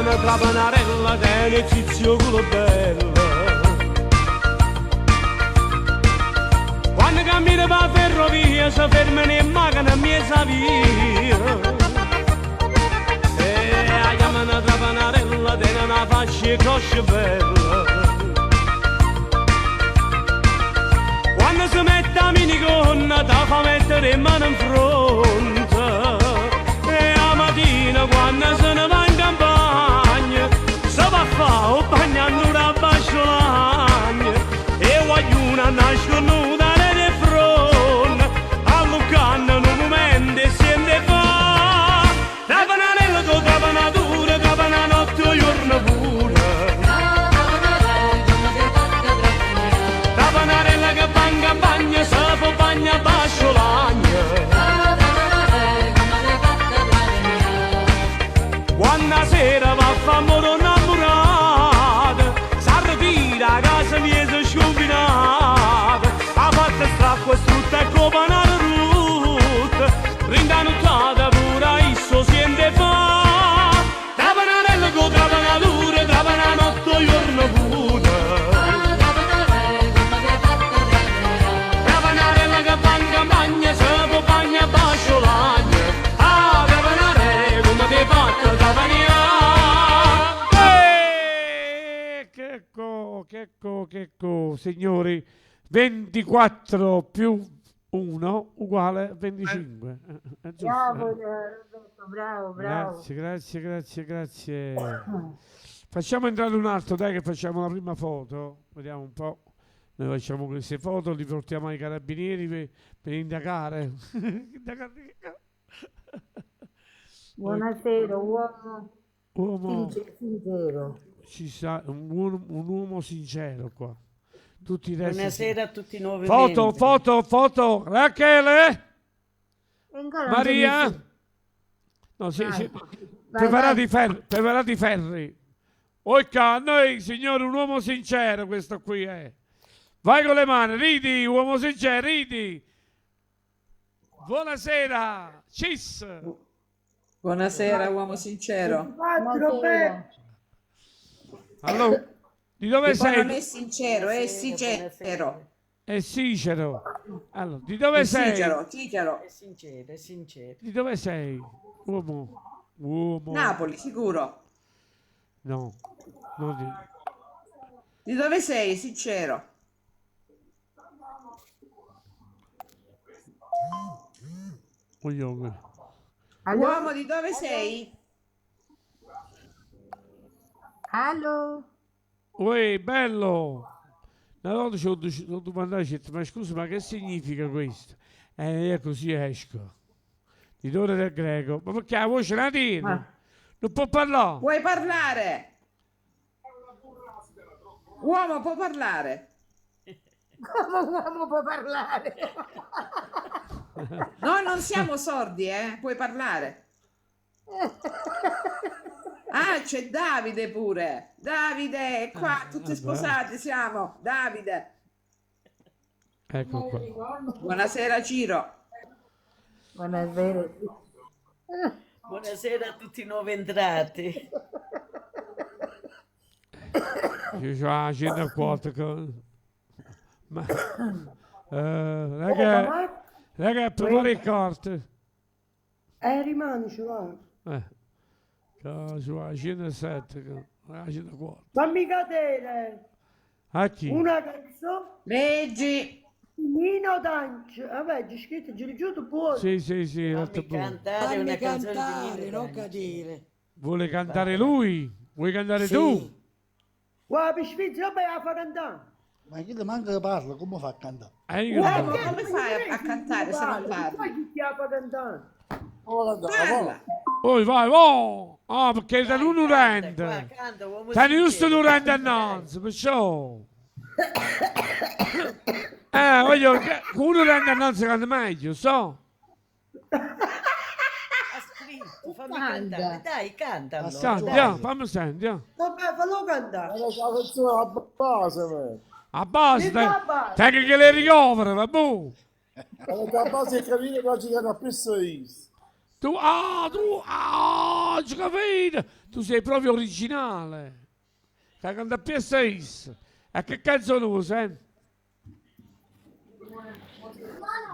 chiamano trapanarella, tene zizzi 'o culo bello. Quando cammina p' 'a ferrovia, se fermano 'e machine 'mmiez' 'a via. E 'a chiamano trapanarella, tene na fascia 'e cosce bella. Quando si mette 'a minigonna, te fa mettere 'e mane 'nfronte. E 'a matina quando se ne va in campagna, se va a fa' 'o bagno annuro abbascio l'Agno. E guagliune annascunnute aret' 'e fronne, alluccanno nu mumento 'e siente fa'. Trapanarella cu 'o trapanaturo, trapana 'a notte e 'o juorno pure. Trapanarella che va in campagna, se fa 'o bagno abbascio l'Agno. Quanno 'a sera va a fa' ammore 'o 'nnammurato, s'arretira 'a casa miezo scumbinato, ha fatto stracqua strutta e cu 'o panaro rutto, dint' 'a nuttata pure a isso 'o siente 'e fa'. Trapanarella cu 'o trapanaturo, trapana 'a notte 'o juorno pure. Trapanarella che va in campagna, se fa 'o bagno abbascio l'Agno. Ah, trapanarè, comme t'hê fatto trapanià. Eh, che co, che co, che co, signori, 24 più 1 uguale 25. È giusto? Bravo, Roberto, bravo, bravo. Grazie, grazie, grazie, grazie. Facciamo entrare un altro, dai che facciamo la prima foto. Vediamo un po'. Noi facciamo queste foto, li portiamo ai carabinieri per indagare. Indagare. Buonasera, uomo Uomo, sincero. Ci sta un uomo sincero qua. Tutti i resti. Buonasera a tutti i nuovi Foto, membri. foto, foto. Rachele? E ancora non c'è Maria? nessuno. No, sì, Vai. sì. Vai, Preparate vai. i ferri, preparate i ferri. Oicca, noi, signore, un uomo sincero questo qui è. Vai con le mani, ridi, uomo sincero, ridi. Buonasera, Cis. Buonasera, uomo sincero. Buonasera. Allora, di dove Che poi sei? non è sincero, è Buonasera, sincero. buonasera. È Cicero. Allora, di dove È sei? Cicero, Cicero. È sincero, è sincero. Di dove sei? Uomo. Uomo. Napoli, sicuro. No. Non di... Di dove sei, sincero? Coglione. Allora? Uomo, di dove sei? Allo? Uè, bello! Una volta ci ho domandato, ci ho detto, ma scusa, ma che significa questo? E io così esco. Di Torre del Greco. Ma perché la voce la tiene? Non può parlare. Vuoi parlare? Uomo, può parlare? Come uomo può parlare? Noi non siamo sordi, eh? Puoi parlare. Ah, c'è Davide pure. Davide, è qua, tutti vabbè. sposati siamo. Davide. Ecco qua. Buonasera, Ciro. Buonasera. Buonasera a tutti i nuovi entrati. Io c'ho la cena qua. Ma, raga, raga, prepara le carte. Rimani, ci va. Che c'ho la cena 7, la cena 4. Fammi cadere A chi? una canzone. Leggi. Nino D'Angelo. Vabbè, c'è scritto Giorgio buono. Sì, sì, sì, Fammi letto buono. cantare Fammi una canzone di cantare, Nino non D'Angelo. cadere. Vuole cantare lui? Vuoi cantare Sì. tu? Guarda, per Svizzera, vabbè, la fa cantare. Ma chi manca che parla, come fa a cantare? Io Uomo, non- come fai a cantare se non parli? Poi chi ti la fa cantare? Parla. Oh, vai, oh! Ah, perché da uno Canta, rende. qua, canta, uomo Tieni giusto sincero. un rende annanzi, perciò. Voglio che uno rende annanzi canta meglio, so. Ha scritto, fammi Canta. cantare. Dai, canta allora. Canta, dai. fammi sentire. Vabbè, fallo cantare. La canzone a base, man. A base, Che fa a base? tengo che le ricovere, vabbè. La base è capire che ci hanno preso io. Tu, ah, tu, ah, ci capito! Tu sei proprio originale. Che canta più sei. E che canzone vuoi senti?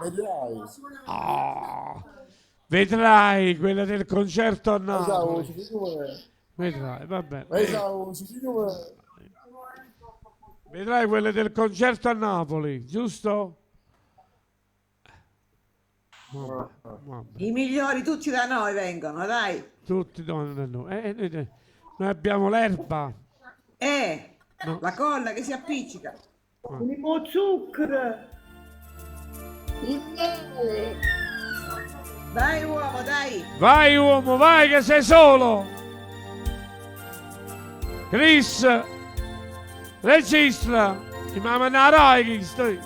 Vedrai. Ah, vedrai quella del concerto a Pensavo, Napoli. si come. Vedrai, vabbè. Pensavo, si come. Vedrai quelle del concerto a Napoli, giusto? Vabbè, vabbè. I migliori tutti da noi vengono, dai. Tutti donne da noi. Noi abbiamo l'erba. No. La colla che si appiccica. Un zucchero. Il miele. Dai uomo, dai. Vai uomo, vai che sei solo. Chris, registra. Ti mamma una Rai, Chris. dai.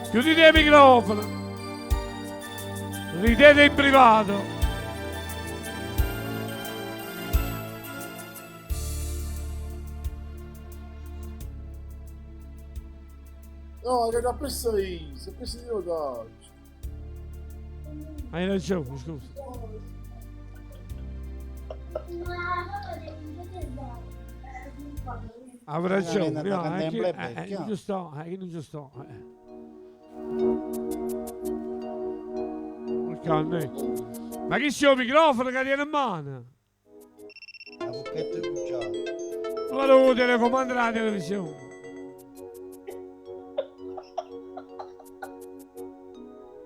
Chiudite il microfono. Ridete in privato. No, che da presso io, se questo io dai. Hai ragione, scusa. Ha ragione, No, no, cantare in playback, io non ci sto, io non ci sto. Porca me. Ma chi c'è il microfono che tiene in mano? La bocchetta è cucciata. Ma lo telecomando la televisione.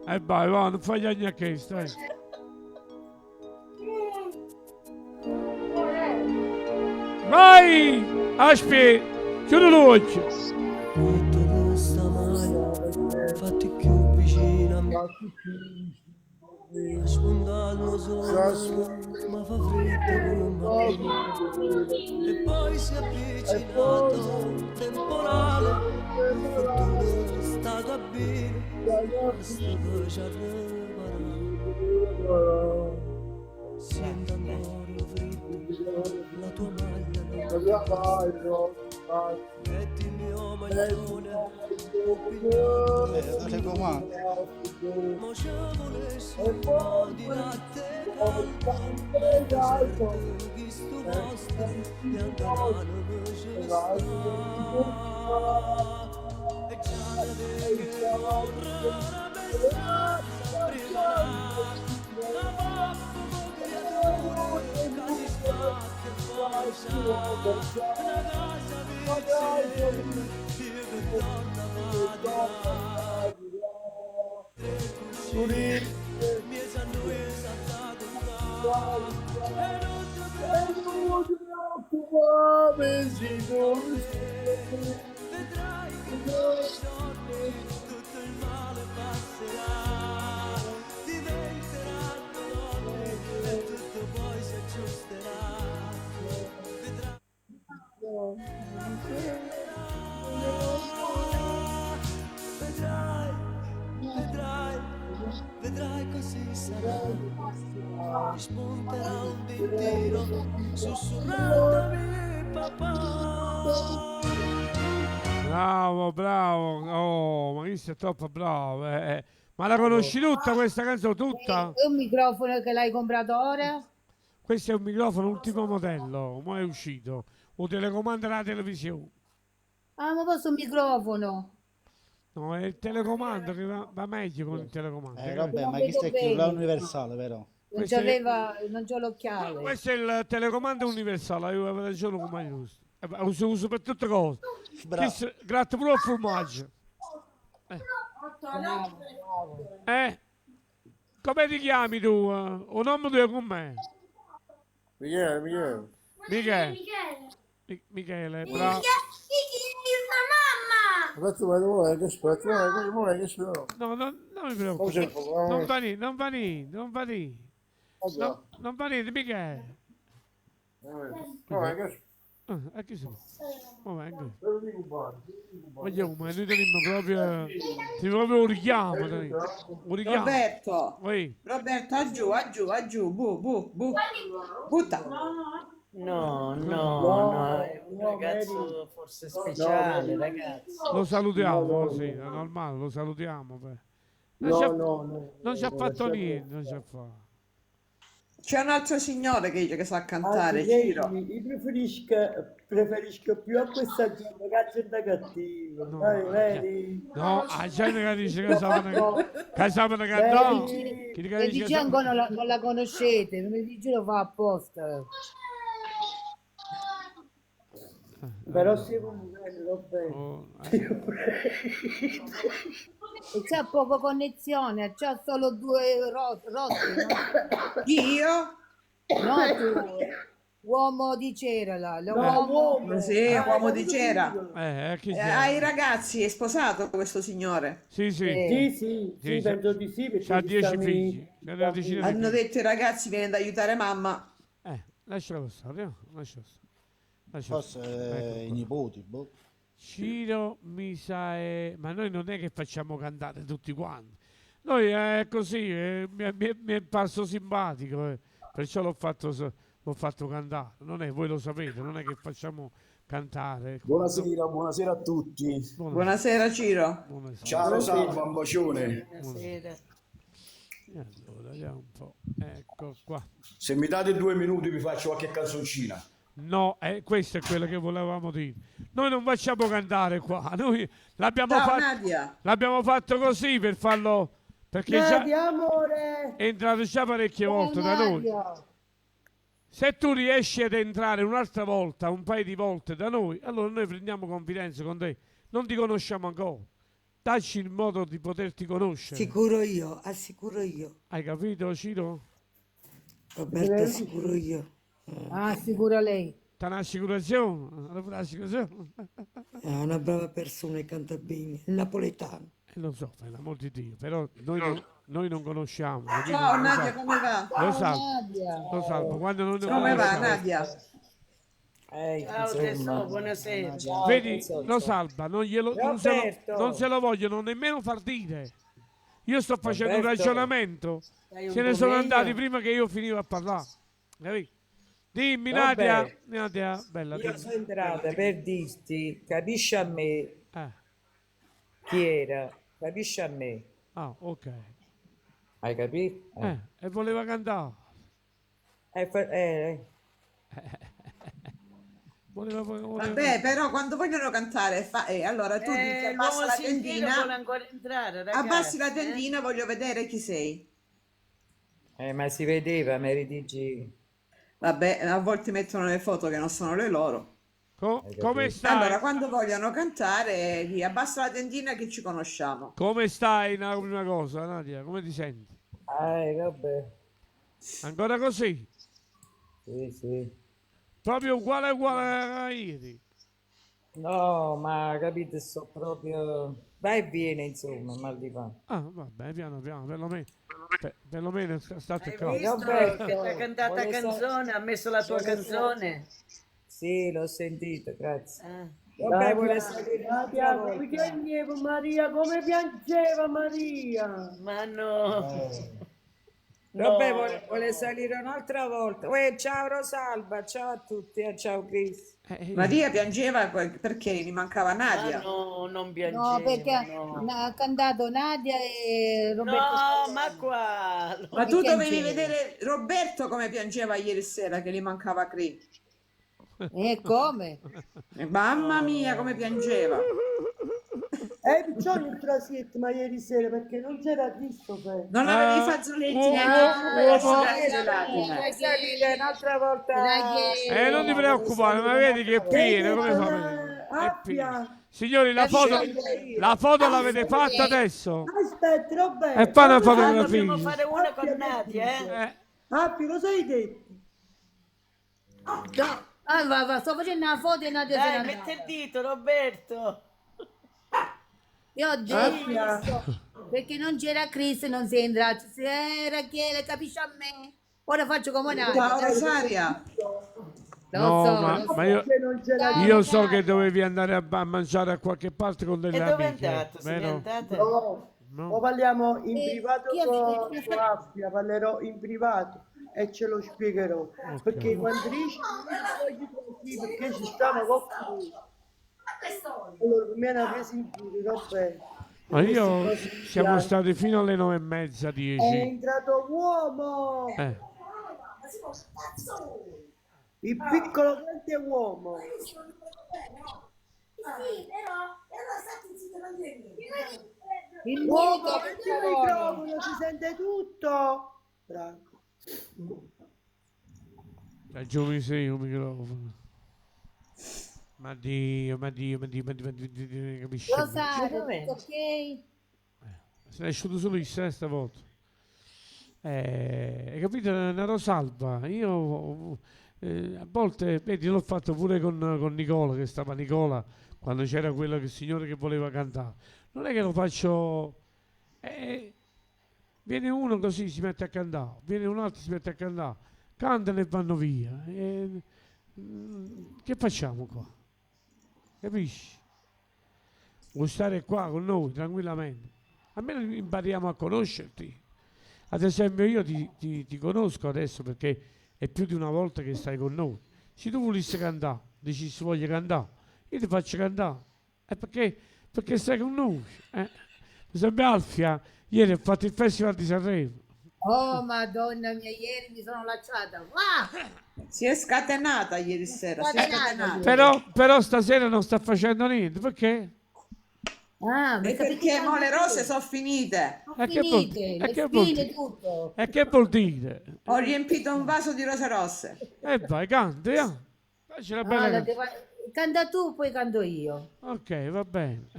E vai, va, non fai neanche stai. Vai! Aspetta, chiudi l'occhio. Fatti più vicino a me. A spuntare sole, ma fa freddo come me. E poi si è avvicinato un temporale, per fortuna sta cabina, sta ci arriverà. Sento ancora freddo, la tua maglia non Metti il mio maglione, Telecomando. Mo ci volessi un po' di latte caldo, chi sto posto e andavano ce sta. E già te che correre per strada, prima la pappa creatura che si spacca e poi sa, una casa vicina, io che torna a Vedrai che nei sogni tutto il male passerà, diventeranno nonni e tutto poi si aggiusterà. Vedrai. Vedrai, vedrai, vedrai così sarà. Ti spunterà un dentino sussurrandomi papà. Bravo, bravo. Oh, ma questo è troppo bravo. Ma la conosci tutta questa canzone? Tutta? È un microfono che l'hai comprato ora? Questo è un microfono ultimo modello, mo è uscito. O telecomando la televisione. Ah, ma posso un microfono? No, è il telecomando che va meglio con il telecomando. Vabbè, ma questo è più la universale, però. Non Questo è- c'aveva, non c'ho l'occhiale. Questo è il telecomando universale, avevo ragione come giusto. Uso per tutte cose. Bravo. Questo gratta pure il formaggio. Come ti chiami tu? O nome tuo com'è? Michele, Michele. Michele. Michele, bravo. Aspetta, ma dove è che aspetta? Ma che aspetta? No, no, non mi preoccupo. C'è il problema. Non fa niente, non fa niente, non fa niente. No, non fa niente, Michele. No, che Ah, chi sono? Ma vengo. Vogliamo, ma noi teniamo proprio... Ti proprio un richiamo, teniamo. Un richiamo. Roberto, Oi. Roberto, giù, giù, giù, bu, bu, bu. Butta. No, no, no, è un ragazzo forse speciale, ragazzi. Lo salutiamo, sì, è normale, lo salutiamo. Beh. Non ci No, ha, no, no, non ci ha no, fatto lasciamo niente, non ci ha fatto. C'è un altro signore che dice che sa Anzi, cantare, Ciro. vedi, io preferisco più a questa gente che a gente cattiva. No, Dai, a vedi? No, a gente che dice che sapevano No, che sapevano cantare. vedi? Chi che E dice che DJ ancora sapevano... non la conoscete, mi dice lo fa apposta. Però siamo bene, va bene. Oh, eh. E c'ha poca connessione, c'ha solo due rotte, no? Chi, io? No, tu, uomo di cera là, No, l'uomo. uomo, Sì, ah, hai uomo di capito cera. io. Chi Ai c'è? ragazzi, è sposato questo signore. Sì, sì. Sì, sì, Sì, sì, c'ha penso di sì, perché c'ha ci 10 stanno figli, i c'ha una decina di Hanno figli. detto i ragazzi viene ad aiutare mamma. Lascialo stare, lascialo stare. Lascialo Forse stare. Ecco i qua. nipoti, boh. Ciro mi sa, ma noi non è che facciamo cantare tutti quanti. Noi è così, mi è parso simpatico, perciò l'ho fatto cantare. Non è, voi lo sapete, non è che facciamo cantare. No. Buonasera, buonasera a tutti. Buonasera. Buonasera Ciro. Buonasera. Ciao Rosalba, un bacione. Buonasera. Buonasera. E allora, vediamo un po'. Ecco qua. Se mi date 2 minuti vi faccio qualche canzoncina. No, questo è quello che volevamo dire. Noi non facciamo cantare qua. Noi l'abbiamo Ciao fatto, Nadia. l'abbiamo fatto così per farlo. Perché già Nadia, amore! è entrato già parecchie Ciao volte da noi. Nadia. Se tu riesci ad entrare un'altra volta, un paio di volte da noi, allora noi prendiamo confidenza con te. Non ti conosciamo ancora. Dacci il modo di poterti conoscere. Sicuro io, assicuro io. Hai capito, Ciro? Roberto, assicuro io. Ah, sicura lei. T'ha un'assicurazione? Un'assicurazione? È una brava persona e canta bene, il napoletano. Lo so, per l'amor di Dio, però noi non conosciamo. Capito? Ciao Lo Nadia, sa- come va? Lo Ciao salvo, Nadia. lo salvo, quando non Come va conosciamo. Nadia? Ciao Insomma, tesoro, buonasera. ciao Vedi, tesoro. lo salva, non, glielo, non, se lo, non se Roberto, lo vogliono nemmeno far dire. Io sto facendo un Roberto, ragionamento, stai un se ne po' sono andati meglio? prima che io finivo a parlare. Capito? Dimmi Nadia, Roberto, Nadia, bella, io dimmi. sono entrata per dirti, capisci a me Eh, chi era, capisci a me, ah, ok. hai capito? E voleva cantare. Voleva, voleva... Vabbè, però quando vogliono cantare, allora tu dici abbassa L'uomo la sentiero vuole tendina, ancora entrare, abbassi la ragazzi, eh? tendina, voglio vedere chi sei. Ma si vedeva, Mary DG. Vabbè, a volte mettono le foto che non sono le loro. Hai Come capito? stai? Allora, quando vogliono cantare, gli abbassa la tendina che ci conosciamo. Come stai? Una prima cosa, Nadia, come ti senti? Vabbè. Ancora così? Sì, sì. Proprio uguale uguale a ieri. No, ma capite, sto proprio... Vai e viene, insomma, mal di pancia. Ah, vabbè, piano piano, perlomeno, perlomeno state Hai qua. visto Roberto, che t'ha cantata volevo sa- canzone, ha messo la tua volevo sa- canzone? Sì, l'ho sentito, grazie. Ah. Vabbè, vuole Nadia, salire un'altra Nadia, come volta. piangeva Maria, come piangeva Maria! Ma no, Vabbè, no, vuole no. salire un'altra volta. Uè, ciao Rosalba, ciao a tutti, ciao Chris. Maria piangeva perché gli mancava Ma Nadia. no, non No, piangeva, perché no. ha cantato Nadia e Roberto No, ma Spadoni. qua? Ma E tu dovevi piangeva. vedere Roberto come piangeva ieri sera che gli mancava Cri. E come? Mamma mia, come piangeva. Perciò non trasmetto, ma ieri sera perché non c'era Christopher. Non avevi i fazzoletti neanche tu per asciugare le lacrime. Vuoi salire un'altra volta? Non ti preoccupare, ma vedi che è pieno, come fa a vedere? È pieno. Abbia. Signori, la foto l'avete fatta adesso? Aspetta, Roberto. E fa una cosa hai fotografia. Dobbiamo detto? fare una con Abbia, Nadia, eh? Abbia, cosa hai detto? No. Ah, va, va, sto facendo una foto e Nadia se n'è Dai, metti andata. il dito, Roberto. Io ho Abbia. detto perché non c'era Chris, non si è entrato. Se Rachele, capisci a me? Ora faccio come Nadia. Ciao Rosaria. Lo No, so, ma, lo so. ma io, Perché non c'era io so che dovevi andare a mangiare a qualche parte con E delle dove è amiche, andato? Se n'è vero? andata? No, No? o parliamo in Eh, privato chi ha- con, chi ha con fatto- Abbia, parlerò in privato e ce lo spiegherò. Perché quando dici voglio così, perché ci stava qualcuno. Allora mi hanno preso in giro, Roberto. Ma Queste io cose mi siamo piacciono. stati fino alle 9:30, È 10. entrato uomo! Eh. Il piccolo grande uomo. Il Uomo, mio metti il microfono, si sente tutto. Bravo. Ragione sei un microfono. Ma Dio, ma Dio, ma Dio, ma Dio, ma Dio, ma Dio, capisci? Rosario, tutto ok? Se n'è uscito solo il stavolta. Hai capito? Una Rosalba. Io a volte, vedi, l'ho fatto pure con Nicola, che stava Nicola, quando c'era quello che signore che voleva cantare. Non è che lo faccio... viene uno così, si mette a cantare, viene un altro, si mette a cantare, cantano e vanno via. Che facciamo qua? Capisci? Vuoi stare qua con noi tranquillamente? Almeno impariamo a conoscerti. Ad esempio io ti conosco adesso perché è più di una volta che stai con noi. Se tu volessi cantare, dici se voglio cantare, io ti faccio cantare. È perché stai con noi. Per esempio Alfia, ieri ho fatto il Festival di Sanremo. Oh madonna mia, ieri mi sono lasciata. Ah! Si è scatenata ieri sera, si è Scatenata. scatenata. Però stasera non sta facendo niente, perché? Ah, E perché mo le rose sono finite. E che vuol Finite, e le che vuol spine, dire? tutto. E che vuol dire? Ho riempito un vaso di rose rosse. E vai, canti, eh. Facci una bella Ah, la canzone. Canta tu, poi canto io. Ok, va bene.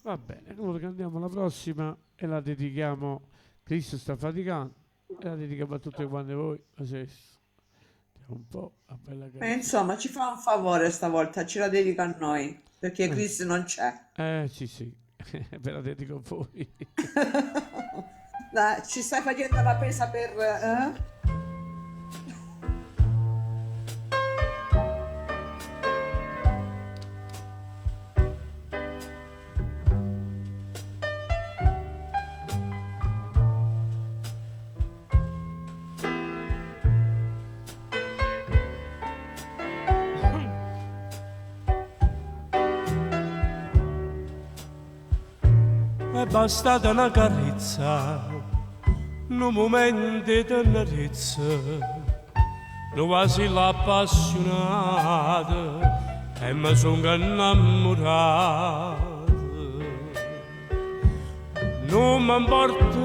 Va bene, allora cantiamo la prossima e la dedichiamo. Cristo sta faticando e la dedichiamo a tutte quante voi. Lo stesso. Andiamo un po' a bella canzone. Insomma, ci fa un favore stavolta, ce la dedica a noi, perché Chris non c'è. Sì, sì, ve la dedico a voi. Dai, ci stai facendo la presa per... È bastata una carezza, un momento di tenerezza, un vasilo appassionato e mi sono innamorato. Non mi importa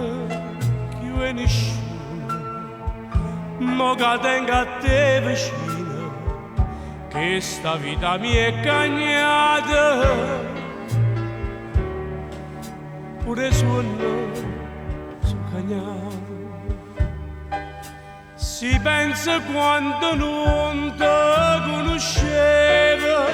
chi è nessuno, ma che tengo a te vicino, che sta vita mi è cagnata. Pure suono su cagnato. Si pensa quando non te conoscevo,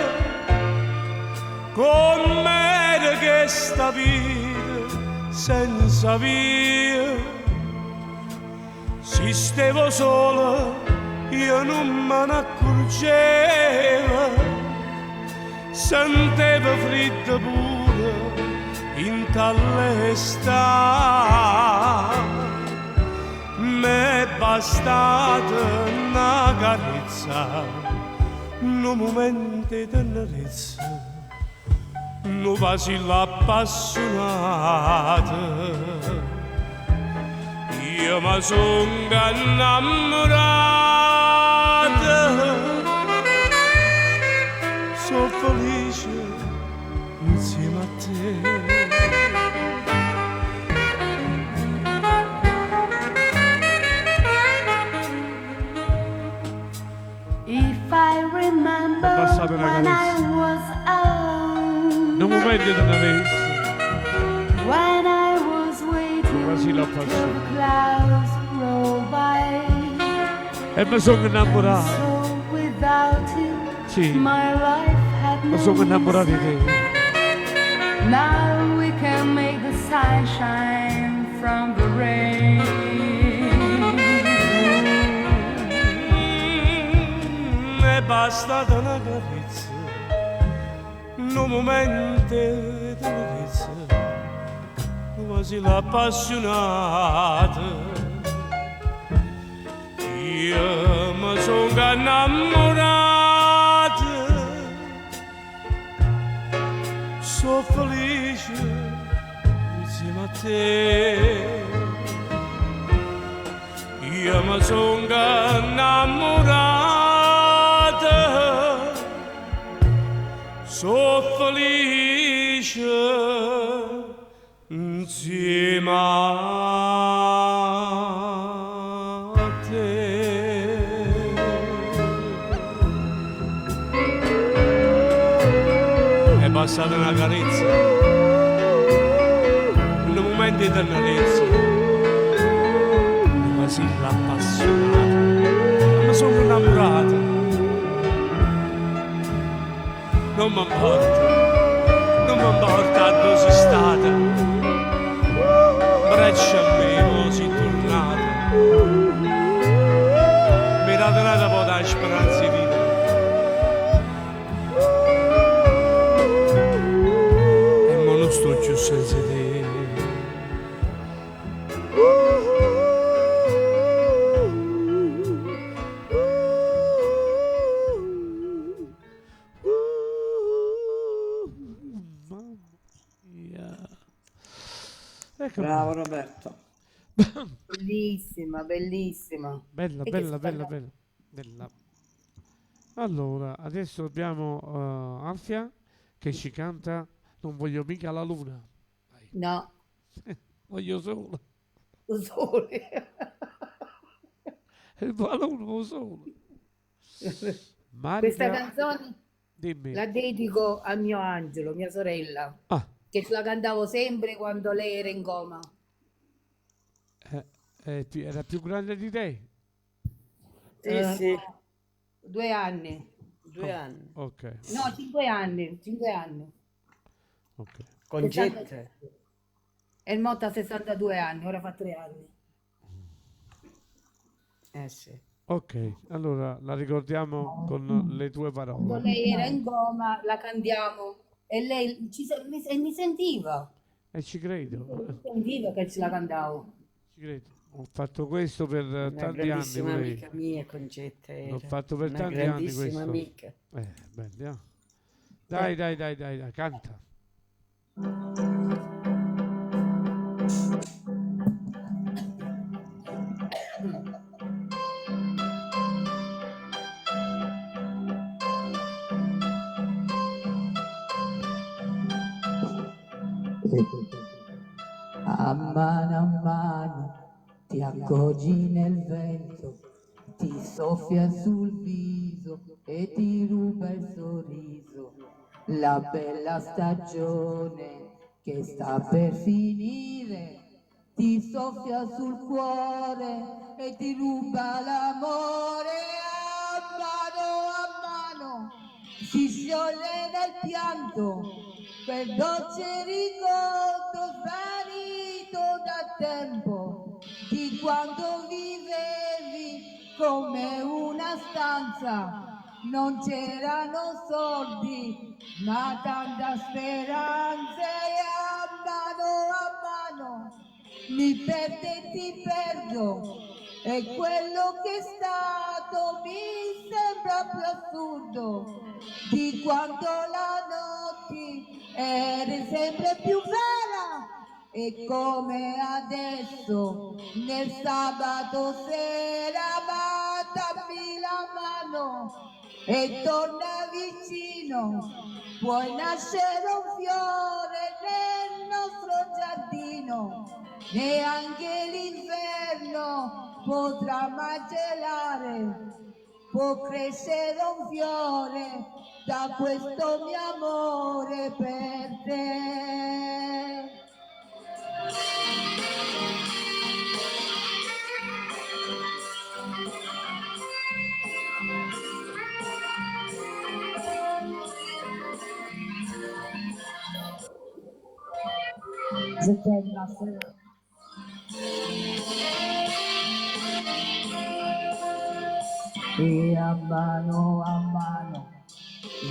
com'era che sta vita senza via. Si stevo solo, io non me ne accorgevo, sentivo freddo pure in tale sta. M'è bastata una carezza, un momento di tenerezza, un vasilo appassionato. Io mi sono innamorato, sono felice insieme a te. If I remember È passata una when I carezza. was alone, Un momento di tenerezza, when I was un waiting vasilo till the appassionato. clouds roll by, E mi sono innamorato. so without you, Sì. my life had Mi no sono innamorato di te. Now we can make the sunshine from the rain. È bastata una carezza, un momento di tenerezza, un vasilo appassionato. Io mi sono innamorato, sono felice felice insieme a te. Io mi sono innamorato, sono felice insieme a te. È passata una carezza, un momento di tenerezza, una vasilla appassionata, mi sono innamorato. Non mi importa, non mi importa dove sei stata, braccia a me, mo sei tornata. Mi ha dato una po' di speranza di vita. E mo non sto più senza te. Ecco Bravo Roberto. Bellissima, bellissima. Bella, E che bella, bella, spettacolo. bella, bella. Allora, adesso abbiamo Alfia che ci canta Non voglio mica la luna, No, voglio solo. lo sole. Il la luna, lo sole. Questa Marica, canzone dimmi. la dedico a mio angelo, mia sorella, Ah. che ce la cantavo sempre quando lei era in coma. Era più grande di te? Sì, Eh, sì, 2 anni. 2 anni. Ok, No, 5 anni, 5 anni. ok. Concetta. È morta a 62 anni, ora fa 3 anni. Eh sì. Ok, allora la ricordiamo con le tue Quando parole. lei era in coma la cantiamo e lei ci se- mi, e mi sentiva, E ci credo, mi sentiva che ce la cantavo. ci credo. Ho fatto questo per Una tanti anni, grandissima pure amica io. mia, Concetta L'ho era. fatto per Una tanti anni grandissima questo. amica. Belli, ah. Dai, dai, dai, dai, dai, canta. A mano ti accorgi nel vento, ti soffia sul viso e ti ruba il sorriso. La bella stagione che sta per finire ti soffia sul cuore e ti ruba l'amore. A mano si scioglie nel pianto quel dolce ricordo svanito da tempo di quando vivevi come una stanza. Non c'erano soldi, ma tanta speranza e a mano mi perdo e ti perdo e quello che è stato mi sembra più assurdo di quando la notte eri sempre più vera e come adesso nel sabato sera, ma dammi la mano e torna vicino, puoi nascere un fiore nel nostro giardino, neanche l'inferno potrà mai gelare, può crescere un fiore da questo mio amore per te. E a mano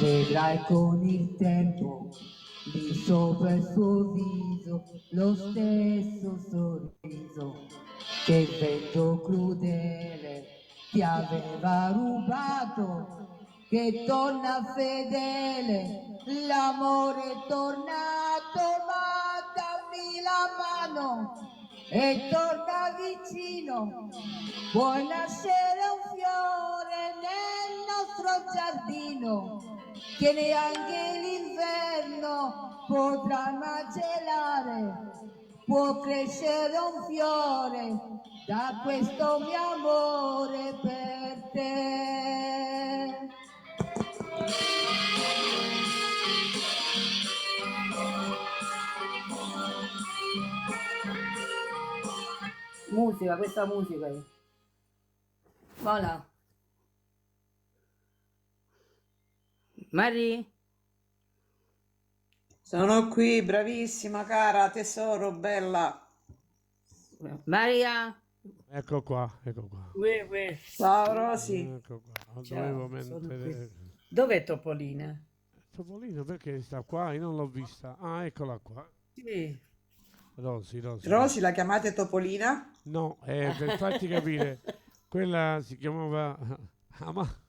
vedrai con il tempo lì sopra il suo viso lo stesso sorriso che il vento crudele ti aveva rubato, che torna fedele, l'amore è tornato. ma dammi la mano e torna vicino. Può nascere un fiore nel nostro giardino che neanche l'inverno potrà macelare. Può crescere un fiore da questo mio amore per te. Musica, questa musica. Voilà. Marie? Sono qui, bravissima cara, tesoro, bella. Maria? Ecco qua, ecco qua. Uè, uè. Ciao Rosy. Ecco qua. Ciao, Dovevo sono mettere... qui. Dov'è Topolina? Topolino perché sta qua? Io non l'ho vista. Ah, eccola qua. Sì. Rosy, Rosy. Rosy la chiamate Topolina? No, per farti capire, quella si chiamava Ama.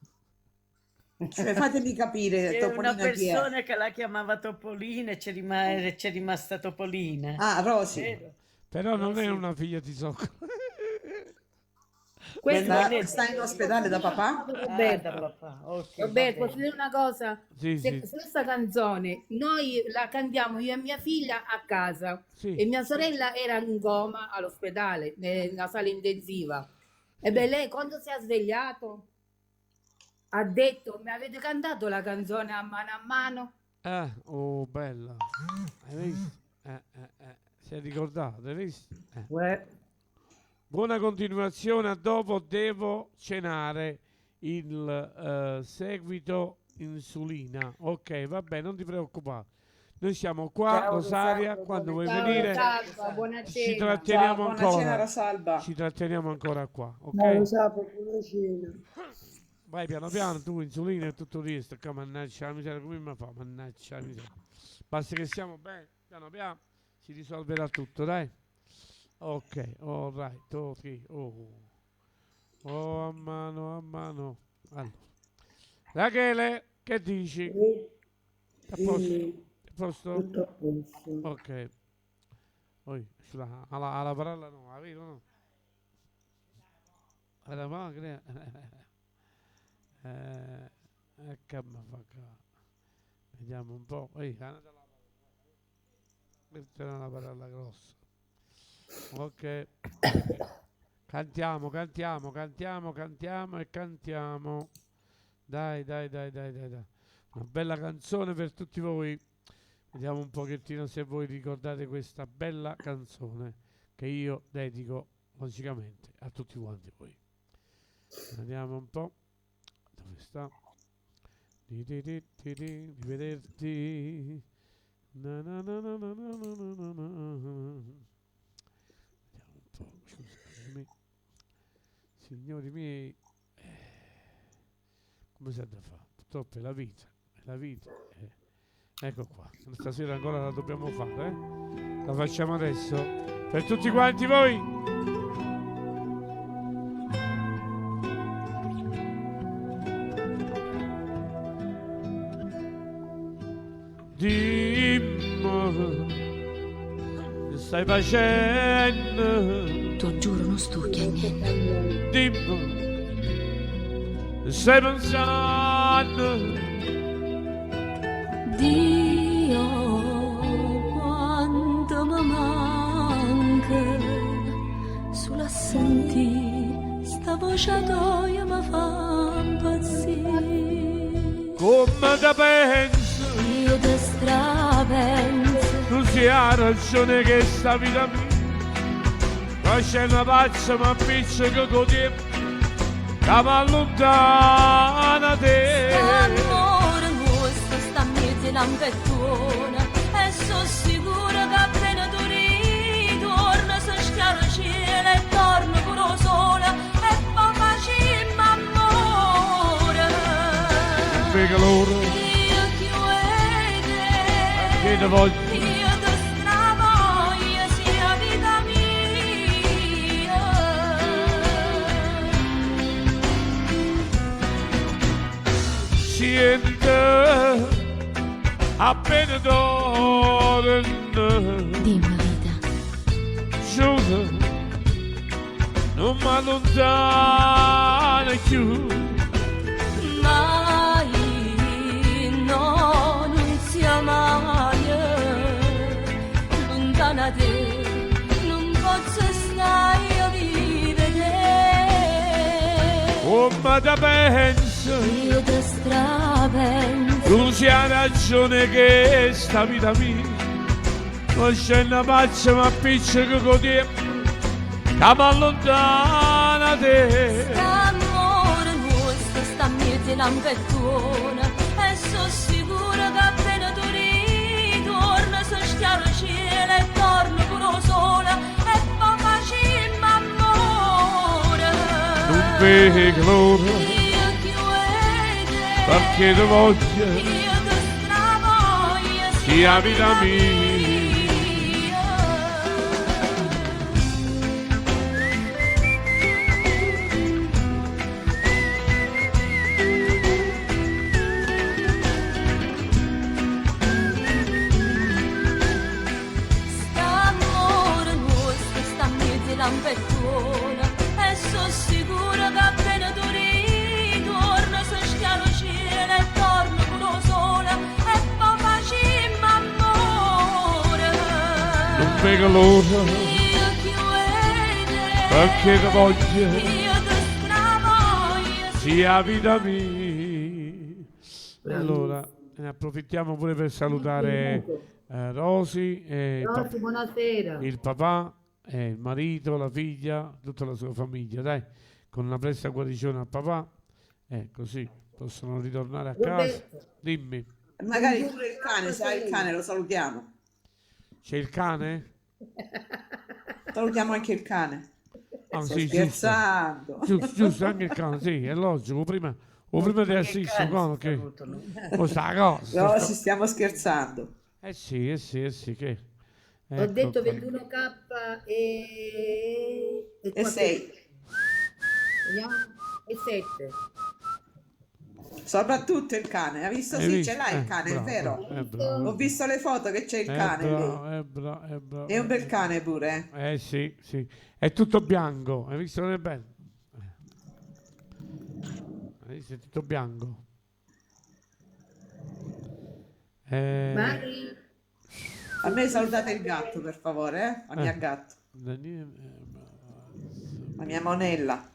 Cioè, fatemi capire, C'è una Topolina chi è? persona che la chiamava Topolina e c'è rimasta Topolina. Ah, Rosy. Vero? Però non è Rosy. una figlia di Zocco. Questo Sta in ospedale da papà? Roberto, Ah, da papà. Ok, Roberto, va posso dire una cosa? Sì, Se, sì. se questa canzone noi la cantiamo io e mia figlia a casa Sì. e mia sorella era in coma all'ospedale, nella sala intensiva. E beh, lei quando si è svegliato ha detto: Mi avete cantato la canzone a mano a mano? Oh, bella. Hai visto? Si è ricordato, hai visto? Buona continuazione, a dopo devo cenare il seguito insulina. Ok, vabbè, non ti preoccupare. Noi siamo qua, Ciao, Rosaria, Rosalba, quando vuoi Ciao venire Rosalba, buona ci cena. tratteniamo Ciao, buona ancora. cena, Rosalba. Ci tratteniamo ancora qua, ok? Ciao, Rosalba, buona cena. Vai piano piano, tu insulina e tutto il resto. Qua, mannaggia la miseria, come mi fa? Mannaggia la miseria. Basta che siamo bene, piano piano, si risolverà tutto, dai. Ok, all right, ok, oh. Oh, a mano, a mano. Allora. Rachele, che dici? A posto? Dimmi. A posto? Tutto a posto. Ok. Poi, sulla, alla parola no, la vedo no? Alla macchina. Che mi fa qua. Vediamo un po'. Ehi, questa è una parola grossa. Ok. Cantiamo, cantiamo, cantiamo, cantiamo e cantiamo. Dai, dai, dai, dai, dai, dai. Una bella canzone per tutti voi. Vediamo un pochettino se voi ricordate questa bella canzone che io dedico logicamente a tutti quanti voi. Vediamo un po'. Dove sta? Di di di di di, di vederti. Na na na na na na na na na. Vediamo un po', scusatemi. Signori miei, come si è da fare? Purtroppo è la vita, è la vita. Ecco qua, stasera ancora la dobbiamo fare, eh? La facciamo adesso per tutti quanti voi. Dimmi, che stai facendo? Ti giuro, non sto chiagnendo. Dimmi, che stai pensando? Dio, quanto mi manca, sulla sentì, sta voce tua mi fa impazzire. Come te penso? Io te strapenso. Tu sei la ragione che sta vita mia. Ma c'è una pazza ma appiccica con tempo che mi allontana te. Amore nostro sta mezzo lampettona e sono sicura che appena tu ritorna si schiara il cielo e torna pure sole e poi facciamo amore. Che calore, Io ti vedo, che te voglio. io ti stravoglio sia vita mia. Siente appena torna. gonna. Dimmi vita. Giuro, non mi allontano più. Mai, no, non sia mai lontana te, non posso stare a vivere. Come da penso, Io ti strapenso. tu c'hai ragione che sta vita mia, non c'è una faccia ma appiccica con te, che mi allontana te. L'amore nostro sta mezzo in ampettone e sono sicura che appena tu ritorni si schiara il cielo e torna pure sola e poi facciamo amore. Non vedo l'ora, Io chiudo perché ti voglio, io ti stravoglio, sia vita mia. St'amore nostro sta mezzo in ampettone e sono sicura che appena tu ritorni si schiara il cielo e torna pure sola e poi facciamo amore. Non vedo l'ora, Io chiudo, perché ti voglio, io ti stravoglio, sia vita mia. Allora, ne approfittiamo pure per salutare Rosy, e il Rosy, buonasera. il papà, il marito, la figlia, tutta la sua famiglia, dai, con una presta guarigione al papà, così possono ritornare a casa. Roberto. Dimmi, Magari pure il cane, se hai il cane lo salutiamo. c'è il cane? Salutiamo anche il cane. Ah, Sto sì, giusto. scherzando. Giusto, giusto, anche il cane, sì, è logico, prima, o prima di Anche il assistere, cane qua, si che salutano. o sta cosa, No, ci stiamo scherzando. Eh sì, eh sì, eh sì, che... Ho Ecco detto qua. 21K e E qualche- 6. Vediamo. E 7. Soprattutto il cane. Hai visto? Hai Sì, visto? ce l'hai il cane, è Bravo, vero. bravo, Ho visto le foto che c'è il cane lì. bravo, è bravo, è bravo. È un bel cane pure. eh. Eh sì, sì. È tutto bianco, hai visto che bello? Hai visto? È tutto bianco. Mari, A me salutate il gatto, per favore, eh? La mia Eh. gatto, Daniele, la mia monella.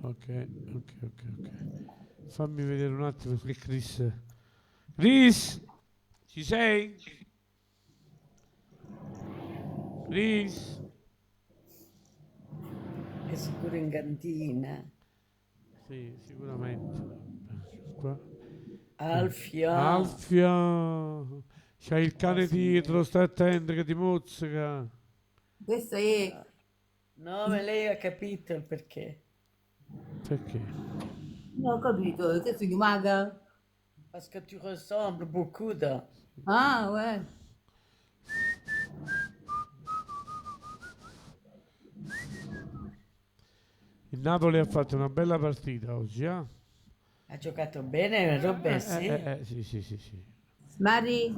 Ok, ok, ok, ok. Fammi vedere un attimo che Chris. Chris, ci sei? Chris? È sicuro in cantina. Sì, sicuramente. Qua. Alfio. Alfio, c'hai il cane dietro, stai attento che ti mozzica. questo è No, ma lei ha capito il perché. Perché? Non ho capito, che sono maga? Parce que tu ressembles beaucoup da. Ah, ouais. Il Napoli ha fatto una bella partita oggi, eh? Ha giocato bene, Robert, sì. Sì, sì, sì, sì. Mari,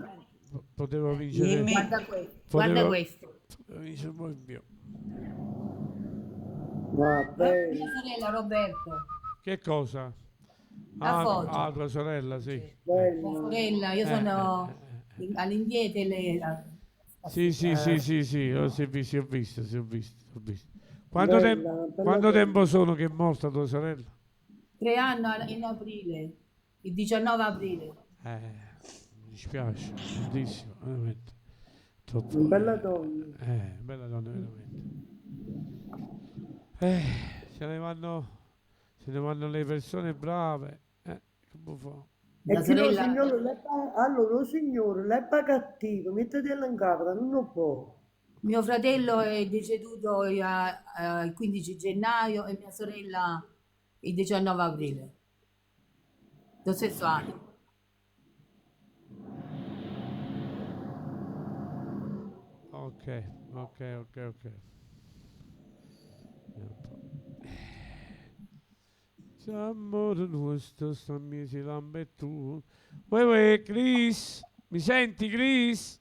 Poteva vincere. Dimmi. guarda questo, guarda questo. Poteva vincere un po' in più. Va bene. Mia sorella Roberto, Che cosa? La Ah, foto. ah, tua sorella, sì. mia sorella, io sono all'indietro e lei Sì, sì, sì, sì, sì, ho sì, sì, ho visto, sì, ho visto, ho visto. Quanto, Bella, bella quanto donna. tempo sono che è morta tua sorella? 3 anni in aprile, il 19 aprile. Mi dispiace, tantissimo, veramente. Troppo. Una bella donna. Bella donna, veramente. Se ne vanno, se ne vanno le persone brave. Che può fare? E La che lo sorella, signore, allora, lo signore, l'ebba cattivo, mettetelo in capo, non lo può. mio fratello è deceduto il 15 gennaio e mia sorella il 19 aprile, lo stesso anno. Ok. Ok. Vediamo un po'. Amore nostro sta misi tu. Uè, uè, Chris, mi senti Chris?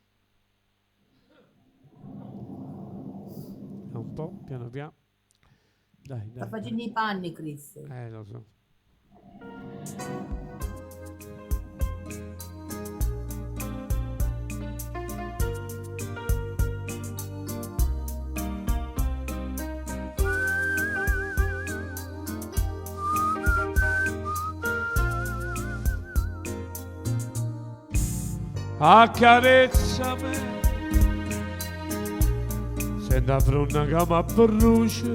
Un po', piano piano. Dai, Sta dai. facendo i panni, Chris. Lo so. Accarezza me, senta fronna che mi brucia,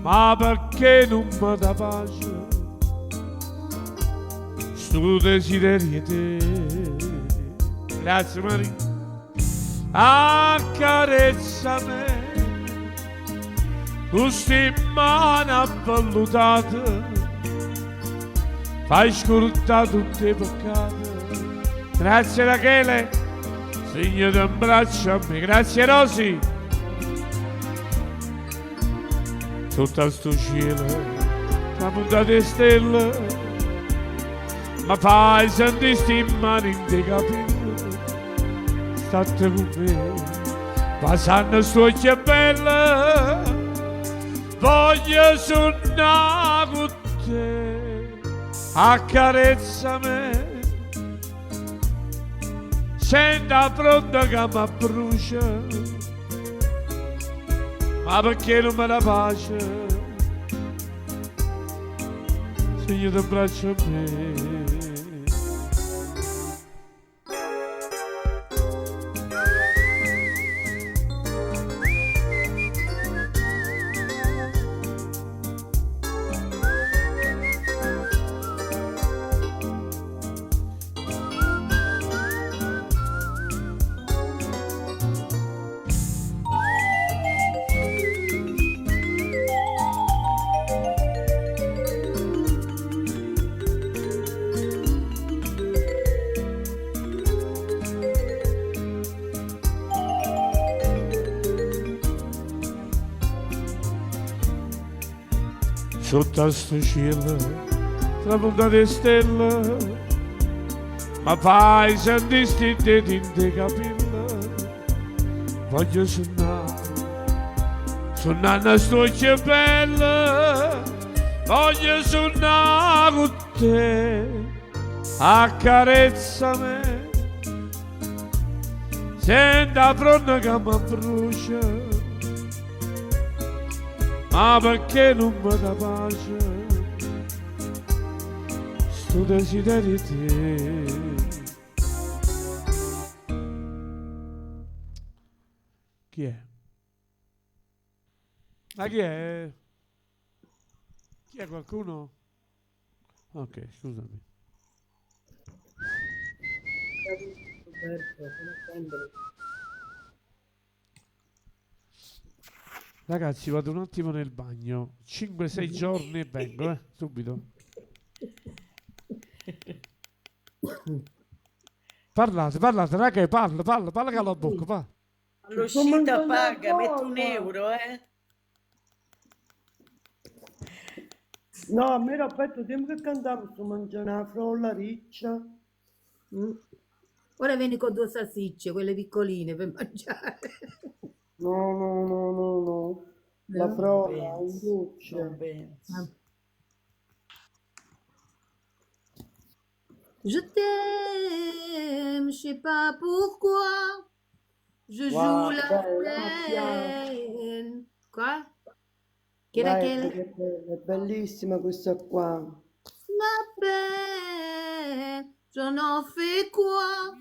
ma perché non mi dà pace? Sto desiderio di te. Grazie Maria. Accarezza me, queste mani avvellutate, fai scordare tutti i peccati. Grazie Rachele, Signore abbraccia a me. Grazie Rosy. Sotto sto cielo, tramontate stelle, ma fai sentire sti mani in te capelli. State con me, passando sto occhio bello, voglio suonare con te, accarezza me. Senta fronte che mi brucia, ma perché non me la pace? Signore, ti abbraccio a me. Sotto a sto cielo, tramontate stelle, ma fai sentire sti denti in te capelli. Voglio suonare, suonare una sto bella, voglio suonare con te, accarezza me, senta fronna che mi brucia. Ma perché non mi dà pace? Sto desiderio di te. Chi è? Ma chi è? Chi è qualcuno? Ok, scusami. Roberto, come sempre. Ragazzi, vado un attimo nel bagno. 5-6 giorni e vengo, subito. Parlate, parlate, raga, parla, parla, parla che la bocca, parla. All'uscita paga, metto un euro, eh. No, a me Roberto, tempo che cantavo, sto mangiando una frolla riccia. Mm. Ora vieni con due salsicce, quelle piccoline per mangiare. No, no, no, no, no. La No? frolla, un Non dolce. penso. Je t'aime, je sais pas pourquoi. Je joue Wow, la bella, mi piace. scène. Quoi? Che Vai, Rachele? che bella, è bellissima questa qua. Ma peine, j'en en fais quoi?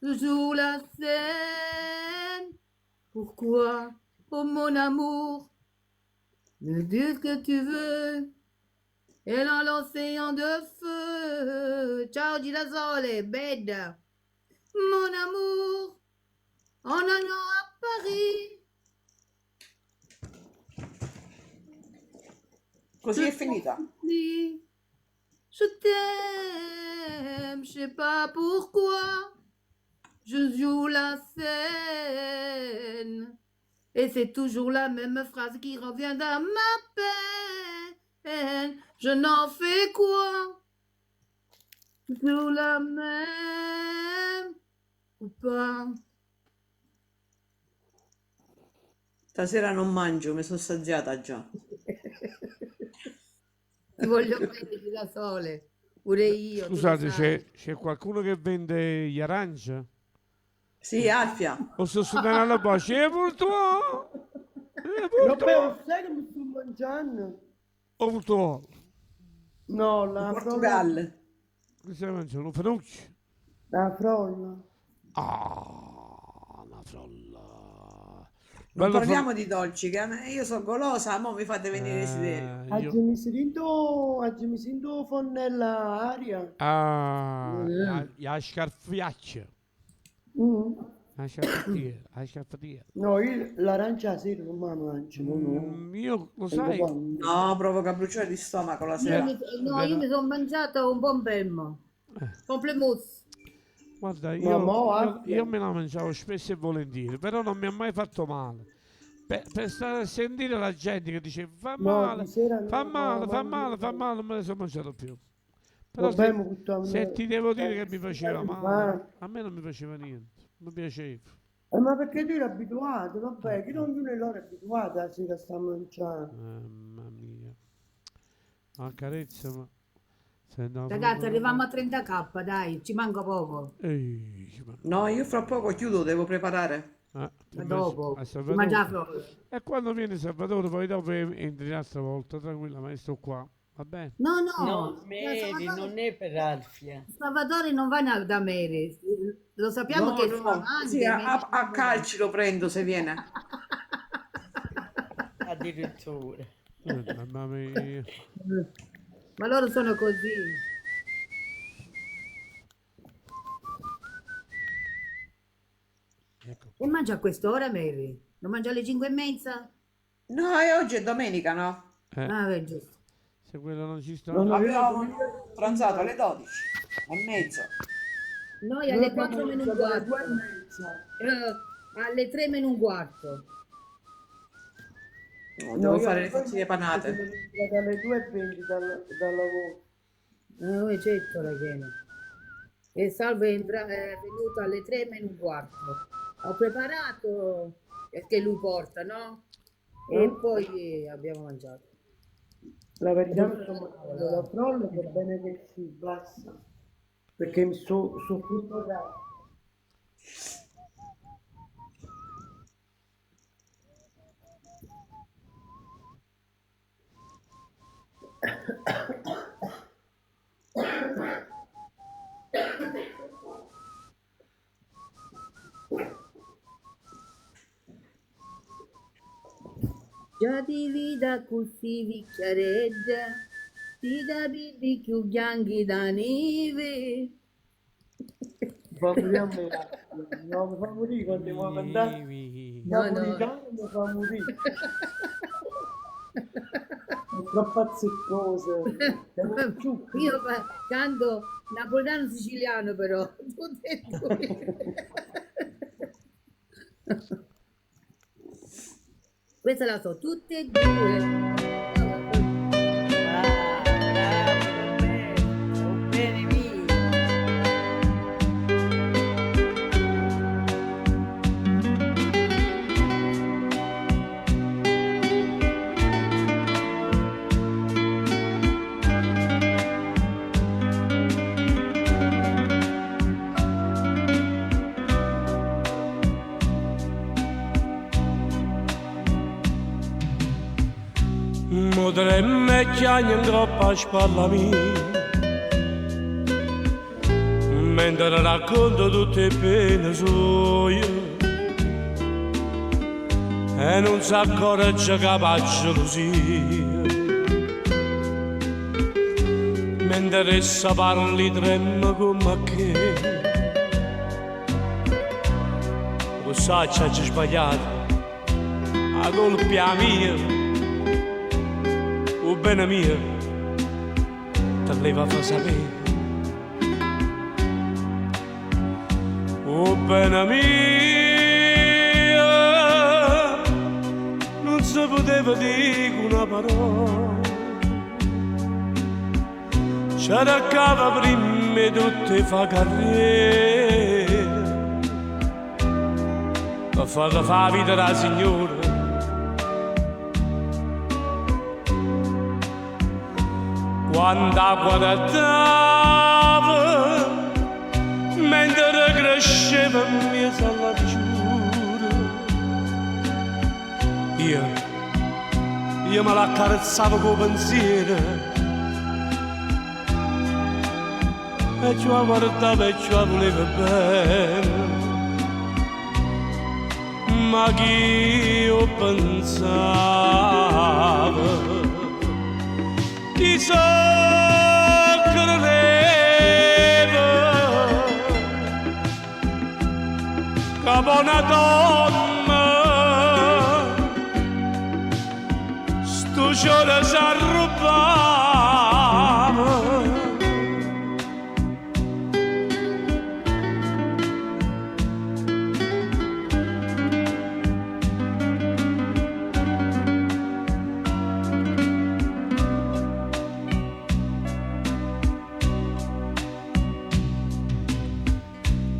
Je joue la scène. Pourquoi? Oh mon amour, me dis ce que tu veux. Et dans l'océan de feu. Ciao Girasole, bella. Mon amour, en allant à Paris. Così è finita. Je t'aime, je sais pas pourquoi. Je joue la scène. Et c'est toujours la même phrase qui revient dans ma peine. Je n'en fais quoi? Toujours la même ou pas? Stasera non mangio, mi sono saziata già. Ti voglio bene, Girasole. Pure io, tu lo Scusate, sai. c'è qualcuno che vende gli arance? Sì, Alfia. Posso suonare alla voce? E purtroppo! E Vabbè, purtroppo! lo sai che mi sto mangiando? Oh, purtroppo! No, In la frolla. Portogallo. Che stai mangiando? Un fenucchio? La frolla. Ah, una frolla. Non Bella parliamo frolla. di dolci, che a me- io sono golosa, mo mi fate venire i desideri. Io... Oggi mi sento, oggi mi sento fonnella aria. Ah, la, la scarfiaccia. La scarfattiera, la scarfattiera. No, io l'arancia la sera non me la mangio, no, no. Io, lo Tengo sai, fame. No, provoca bruciore di stomaco la Io sera. mi, no, io mi sono mangiato un buon belmo. Complemousse. Guarda, Ma io, mo, io, Alfia, io me la mangiavo spesso e volentieri, però non mi ha mai fatto male. Per stare a sentire la gente che dice fa no, male, di sera fa no, male, no, fa mangio. male, fa male, non me ne sono mangiato più. Però Vabbè, se, ma tutta se una... ti devo dire che mi faceva male, Ma, a me non mi faceva niente, mi piaceva. ma perché tu eri abituato, vabbè, chi non viene l'ora è abituata la sera sta a mangiare. Mamma mia, ma carezza, ma... Se no, Ragazzi, arriviamo a 30k, dai, ci manca poco. Ehi, ci manca No, io fra poco chiudo, devo preparare. Ah, ti Ma pensi dopo, a si mangia la Salvatore. frolla. E quando viene Salvatore, poi dopo entri un'altra volta, tranquilla, ma io sto qua, va bene? No, no, No, Mary, Salvatore, non è per Alfia. Salvatore non va da Mary. Lo sappiamo No, che è suo no, sì, amante, a, Mary. a- a calci lo prendo se viene. Addirittura. Mamma mia. Ma loro sono così. Ecco. E mangia a quest'ora, Mary? Non mangia alle 5:30? No, e oggi è domenica, no? Ah, beh, giusto. Se quello non ci sta. No, no, io la Abbiamo domenica pranzato alle 12:30. Noi noi alle abbiamo 4 meno un mangiato alle quarto. 2:30. Alle 3 meno un quarto. No, No, devo io fare alle le due e fettine mezza panate. sono entrata alle 2:20 dal lavoro. Noi certo la cena. E Salvo è venuto alle 3 meno un quarto. Ho preparato perché lui porta, no? E Eh? poi abbiamo mangiato. La verità mi sto mangiando la frolla va bene che si basta. Perché mi sto tutto caldo. Già di vita così vecchiareggia, ti capiti più bianchi da neve. Fa morire a me, no, mi fa morire quando devo andare No, no. napoletano mi fa morire. È troppo azzeccosa. Io canto napoletano siciliano però, tutte e due. Questa la so, tutte e due. Ah, bravo Roberto, bene mio. Mo tremme chiagno in coppa a spalla mia Mentre racconto tutte le pene sue E non si accorge che faccio gelosia Mentre essa parli trema come che Lo sai c'è sbagliato La colpa è mia O bene mio, te leva fa sapere. O bene mio, non si poteva dire una parola. Cercava prima di tutte fa carriera, per farla fa vita da signora. Quando guardava, mentre cresceva in mezzo alla giura, io me l'accarezzavo con pensiero, e ci guardavo e ci volevo bene, ma chi io pensavo, chissà credeva che buona donna sto giorno s'arrubava.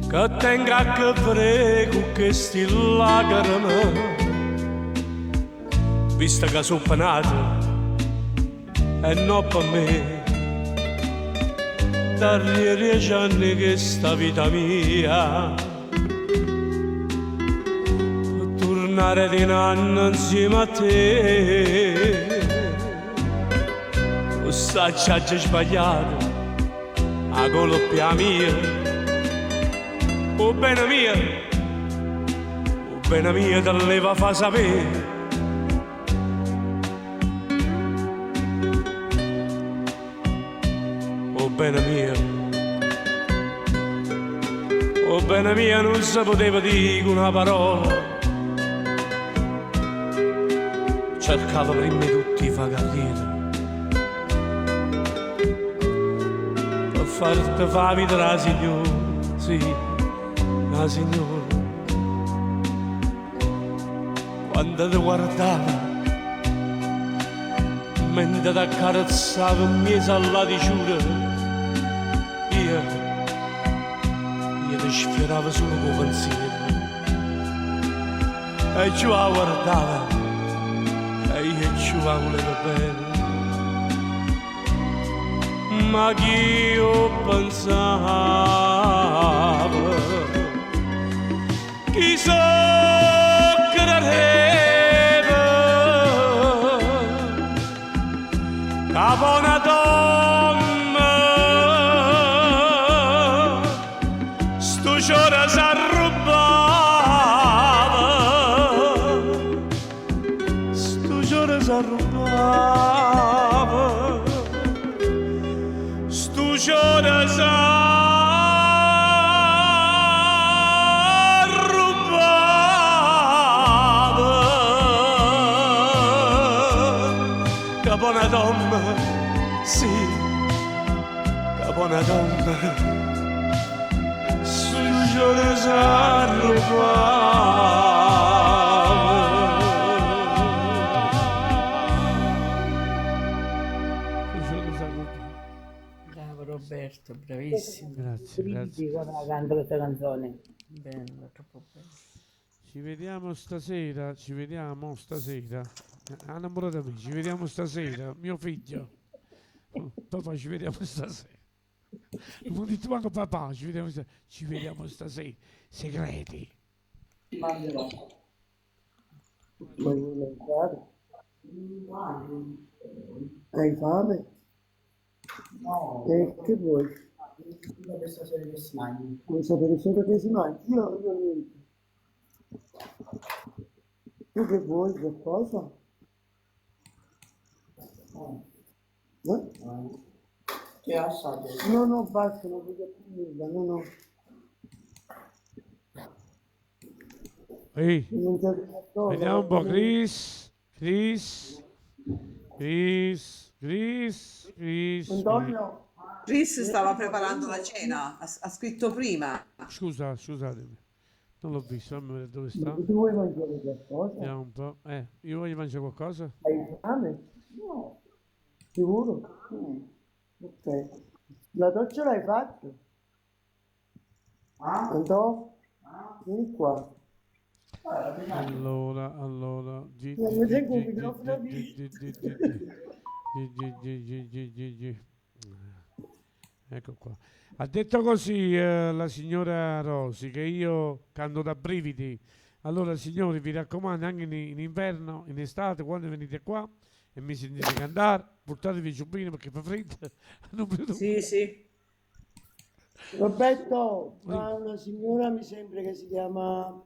Che tenga a che vedere con questi lacrime, visto che sono nato e non per me, da 10 anni che sta vita mia, per tornare di nanna insieme a te, o sa già sbagliato, a colpa mia. Oh bene mia, oh bene mia, te leva fa sapere. Oh bene mia, oh bene mia, non si poteva dire una parola. Cercava prima di tutti fa carriera, per farti fa vita la signora, sì. La signora, quando ti guardava, mentre ti accarezzava in mezzo alla diciura, io ti sfioravo solo con pensiero, e ci guardava, e io ci volevo bene, ma chi io pensavo, chissà credeva che buona donna sto giorno s'arrubava, sto giorno s'arrubava, sto giorno s'arrubava. Che buona donna, sì, che buona donna, sul giorno s'arrubava. Bravo Roberto, bravissimo. Grazie, grazie. Quando canto questa canzone. Bello, troppo bello. Ci vediamo stasera, ci vediamo stasera. Innamorata me, ci vediamo stasera, mio figlio. Papà, ci vediamo stasera. Non ho detto manco papà, ci vediamo stasera. Ci vediamo stasera. Segreti. Vuoi mangiare? Hai fame? No. E che vuoi? Per sapere che si mangi. Vuoi sapere solo che si mangia? Io niente. Tu che vuoi? Qualcosa? Eh? Che assaggio? No, no, basta, non voglio più nulla, no, no. Ehi, Non c'è qualcosa. vediamo un po' Chris, Chris, Chris, Chris, Chris. Antonio, Chris stava preparando la cena, ha scritto prima. Scusa, scusatemi. Non l'ho visto, fammi vedere dove Ma sta. tu vuoi mangiare qualcosa? Vediamo un po'. Io voglio mangiare qualcosa? Hai fame? No. Sicuro? Ok. La doccia l'hai fatta? Andò? Vieni qua. Allora, allora. G, Non G, mi G, tengo un G, G, microfono G, G, G, G, G, G, G, G, G, G, G. Ecco qua. Ha detto così la signora Rosi che io canto da brividi. Allora signori, vi raccomando, anche in inverno, in estate, quando venite qua e mi sentite cantare, portatevi il giubbino perché fa freddo. Non vedo- Sì, sì. Roberto, ma una signora mi sembra che si chiama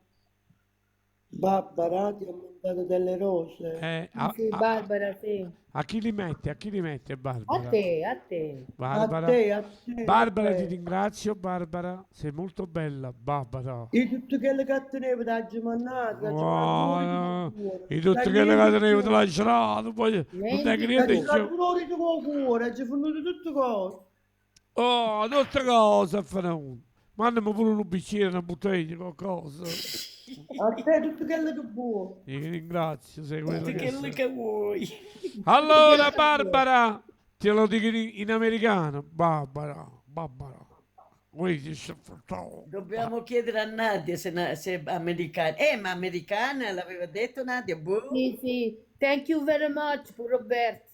Barbara, ti ha mandato delle rose. Sì, Barbara, sì. A chi li mette? A chi li mette, A Barbara? te, a te. Barbara, A te, a te, Barbara, a te. ti ringrazio, Barbara. Sei molto bella, Barbara. Io tutto quello che tenevo da mandato, Oh, io tutto quello che tenevo te l'ho girato, poi non tengo niente in più. Pure il tuo cuore, ci venuto tutto cosa. Oh, tutte cose a fare uno. Mandami pure un bicchiere, una bottiglia, qualcosa. A te tutto quello che vuoi. Ti ringrazio, sei quello Tutto che quello sei. che vuoi. Allora, Barbara, te lo dico in americano. Barbara, Barbara. Dobbiamo chiedere a Nadia se, se è americana. Ma americana l'aveva detto Nadia? Boh. Sì, sì. Thank you very much, Roberto.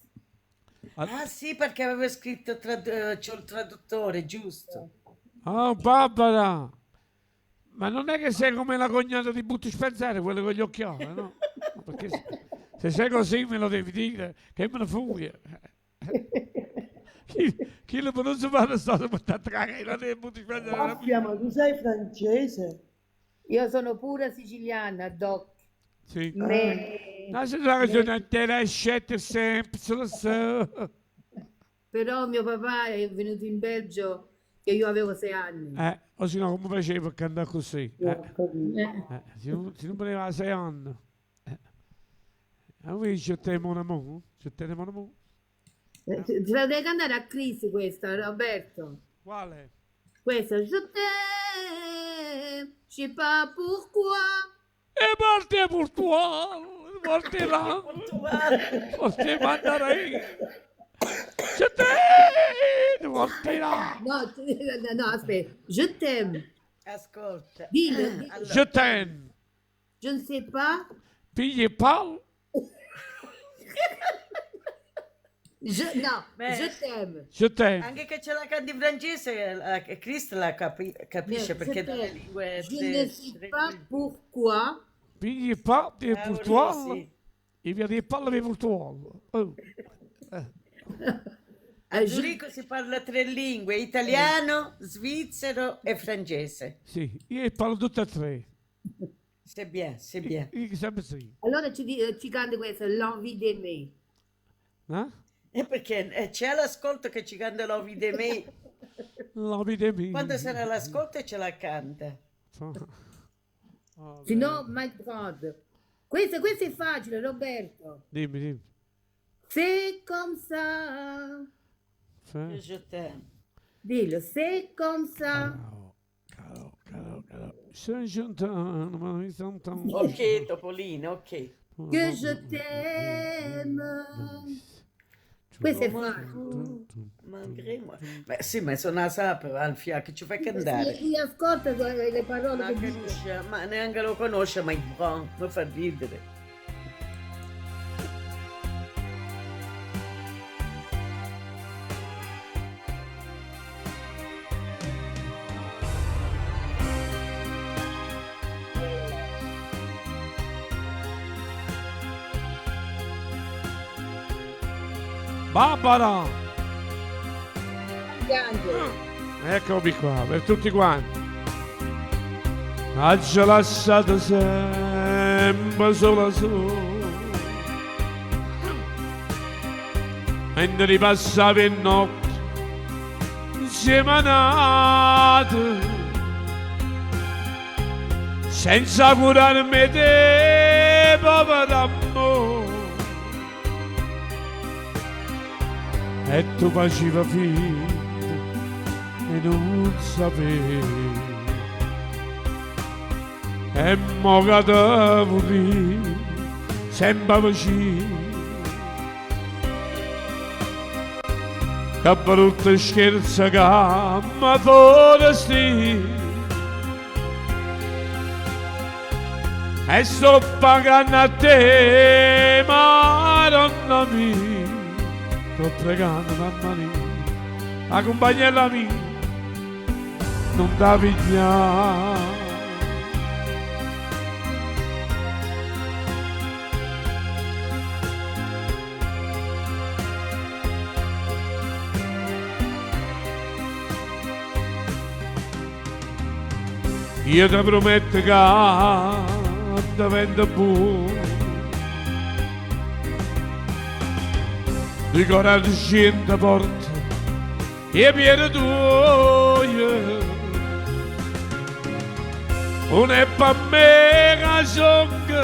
Ah sì, perché aveva scritto c'ho il traduttore, giusto? Oh, Barbara! Ma non è che sei come la cognata di Butti Spencer, quello con gli occhiali, no? Perché se sei così me lo devi dire, che me ne furia. Chi lo non si fa stato portato a cagare di Butti Spencer. Maffia, ma tu sei francese? Io sono pure siciliana, doc. Sì. Me- No, se la ragione te la scelta sempre, lo so. Però mio papà è venuto in Belgio che io avevo 6 anni. O se no, come facevo a cantare così? Se non veniva a 6 anni. Invece c'è te mon amour, c'è te mon amour. Te la devi cantare a Chris questa, Roberto. Quale? Questa, je t'aime, je sais pas pourquoi. E parte pour toi, parte là, parte mandarei. Je t'aime, parte là. No, no, aspetta, je t'aime. Ascolta. Dillo, dillo. Je t'aime. Je ne sais pas. Pigli pal. Je, no, Beh. je t'aime. Je t'aime. Anche che ce la canti in francese, Chris la capisce Je perché dalle t'aime. lingue Je ne sais pas pourquoi. Pigli pal e pour Ah, toi. sì. E via di palle per toi. Oh. A Zurigo si parla 3 lingue, italiano, svizzero e francese. Sì, io parlo tutte e 3. C'est bien, c'est bien. Io sempre sì. Allora ci canta questa, l'envie d'aimer. Eh? E perché c'è l'ascolto che ci canta l'envie d'aimer. L'envie d'aimer. Quando sarà l'ascolto ce la canta. Se no, my God. Questo è facile, Roberto. Dimmi, dimmi. C'est comme ça. Sì. Je t'aime. Dillo, c'est comme ça. Ok, Topolino, ok. Che je t'aime. Questo è facile. Malgré moi. Beh, sì, ma sono una sapa, Alfia, che ci fai cantare? Sì, ascolta le parole Ma, che dico. conosce, ma neanche lo conosce, ma è buono, mi fa ridere. Barbara! Piange. Eccomi qua, per tutti quanti. Ha lasciato sempre sola sola. Mentre ripassava in notte insieme a nato, senza curarmi te, povero amore. E tu facevi finta E nun sapè. E mo ca te vurria sempe vicino. Che brutto scherzo che mi fa destino. E sto pagando a te, Madonna mia. Sto pregando, mamma mia, 'a cumpagnella mia nun t' 'a piglià. Io te prometto ca divento buono. Di 45 porte 'e piede tuoje. Nun è pa me ca songo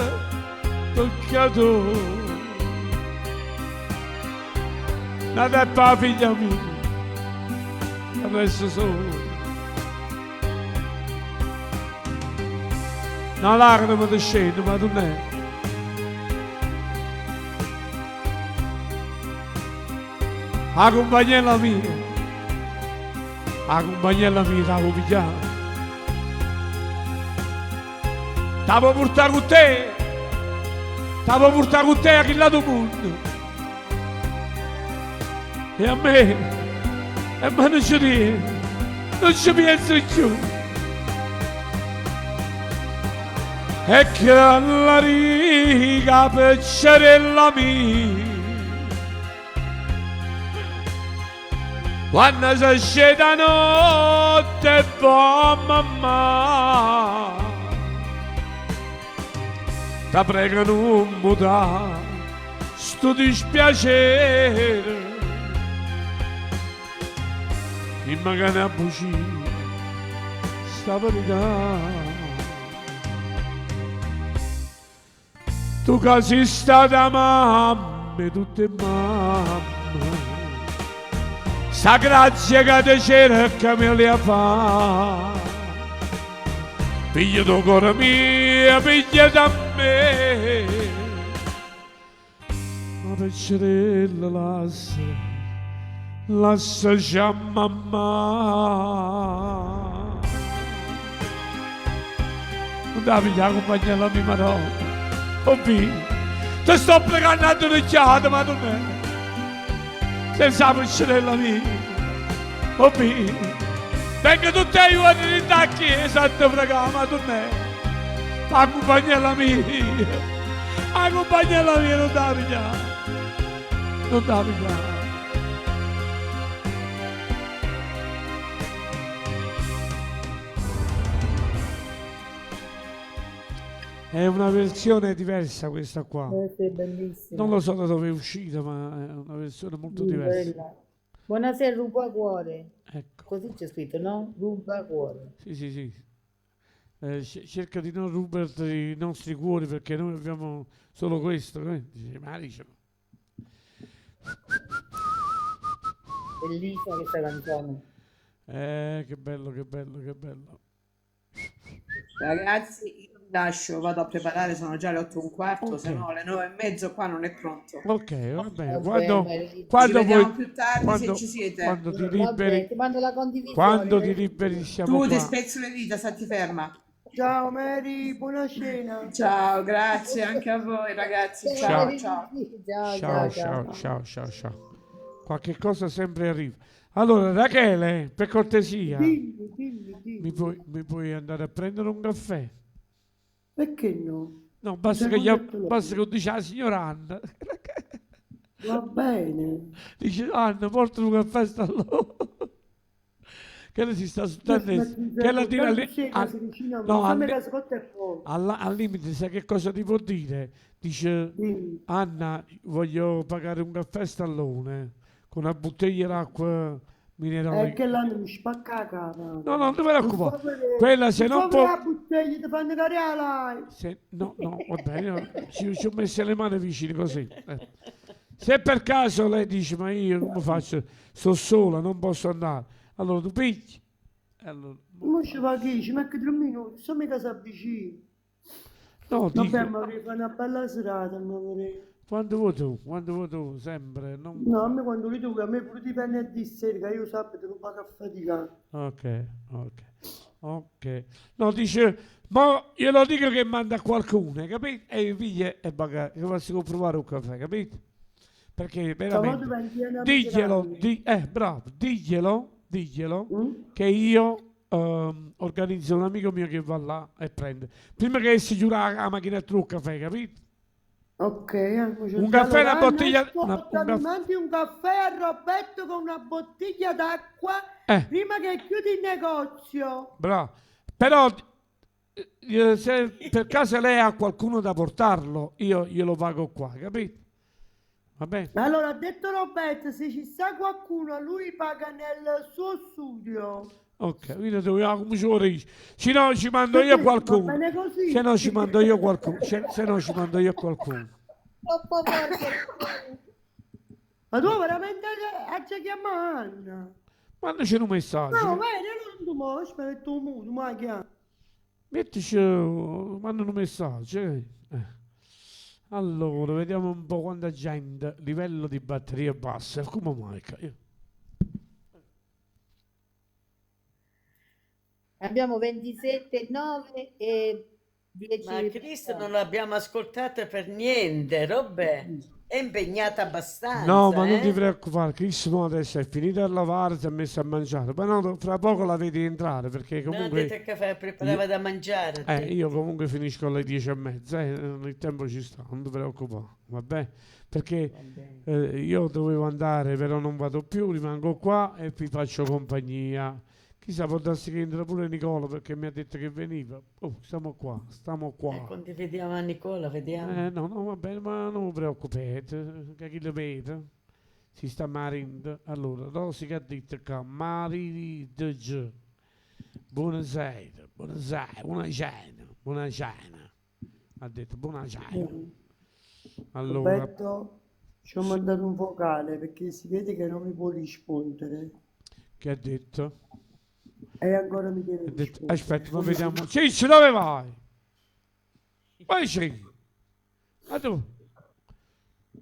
peccatore. N'ata è p' 'a figlia mia, ca resta sola. Na lacrima te scende, ma tu n'è. 'A cumpagnella mia, 'a cumpagnella mia t' 'a vuò piglià. T' 'a vuò purtà cu te, t' 'a vuò purtà cu te a chill'atu munno. E a me, e me nun ce tiene, nun ce pienze cchiù. E chella riga piccerella mia. Quanno se sceta 'a notte e vo' mammà. Te prego nun m' dà stu dispiacere. Dimme che è na bucia sta verità. Tu ca si stata mamma 'e tutt' 'e mamme, sta grazia ca te cerco me l'hê 'a fa'. Pigliate 'o core mio, pigliate a me. 'A piccerella lassa, lassace a mammà. Nun t' 'a piglià 'a cumpagnella mia Madonna. 'O vvi', te sto preganno addunucchiato, Madunè. Senza 'a piccerella mia. 'O vvi', vengo tutt' 'e juorne dint' 'a chiesa a te pregà, Madunè. 'A cumpagnella mia, 'a cumpagnella mia nun t' 'a piglià. Nun t' 'a piglià. È una versione diversa questa qua. Eh sì, bellissima. Non lo so da dove è uscita, ma è una versione molto Sì, diversa. bella. Buonasera, rubacuore. Ecco. Così c'è scritto, no? Rubacuore. Sì, sì, sì. Eh, cerca di non rubarti i nostri cuori perché noi abbiamo solo questo. Eh? Dice, ma dice, Bellissima questa canzone. Che bello, che bello, che bello. Ragazzi, io vi lascio, vado a preparare, sono già le 8:15, Ok. se no alle 9:30 qua non è pronto. Ok, va bene. Va Quando, bene, quando Ci vediamo vuoi, più tardi se quando, ci siete. quando ti Va bene, liberi, ti mando la condivisione. quando ti liberi siamo Tu ti qua. spezzo le dita, stati ferma. Ciao Mary, buona cena. Ciao, grazie anche a voi ragazzi. Ciao. Ciao, ciao. Ciao, Ciao, ciao, ciao, ciao. ciao, ciao, ciao. Qualche cosa sempre arriva. Allora, Rachele, per cortesia, Dimmi, dimmi, dimmi. mi puoi andare a prendere un caffè? Perché no? No, basta che, Secondo gli, te lo basta che lo dice la signora Anna. Va bene. Dice, Anna, porta un caffè sta là. Che ne si sta Io soltanto sto in che la tira tanto lì c'è al, casa vicino a me, no, fammi al, casa cotta e fuoco. al limite sai che cosa ti può dire? Dice Dimmi. Anna, voglio pagare un caffè stallone con una bottiglia d'acqua È minerale. che l'hanno mi spacca la capa. No, no, non ti Non preoccupare. fa vedere, Quella se non non fa può vedere la bottiglia, ti fanno cadere la live. se, no, no, va bene, io ci ho messo le mani vicine così. Se per caso lei dice, ma io come faccio? Sto sola, non posso andare. Allora tu pigli. E allora, Mo ci va chi? Ci metto 3 minuti, sto mica si avvicina. No, Vabbè, dico, ma vorrei fare una bella serata, ma vorrei. Quando vuoi tu, quando vuoi tu, sempre. Non. No, a me quando li tu, a me pure di venerdì sera, che io sabato non vado a faticare. Ok. No, dice, ma glielo dico che manda qualcuno, capito? E piglia e paga, che posso provare un caffè, capito? Perché Stavolta veramente, prendi una diglielo, grande. bravo, diglielo, diglielo, Mm? che io organizzo un amico mio che va là e prende. Prima che si chiuda la macchinetta del caffè, capito? Ok, Un caffè, allora, una bottiglia, Anna, un mi caffè. mandi un caffè a Roberto con una bottiglia d'acqua prima che chiudi il negozio. Bravo. Però se per caso lei ha qualcuno da portarlo, io glielo pago qua, capito? Va bene? Allora, ha detto Roberto, se ci sta qualcuno, lui paga nel suo studio. Ok, quindi dobbiamo come ci vuole. Se no ci mando io Va qualcuno. bene così. Se no ci mando io qualcuno. Se no ci mando io qualcuno. Troppo forte. Ma tu veramente hai già chiamato Anna? Mandaci un messaggio. No, bene, non tu mo, aspetta un muto, ma chiama. Mettici, manda un messaggio. Allora, vediamo un po' quanta gente, livello di batteria bassa. Come mai? Abbiamo 27, 9 e 10 Ma Cristo non l'abbiamo ascoltata per niente, Robè. È impegnata abbastanza, No, ma non ti eh? preoccupare, Chris mo adesso è finita a lavare, si è messa a mangiare. Ma no, fra poco la vedi entrare perché No, ha comunque detto che preparava io, da mangiare, ha io detto. comunque finisco alle 10:30, il tempo ci sta, non ti preoccupare, va bene? Perché Va bene. io dovevo andare, però non vado più, rimango qua e vi faccio compagnia. Chissà, può darsi che entra pure Nicola perché mi ha detto che veniva. Oh, stiamo qua, stiamo qua. Condividiamo a Nicola, vediamo. No, no, va bene, ma non vi preoccupate, che chi lo vede si sta marendo. Allora, Rosica ha detto che Maridg. Buonasera, buonasera, buonasera, buonasera. Ha detto buonasera. Allora, Roberto, ci ho mandato un vocale perché si vede che non mi può rispondere che ha detto? e ancora mi deve Ha detto, rispondere. aspetta, ma vediamo. Ciccio, dove vai? Vai, Ciccio. Ma tu?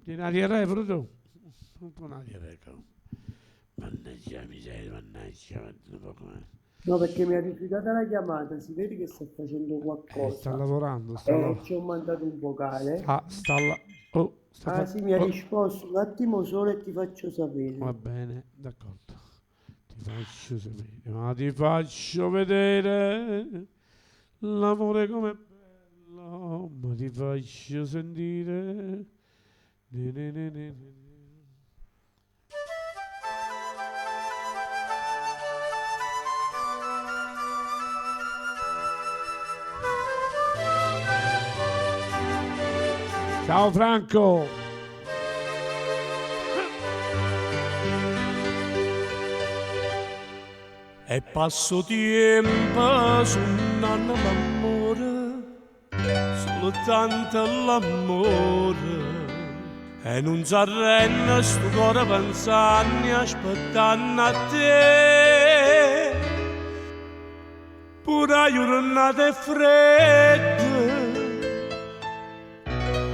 Tieni la diarrea pure tu? Un po' una diarrea. Mannaggia miseria, mannaggia, un po' come. No, perché mi ha rifiutata la chiamata, si vede che sta facendo Sta qualcosa. lavorando, sta E lavorando. ci ho mandato un vocale. Sta oh, sta Ah sì, mi ha oh, risposto un attimo solo e ti faccio sapere. Va bene, d'accordo. Ti faccio sapere, ma ti faccio vedere l'amore com'è bello, ma ti faccio sentire. Ne, ne, ne, ne, ne. Ciao Franco! E passo tempo su nanna l'amore, soltanto l'amore. E non si arrende sto cuore pensando e aspettando a te. Pure a giornata è fredda,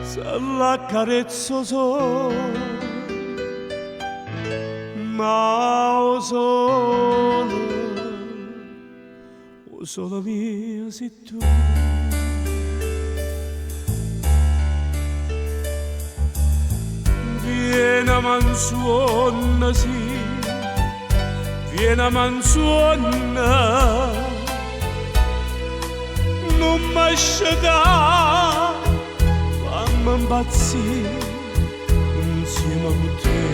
se la carezzo solo, ma o sole, o sole mio sei tu. Vieni mansuonna, sì, vieni mansuonna, non mi lasciare, fammi impazzire insieme con te.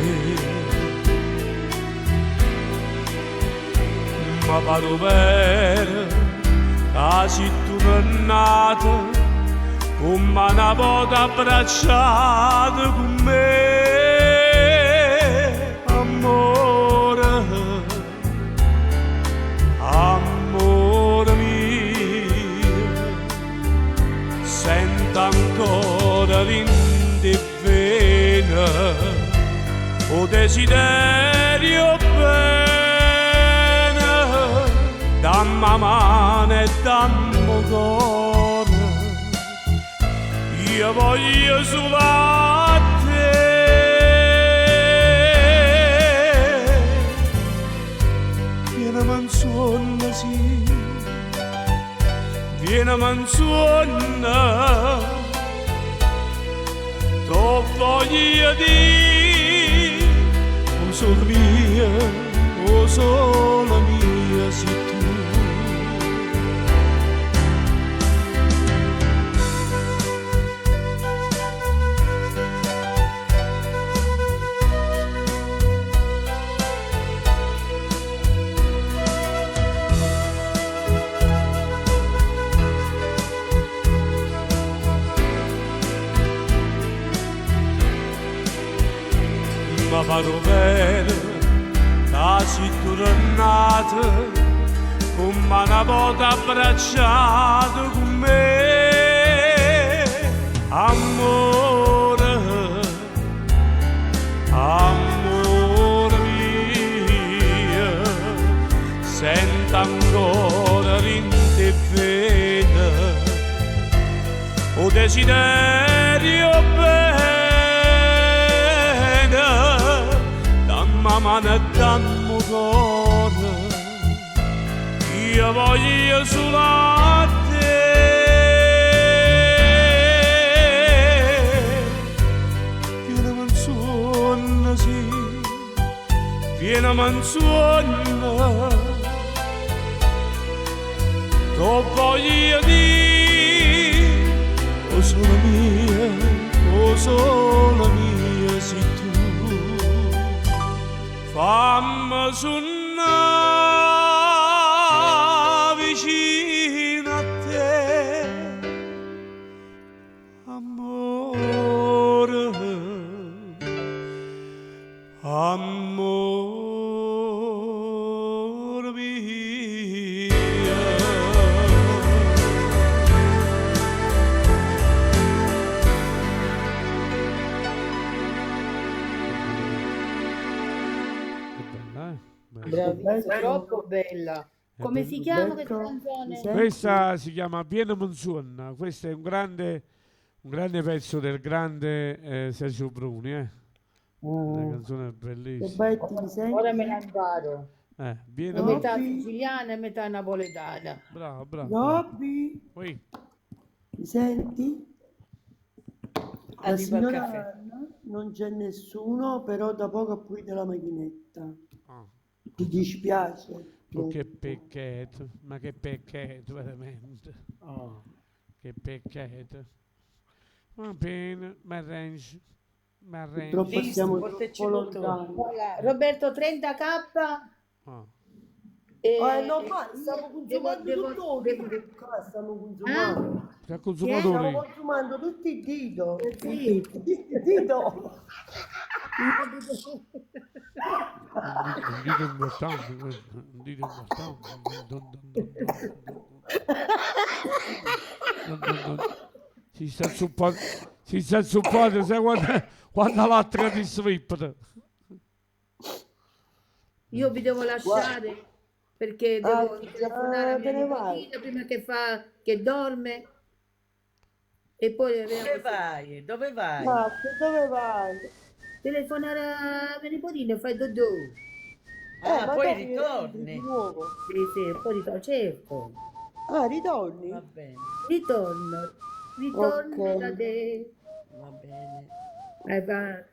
Ma vado bene, che sei tornata, come una volta abbracciata con me, amore, amore mio, sento ancora in vena o desiderio bene. Dammi 'a mano e dammi 'o core, io voglio solo a te. Vieneme 'nsuonno, sì, vieneme 'nsuonno, t' 'o voglio dì, 'o sole mio, 'o sole mio si' tu. Ma pare overo ca si' turnata comm'a na vota abbracciata cu me. Ammore, ammore mio, sento ancora dint' 'e vene 'o desiderio 'e bene. Damme 'a mano e damme 'o core, io voglio solo a te. Vieneme 'nsuonno, sì, vieneme 'nsuonno, t' 'o voglio dì, 'o sole mio, 'o sole mio si' tu. Famme sunnà vicino a te, ammore, ammore mio. Bella, eh? Bella. Bravissima, troppo bella. È Come si chiama questa canzone? Questa si chiama Vieneme 'nsuonno. Questo è un grande pezzo del grande Sergio Bruni, eh. Una canzone bellissima. Roberto, mi senti? Ora me la imparo. Vieneme Metà siciliana e metà napoletana. Bravo, bravo. bravo. Robby, Oui. mi senti? La Arriva il signora caffè. Anna non c'è nessuno, però da poco ha pulito la macchinetta. Ah. Ti dispiace? Oh, che peccato, ma che peccato veramente. Che peccato. Va bene, mi arrangio, mi arrangio. Purtroppo siamo portaci troppo tutto. lontani. Guarda, Roberto 30K Ah. e Eh, no, ma stiamo consumando tutto il qua stiamo consumando. C'è Stiamo consumatori. consumando tutti il dito. Sì. Il dito. Un dito importante questo, un dito importante. Don, don, don, don, don, don, don. Si sta zuppando, si sta zuppando, sai quando l'altra ti svippata. Io vi devo lasciare perché devo Ah, telefonare a te mia ne vai. nipotina prima che fa, che dorme e poi Dove vai? Dove vai? Ma dove vai? Telefonare a mia nipotina e fai dodò. Ah, ma poi dopo rientri ritorni. di nuovo. Sì, sì, poi ritorno, certo. Ah, ritorni? Va bene, Ritorno, ritorno Ok. da te. va bene. Va.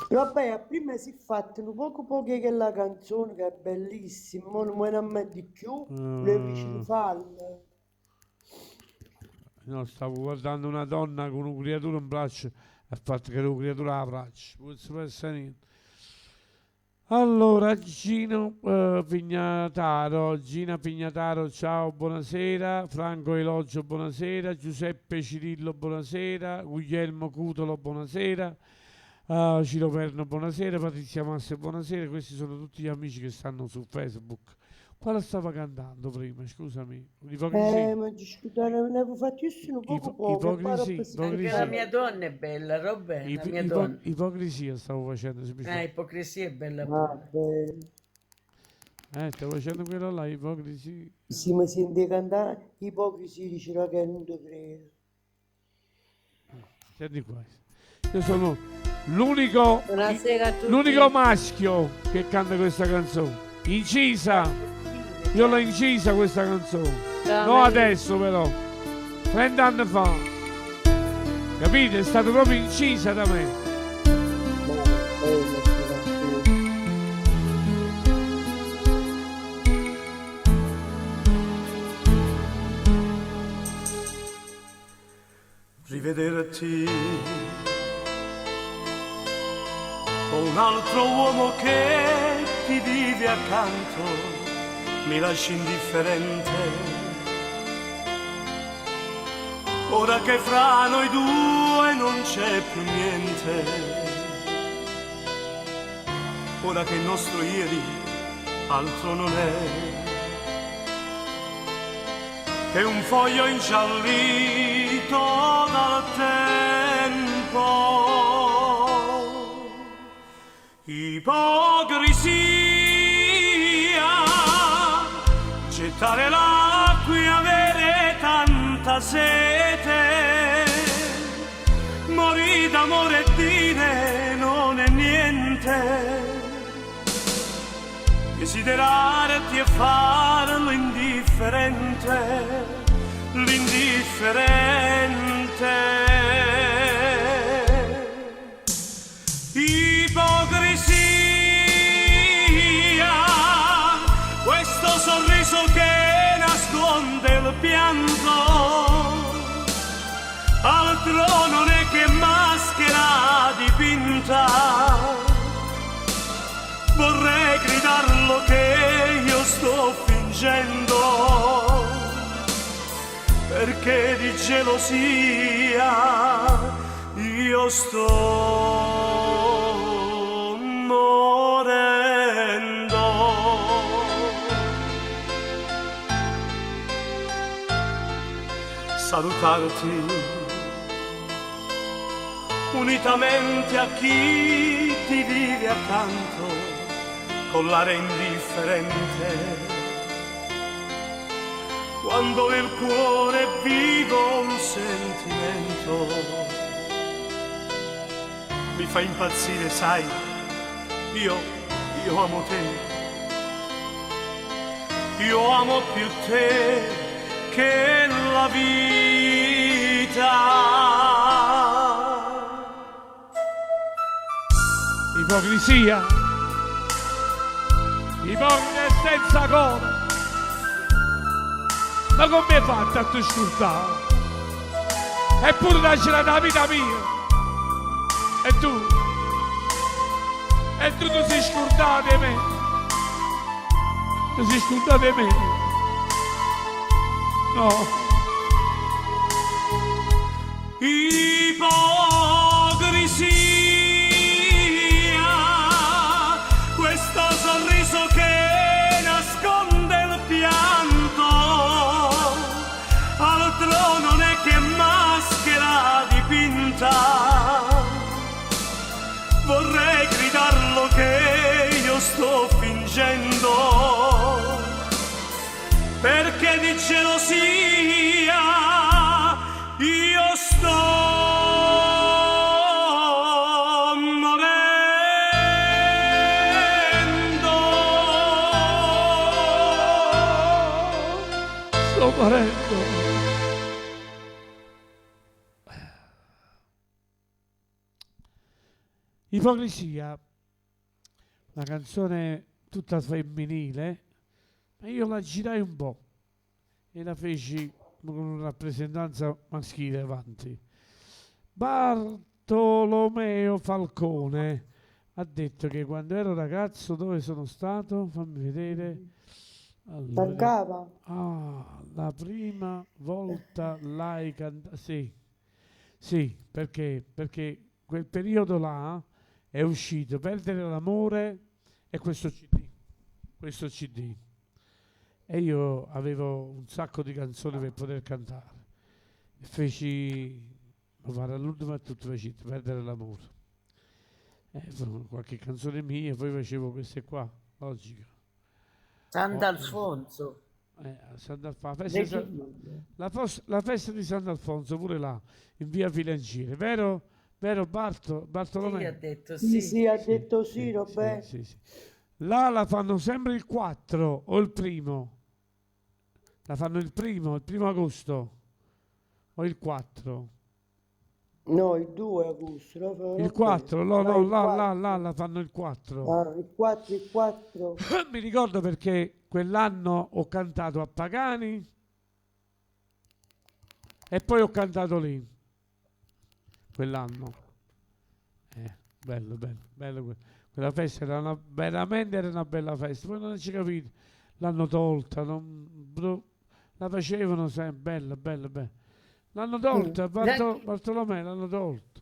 Vabbè, prima si è fatta un poco poco che la canzone che è bellissima, mo non me ne metto di più, le vicine falle. No, stavo guardando una donna con un creatura in braccio, ha fatto che era un creatura a braccio, non si pensa niente. Allora, Gino Pignataro, Gina Pignataro, ciao, buonasera. Franco Elogio, buonasera. Giuseppe Cirillo, buonasera. Guglielmo Cutolo, buonasera. Ciro Perno, buonasera. Patrizia Masse, buonasera. Questi sono tutti gli amici che stanno su Facebook. Quale stava cantando prima? Scusami. L'ipocrisia. Ma scusate, ne avevo fatto io un poco poco, e poi Ipocrisia, dopo si- Anche la mia donna è bella, Robè, la mia donna. Ipocrisia stavo facendo semplicemente. Ipocrisia è bella Vabbè. Stavo facendo quella là, ipocrisia. Se mi senti cantare, ipocrisia dice che non ti credo. Senti qua. Io sono l'unico Buonasera a tutti. l'unico maschio che canta questa canzone. Incisa. Io l'ho incisa questa canzone. Ciao, No Maria. adesso però. 30 anni fa. Capite? È stata proprio incisa da me. Bella sta canzone. Rivederti con un altro uomo che ti vive accanto mi lasci indifferente. Ora che fra noi due non c'è più niente, ora che il nostro ieri altro non è che un foglio ingiallito dal tempo. Ipocrisia, gettare l'acqua e avere tanta sete, morì d'amore e dire non è niente desiderarti e farlo indifferente, l'indifferente. Ipocrisia, questo sorriso che nasconde il pianto, altro non è che maschera dipinta. Vorrei gridarlo che io sto fingendo, perché di gelosia io sto morendo. Salutarti unitamente a chi ti vive accanto con l'aria indifferente. Quando nel cuore è vivo un sentimento, mi fa impazzire, sai, io amo te. Io amo più te che la vita. Ipocrisia. Ipocrita e senza cuore. Ma come hai fatto a ti scordare? Eppure lasci la vita mia. E tu? E tu ti sei scordato di me? Ti sei scordato di me? No. Ipocrisia, questo sorriso che nasconde il pianto, altro non è che maschera dipinta. Vorrei gridarlo che io sto fingendo, perché di gelosia io sto morendo. Sto morendo. Ipocrisia, una canzone tutta femminile, ma io la girai un po' e la feci con una rappresentanza maschile avanti. Bartolomeo Falcone ha detto che quando ero ragazzo dove sono stato? Fammi vedere. Allora, Mancava. ah, la prima volta l'hai cantata. Sì, sì, perché? Perché quel periodo là è uscito Perdere l'amore e questo CD. Questo CD. E io avevo un sacco di canzoni per poter cantare. E feci, mi pare all'ultimo a tutto feci Perdere l'amore. Qualche canzone mia, poi facevo queste qua, logica. Sant'Alfonso. Sant'Alfonso, la festa di la festa di Sant'Alfonso pure là, in via Filancieri, vero? Vero Barto? Bartolomeo? Sì, ha detto Sì, sì. sì, ha detto sì, Robè. Sì, sì. Là la fanno sempre il 4 o il primo. La fanno il primo agosto o il 4. No, il 2 agosto, no, Il Robè? 4, no, Ah, no, il là, là, 4. là la fanno il 4. Ah, il 4, il 4. Mi ricordo perché quell'anno ho cantato a Pagani e poi ho cantato lì. Quell'anno. Bello, bello, bello quella festa era una, veramente era una bella festa. Poi non ci capite, l'hanno tolta, non, bro, la facevano sempre, bella, bella, bella. L'hanno tolta, Bartolomeo l'hanno tolta.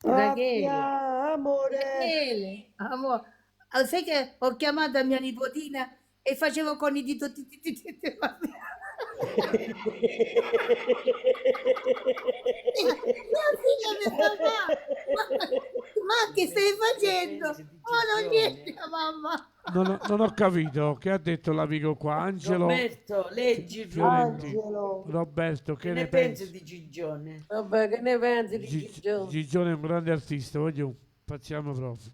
Rachele. Rabbia, amore. Rachele, amore. Ah, sai che ho chiamato mia nipotina e facevo con i dito ti, ti, ti, ti, ti, vabbè. Mia figlia mi fa, ma che stai facendo? Oh, non niente, mamma. Non ho capito che ha detto l'amico qua, Angelo Roberto, leggi Fiorentino. Angelo. Roberto, che Che ne ne pensi pensi? di Gigione? Vabbè, che ne pensi di Gigione? Gigione è un grande artista, voglio, passiamo proprio.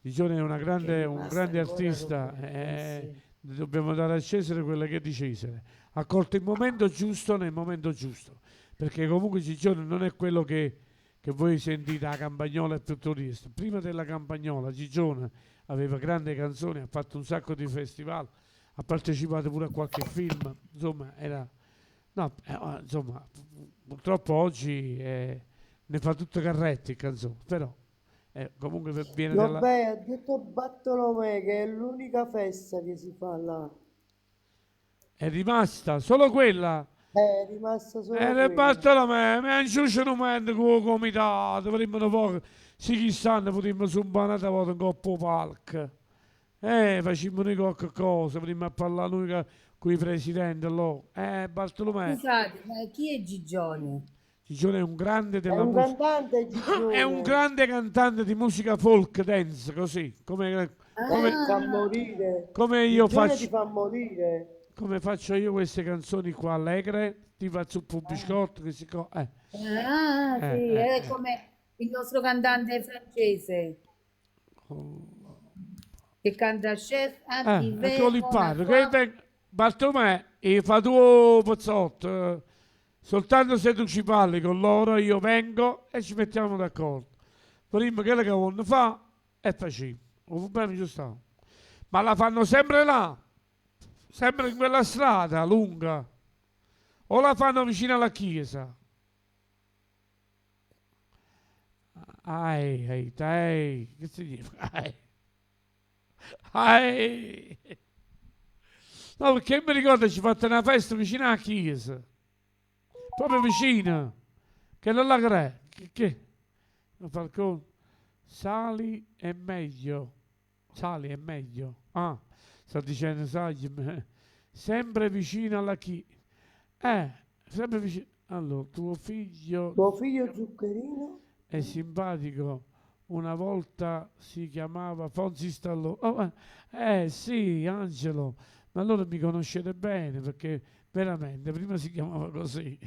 Gigione è Che è un rimasta grande ancora artista, Roberto, sì. dobbiamo dare a Cesare quello che è di Cesare. Ha colto il momento giusto nel momento giusto, perché comunque Gigione non è quello che voi sentite la Campagnola e tutto il resto. Prima della Campagnola Gigione aveva grandi canzoni, ha fatto un sacco di festival, ha partecipato pure a qualche film, insomma era... No, insomma, purtroppo oggi ne fa tutto carretti canzone, però comunque viene dalla... Vabbè, ha detto Bartolomeo che è l'unica festa che si fa là. È rimasta solo quella? È rimasta solo Era quella. Bartolomeo, ma non c'è un momento con il comitato, prima di poco, sì, chi sanno, potremmo zumbare una volta in coppa palco. Facciamo noi qualche cosa, prima a parlare noi con i presidenti là. Bartolomeo. Scusate, ma chi è Gigione? Gigione è un grande È della un musica. cantante, Gigione. È un grande cantante di musica folk dance, così, come Ti fa morire. come io Gigione faccio ti fa morire. Come faccio io queste canzoni qua allegre, ti faccio un biscotto che si co-. Ah, sì, è come il nostro cantante francese. Oh. Che canta Chef Anti Eccolo il padre, che Bartolomeo, e fa tuo pezzotto. Soltanto se tu ci parli con loro, io vengo e ci mettiamo d'accordo. Prima quello che vogliono fa e facciamo. O va bene, giusto? Ma la fanno sempre là, sempre in quella strada lunga, o la fanno vicino alla chiesa. Ai, ai, dai, che significa? Ai. Ai. No, perché mi ricordo ci fatta una festa vicino alla chiesa, proprio vicino, che non la crea, che? Un falcone. Sali è meglio, sali è meglio. Ah, sto dicendo, sai, sempre vicino alla chiesa. Sempre vicino. Allora, tuo figlio... Tuo figlio Zuccherino? È simpatico. Una volta si chiamava Fonzi Stallone. Oh sì, Angelo, ma allora mi conoscete bene, perché veramente prima si chiamava così.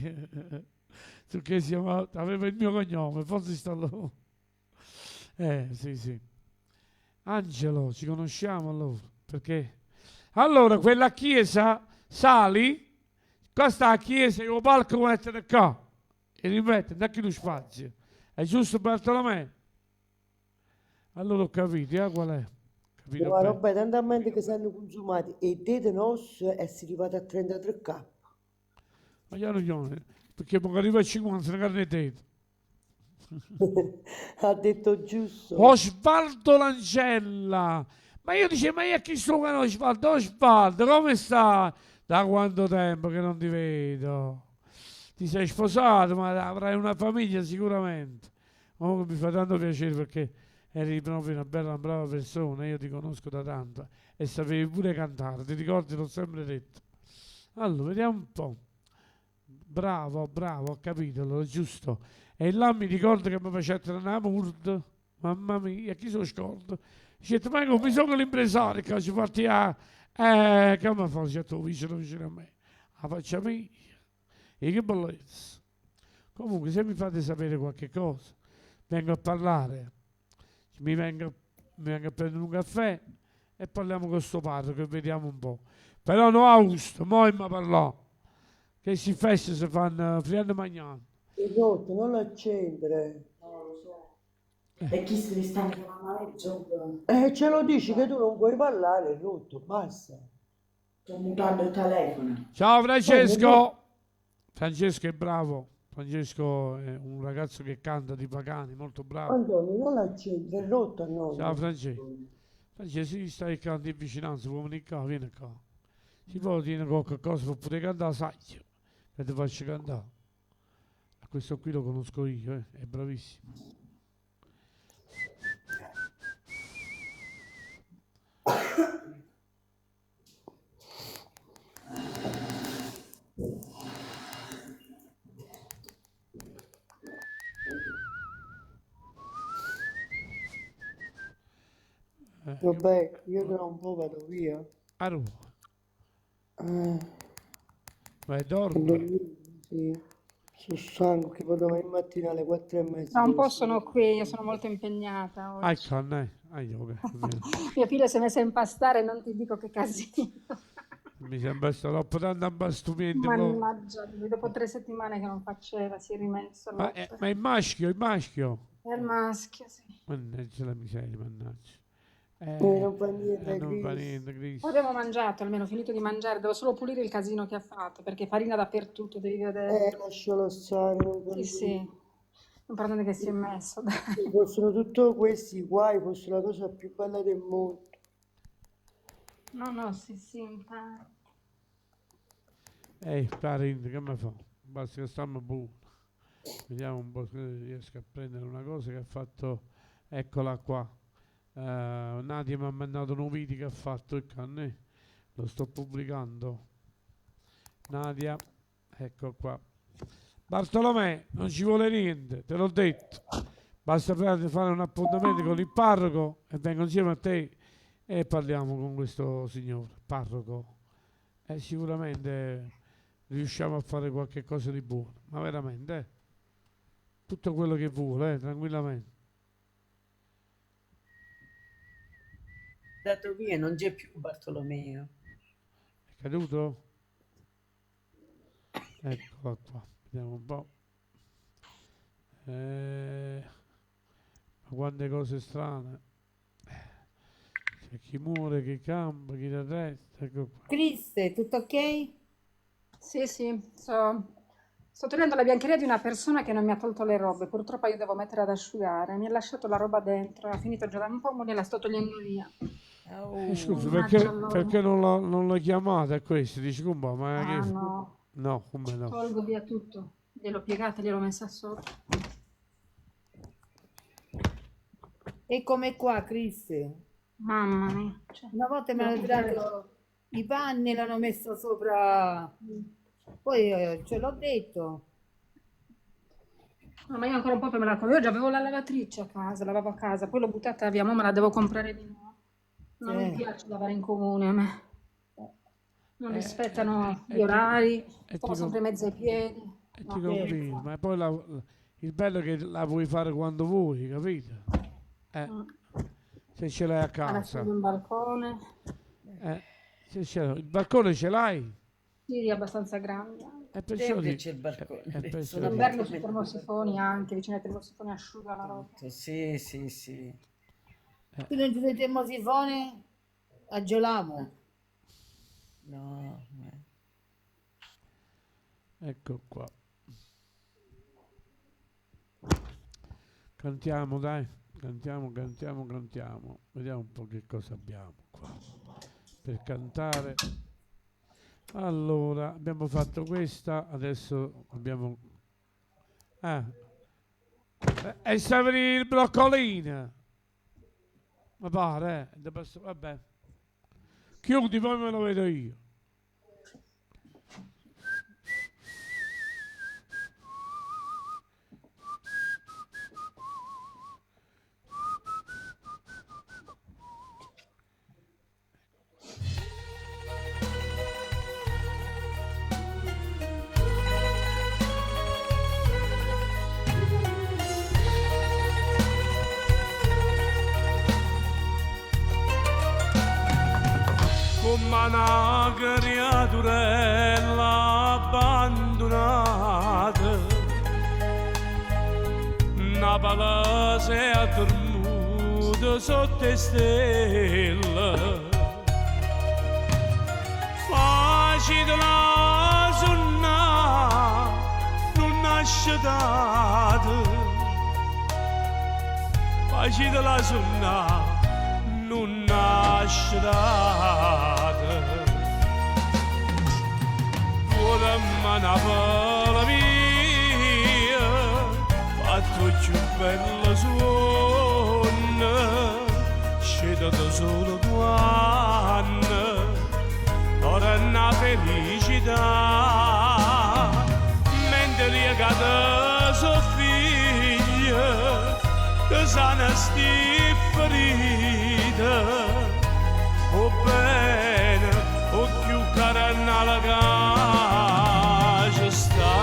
Perché si chiamava, aveva il mio cognome, Fonzi Stallone. Sì, sì. Angelo, ci conosciamo allora, perché... Allora, quella chiesa, sali, qua sta la chiesa, io palco mettere qua, e ripeto, non è che lo spazio. È giusto Bartolomeo? Allora ho capito, qual è? Capito Ma bene. roba, tanto che si hanno consumati e dete nostre e si è arrivato a 33k. Ma io non io, perché poi arriva a 50, non carne dete. Ha detto giusto. Osvaldo Langella. Ma io dicevo, ma io chi sono con Osvaldo? Osvaldo, come sta? Da quanto tempo che non ti vedo? Ti sei sposato, ma avrai una famiglia sicuramente. Comunque mi fa tanto piacere perché eri proprio una bella, brava persona, io ti conosco da tanto e sapevi pure cantare, ti ricordi, l'ho sempre detto. Allora, vediamo un po'. Bravo, bravo, ho capito, allora, giusto. E là mi ricordo che mi faceva una murda, mamma mia, chi se lo scorda? Dice, ma come sono l'impresario che ci fatti a... Che me fa certo vicino vicino a me, 'a faccia mia. E che bellezza. Comunque se mi fate sapere qualche cosa, vengo a parlare, mi vengo, mi vengo a prendere un caffè e parliamo con sto parroco e vediamo un po'. Però no Augusto, mo imma parlà. Che sti feste si fanno friando magnando. Il rotto, non l'accendere. No, lo so. E chi se ne sta chiamando? Ce lo dici che tu non puoi parlare, è rotto, basta. Sto mutando il telefono. Ciao Francesco! Francesco è bravo. Francesco è un ragazzo che canta di Pagani, molto bravo. Antonio, non l'accendere, è rotto, no. Ciao Francesco. Francesco, se stai qua in vicinanza, puoi venire qua, vieni qua. Si può dire qualche cosa per poter cantare, sai, che ti faccio cantare. A questo qui lo conosco io, è bravissimo. Vabbè, io tra un po' vado via. A Roma. Eh, Vai a ho dormire. dormito, sì. Sono stanco che vado domani mattina alle 4:30. Tra un po' sono qui, io sono molto impegnata Ah, oggi. ecco, ok, va bene. Mia figlia si è messa a impastare, non ti dico che casino. Mi sembra sto troppo tanto imbastimento. proprio. Mannaggia, lui dopo 3 settimane che non faceva, si è rimesso Ma, l'altro. ma il maschio, il maschio. È il maschio, sì. Mannaggia la miseria, mannaggia. Non fa niente, Non fa Chris. niente, Chris. Poi abbiamo mangiato, almeno finito di mangiare, devo solo pulire il casino che ha fatto, perché farina dappertutto, devi vedere. Lascialo stare, non fa Sì, sì, niente. l'importante è che si è messo, dai. Se fossero tutti questi guai, fosse la cosa più bella del mondo. No, no, sì, sì, infatti. Ehi, parente, che mi fa? Basta che stiamo buoni. Vediamo un po' se riesco a prendere una cosa che ha fatto. Eccola qua. Nadia mi ha mandato un video che ha fatto il cane. Lo sto pubblicando. Nadia, ecco qua. Bartolomè, non ci vuole niente, te l'ho detto. Basta fare un appuntamento con il parroco e vengo insieme a te e parliamo con questo signore, parroco. E sicuramente riusciamo a fare qualche cosa di buono, ma veramente, tutto quello che vuole, tranquillamente. Dato via, non c'è più Bartolomeo. È caduto? Eccolo qua, vediamo un po'. Ma quante cose strane. C'è chi muore, chi campa, chi da testa, ecco qua. Chris, tutto ok? Sì, sì, sto togliendo la biancheria di una persona che non mi ha tolto le robe. Purtroppo io devo mettere ad asciugare. Mi ha lasciato la roba dentro, ha finito già da un po', ma gliela sto togliendo via. Scusa, Mannaggia perché, loro. perché non l'ha chiamata questo? Dici, compa, ma Ah, che... no. No, come no? Tolgo via tutto. Gliel'ho piegata, gliel'ho messa sotto. E come qua, Chris? Mamma mia. Cioè, Una volta mi hanno devo comprare- tirato i panni e l'hanno messo sopra. Poi ce l'ho detto. No, ma io ancora un po' per me la Io già avevo la lavatrice a casa, lavavo a casa, poi l'ho buttata via, ma me la devo comprare di nuovo. Non mi piace lavare in comune a me. Non rispettano gli orari, E stanno ti, sempre in mezzo ai piedi. e No. ti convinco, ma poi il bello è che la puoi fare quando vuoi, capito? Se ce l'hai a Alla casa. fine un balcone. Se ce l'hai. Il balcone ce l'hai? Sì, è abbastanza grande. E perciò Sempre dico- c'è il balcone. e perciò Sono dico- D'inverno sui termosifoni anche, vicino ai termosifoni asciuga la roba. Sì, sì, sì. Tu non ci sei termosifone? Aggelamo. No, Ecco qua. Cantiamo, dai. Cantiamo, cantiamo, cantiamo. Vediamo un po' che cosa abbiamo qua per cantare. Allora, abbiamo fatto questa, adesso abbiamo... Ah. E sta per il broccolino. Mi pare, eh. Vabbè. Chiudi, poi me lo vedo io. Come una creaturella abbandonata, una palase addormuta sotto le stelle. Facile la sonna, non nasce data. Facile la sonna, non nasce data. Vuole una parola mia, fatto più bello suono, scedo da solo quando torna felicità, mentre riegata sua figlia, che sana sti ferita, o bene, o più cara la casa sta.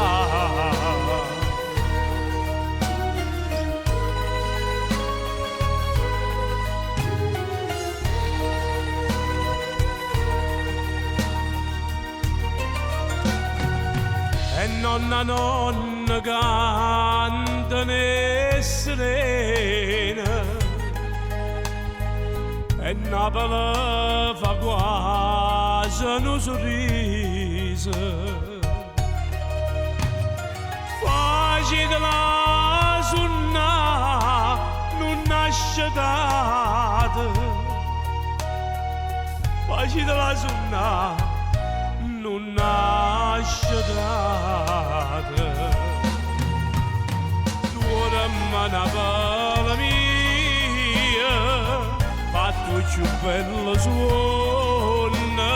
E nonna nonna canta ne serena e Napoli fa quasi un sorriso. Facile la sonna non nasce data, facile la sonna non nasce data. Dorma una parola mia, fatto più bello suono,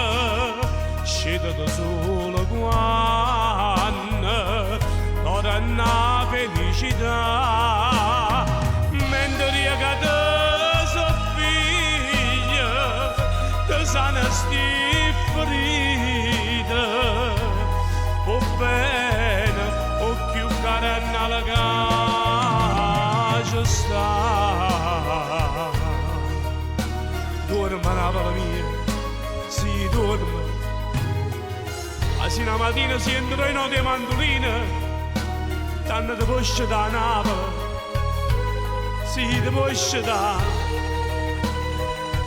scedo da solo quando torna felicità, mentre riegata sua figlia, te sana sti ferita, o bene, o più cara la casa sta. Dorma Napoli mia, si dorme. Ma se una mattina si entra in di mandolina, tanto ti puoi da Napoli, si ti puoi da.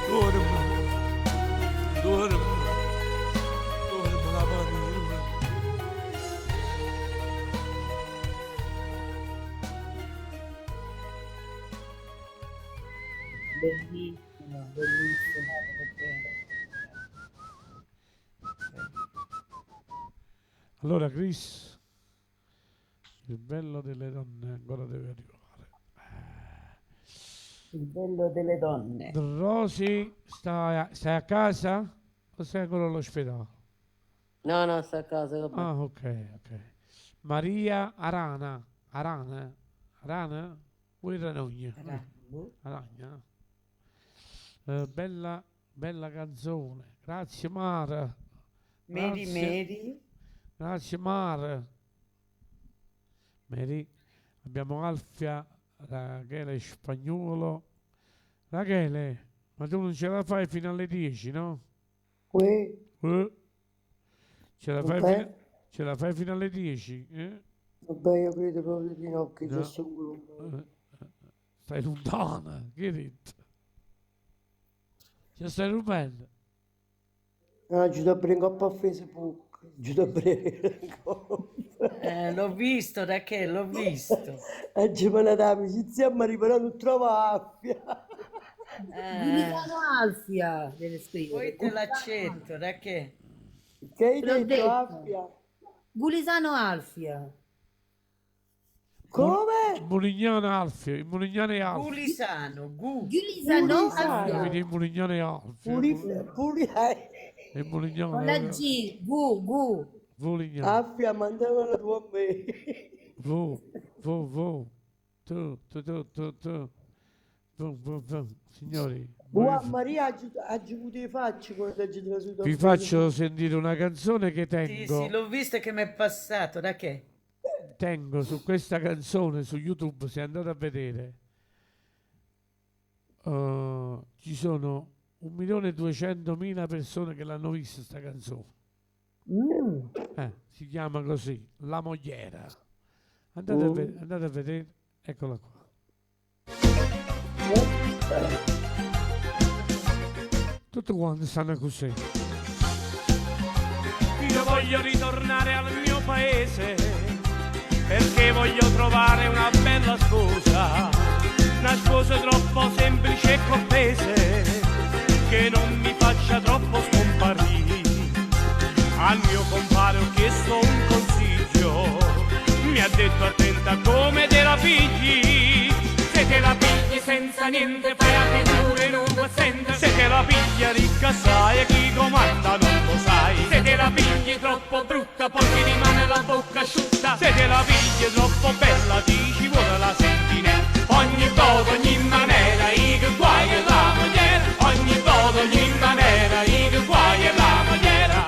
Dorma, dorma, dorma Napoli mia, dorma. Bellissima, bellissima. Allora Chris, il bello delle donne ancora deve arrivare. Il bello delle donne. Rosy, stai a casa o stai ancora all'ospedale? No, no, sta a casa. Vabbè. Ah, ok, ok. Maria Arana, Arana, Arana? Vuoi Ranogna? Aragna. Bella, bella canzone. Grazie Mara. Mary, Grazie. Mary. Grazie Mara. Mary. Abbiamo Alfia, Rachele Spagnuolo. Rachele, ma tu non ce la fai fino alle 10, no? Uè. Ce la fai Vabbè. fino, ce la fai fino alle 10? Eh? Vabbè, io credo proprio di no, che No. già sono lontano. Stai lontana, che hai detto? Ci stai rubando? Ah, giù da prendere un po' a Facebook, giù da prendere L'ho visto, Rachele, l'ho visto. E ci mandato amicizia, ma però non trova Affia. Giuliano Alfia deve scrivere. Poi te l'accetto, Rachele. Che hai Te l'ho detto, detto. Affia? Gulisano Alfia. Come? Mulignano Alfio, il Mulignano è Alfio. Gulisano, Gu. Gulisano Gulisano. Vedi il Mulignano è Alfio. Puri, Il Mulignano Con la G, Gu, Gu. Mulignano. Affia, mandamela tu a me. V, V, V, tu, tu, tu, tu, tu. V, V, V. Signori, Ua, Maria, ha avuto i facci quando ha girato vi faccio sentire una canzone che Sì, tengo. sì, l'ho visto che mi è passato, Rachele. Tengo su questa canzone su YouTube, se andate a vedere, ci sono 1.200.000 persone che l'hanno vista sta canzone. Si chiama così, La Mogliera. Andate, a, andate a vedere, eccola qua. Tutte quante stanno così. Io voglio ritornare al mio paese perché voglio trovare una bella sposa, una sposa troppo semplice e cortese che non mi faccia troppo scomparire. Al mio compare ho chiesto un consiglio, mi ha detto attenta come te la pigli, se te la pigli senza niente fai la figura in un pezzente, se te la piglia ricca sai chi comanda non lo sai, se te la pigli troppo brutta poi ti rimane la bocca asciutta, se te la pigli troppo bella ti ci vuole la sentinella, ogni volta, ogni maniera, i che guai è la mogliera, ogni volta, ogni maniera, i che guai è la mogliera.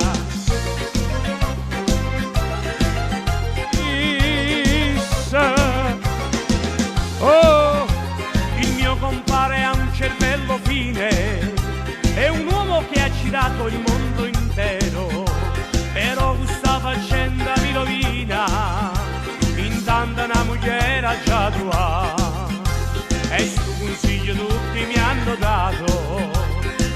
Chissà. Oh, il mio compare ha un cervello fine, è un uomo che ha girato il mondo intero, però questa faccenda mi rovina, intanto una moglie già tua, e sto consiglio tutti mi hanno dato,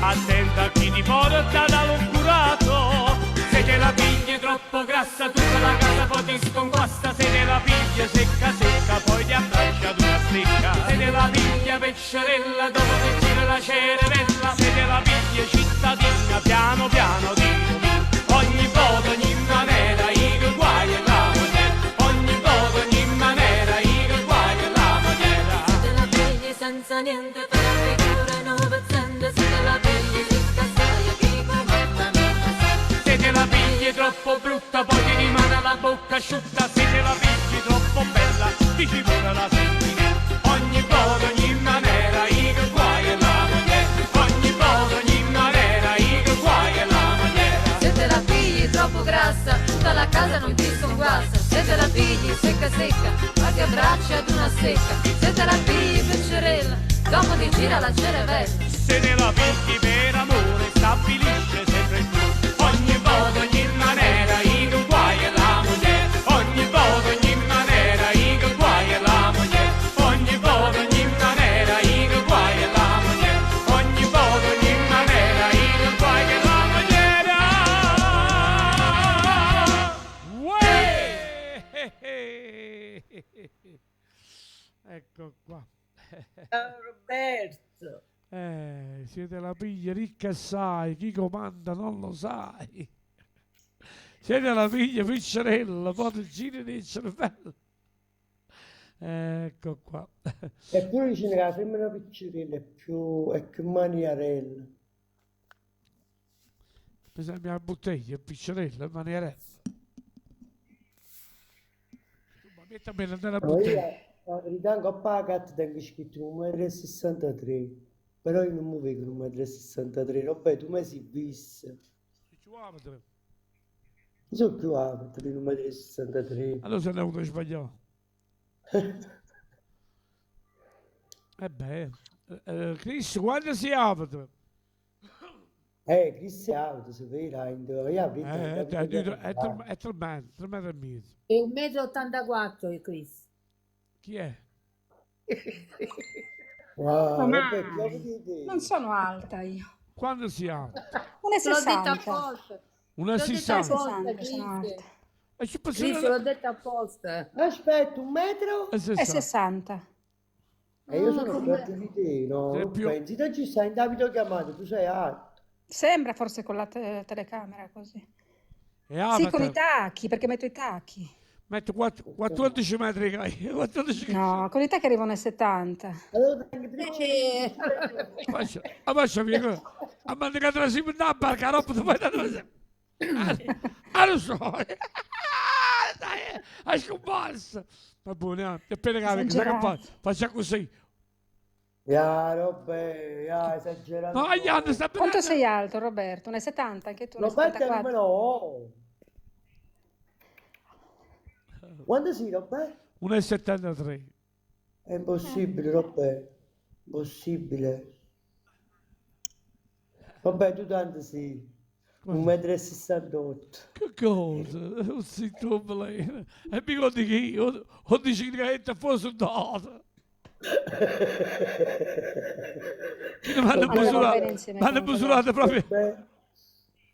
attenta a chi ti porta dall'occurato, se te la pigli troppo grassa tutta la casa poi ti sconquassa, se te la pigli secca secca poi ti abbraccia ad una stecca, se te la piglia peccerella dopo ti gira la cerevella, se te la pigli cittadina piano piano ti rovina, ogni volta ogni maniera i che guai è la moglie, ogni volta ogni maniera i che guai è la moglie. Se te la pigli senza niente fai la figura in un pezzente, se te la pigli ricca sai chi comanda non lo sai. Se te la pigli troppo brutta poi ti rimane la bocca asciutta, se te la pigli troppo bella ti ci vuole la sentinella, ogni volta ogni maniera i che guai è la moglie, ogni volta ogni maniera i che guai è la moglie. Se te la pigli troppo grassa, tutta la casa non ti sconguassa. Se te la pigli secca secca, ma ti abbracci ad una secca. Se te la pigli peccerella, dopo ti gira la cerevella. Se te la pigli per amore stabilisce sempre il tuo, ogni volta ogni maniera i che guai è la moglie, ogni volta ogni maniera i che guai è la moglie, ogni volta ogni maniera i che guai è la moglie, ogni volta ogni maniera i che guai è la moglie. Uè! Ecco qua. Ciao Roberto. Siete la piglia ricca assai, chi comanda non lo sai. Siete la piglia piccerella, poi ti giri nel cervello. Ecco qua. Eppure dicono che la femmina piccerella è più maniarella. Per esempio la bottiglia è piccerella, è maniarella. Ma mettami nella No, bottiglia. io la verità in Coppa Cat tengo scritto 1,63 m, però io non mi vedo 1,63 m. Roberto, tu mi sei visto. Io sono più alto di 1,63 m. Allora se ne avuto sbagliato. Eh beh, Chris, quando si apre? Chris è alto, se vedi, io la verità, capito È che 3 metri, 3 metri e mezzo. È 1,84 m il Chris. Chi è? Wow, Ma Roberto, mai. che vedi? Non sono alta io. Quando si apre? Una Te l'ho detto 60. apposta. Una L'ho detto 60. apposta, 60 sono Chris. alta. E ci posso Chris, l'ho detto apposta. Aspetta, un metro? E E 60. 60. E io Ah, sono più come... alto di te, no? Sei Non più... pensi, te ci stai in videochiamata, tu sei alto. Sembra forse con la telecamera così. E Sì, con i avatar. tacchi, perché metto i tacchi. Metto 14 metri, 14 No, con i tacchi arrivano ai 70. Allora tengo tre Invece... Faccia, a faccia via, a mandare la simile a barca, roba, tu vai da dove Ah, lo so. Dai, è scomparsa. Va bene, eh, appena che sai che fa? Esagerato. Faccia così. Ya, Robè, ya, esagerato. No, gli altri sta Quanto bene. sei alto, Roberto? 1,70 anche tu, Roberto è 1,74. numero 8. Quando sei, Roberto? 1,73. È impossibile, Roberto. Impossibile. Vabbè, tu tanto sei 1,68 m. Che cosa? Oh, zitto, veleno. E mica lo dico io, o dici che è fuori soldato. Che mi hanno Andiamo bene misurato, insieme mi hanno comunque, dai. misurato proprio. Vabbè,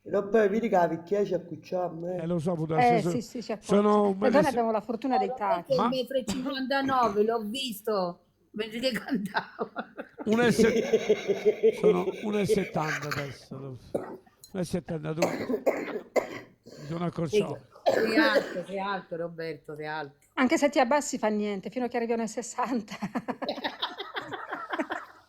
vabbè, vedi che la vecchiaia ci accucciamo, Eh, eh. lo so, può darsi, Sì, sì, ci accorge. sono un Noi donne metro e abbiamo la fortuna dei Roberto è tacchi. Ma 1,59 m, l'ho visto mentre che cantava. un e se- sono 1,70 adesso. 1,72. Mi sono Sì, accorciato. sei alto Roberto, sei alto. Anche se ti abbassi fa niente, fino a che arrivi ai 60.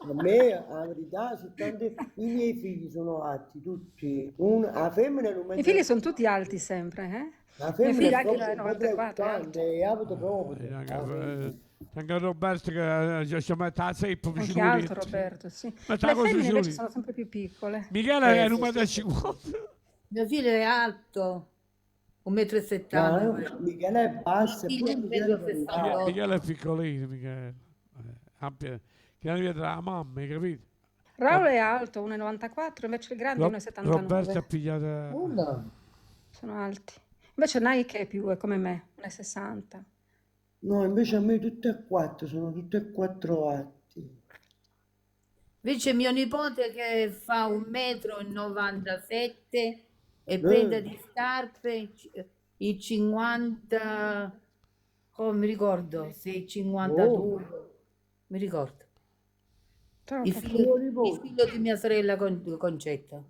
A me, la verità, soltanto i miei figli sono alti, tutti. La femmina è I figli sono tutti alti sempre, eh? La Mio femmina figlio è anche proprio 94 è 1,80 alto. m, è alto proprio. Anche, La femmina. anche Roberto che già ci mette la zeppa Anche vicino al alto letto. Roberto, sì. Mette la Le cosa femmine vicino al invece letto. sono sempre più piccole. Michele è Sì, sì. 1,50 m. Mio figlio è alto, 1,70 No, m. Michele è basso, Mia figlia eppure è Michele è 1,68 m. Michele è piccolino, Michele. Abbia, che arriva dalla mamma, hai capito? Raul è alto, 1,94, invece il grande è Roberto ha 1,79. pigliato... Nulla. Sono alti. Invece Nike è più, è come me, 1,60. No, invece a me tutte e quattro, sono tutte e quattro alti. Invece mio nipote che fa 1,97 m e prende di scarpe i 50, oh, mi ricordo, se 52, mi ricordo. Il Troppo. figlio, il figlio di mia sorella Concetta.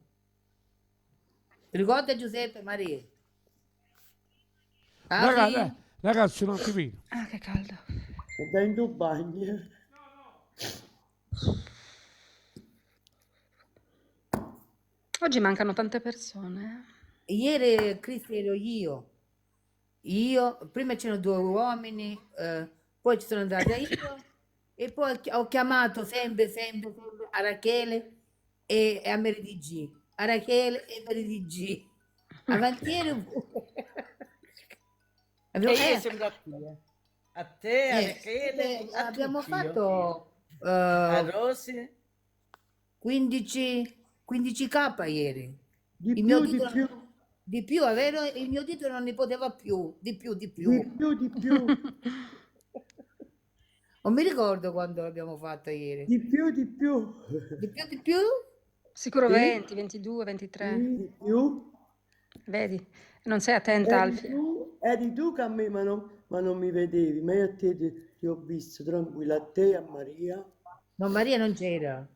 Ti ricorda Giuseppe Maria? Ah, Raga- sì? ragazzi, un attimino. Ah, che caldo. Dentro il bagno. Oggi mancano tante persone. Ieri, Cristi, ero io. Io, prima c'erano due uomini, poi ci sono andata io e poi ho chiamato sempre, sempre, sempre a Rachele e a Mary DG. A Rachele e Mary DG. Avanti ieri pure. Abbiamo, E io eh, sembro a te. A te, a Rachele, a abbiamo tutti, io. fatto A eh, Rosy. 15, 15K ieri. Di Il mio più, di dito, più, di più, è vero? Il mio dito non ne poteva più, di più, di più. di più, di più, Non mi ricordo quando l'abbiamo fatta ieri. di più, di più. Di più, di più? Sicuro Sì, 20, 22, 23. sì, di più. Vedi, non sei attenta, Eri Alfie. tu, eri tu che a me, ma non mi vedevi, ma io a te ti ho visto tranquilla, a te e a Maria. No, Maria non c'era.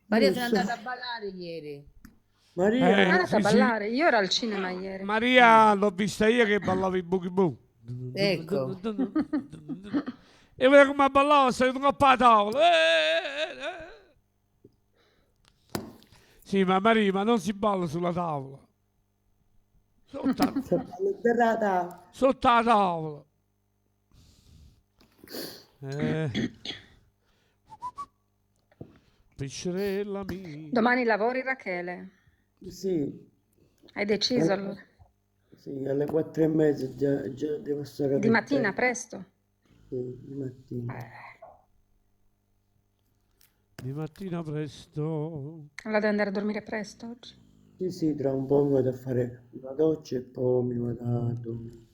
Maria Io se n'è so. andata a ballare ieri. Maria, È andata a Sì, sì. ballare. Io ero al cinema ieri. Maria l'ho vista io che ballava il boogie boo. Ecco. E vedeva come ballava, sei troppo a tavola. Sì, ma Maria, ma non si balla sulla tavola. Sotto, si balla terra tavola. sotto la tavola. Eh. Piccerella mia. Domani lavori, Rachele. Sì, Hai deciso allora? sì, alle 4:30 già devo stare Di per mattina terra. presto? Sì, di mattina. Di mattina presto. Allora devi andare a dormire presto oggi. Sì, sì, tra un po' mi vado a fare una doccia e poi mi vado a dormire.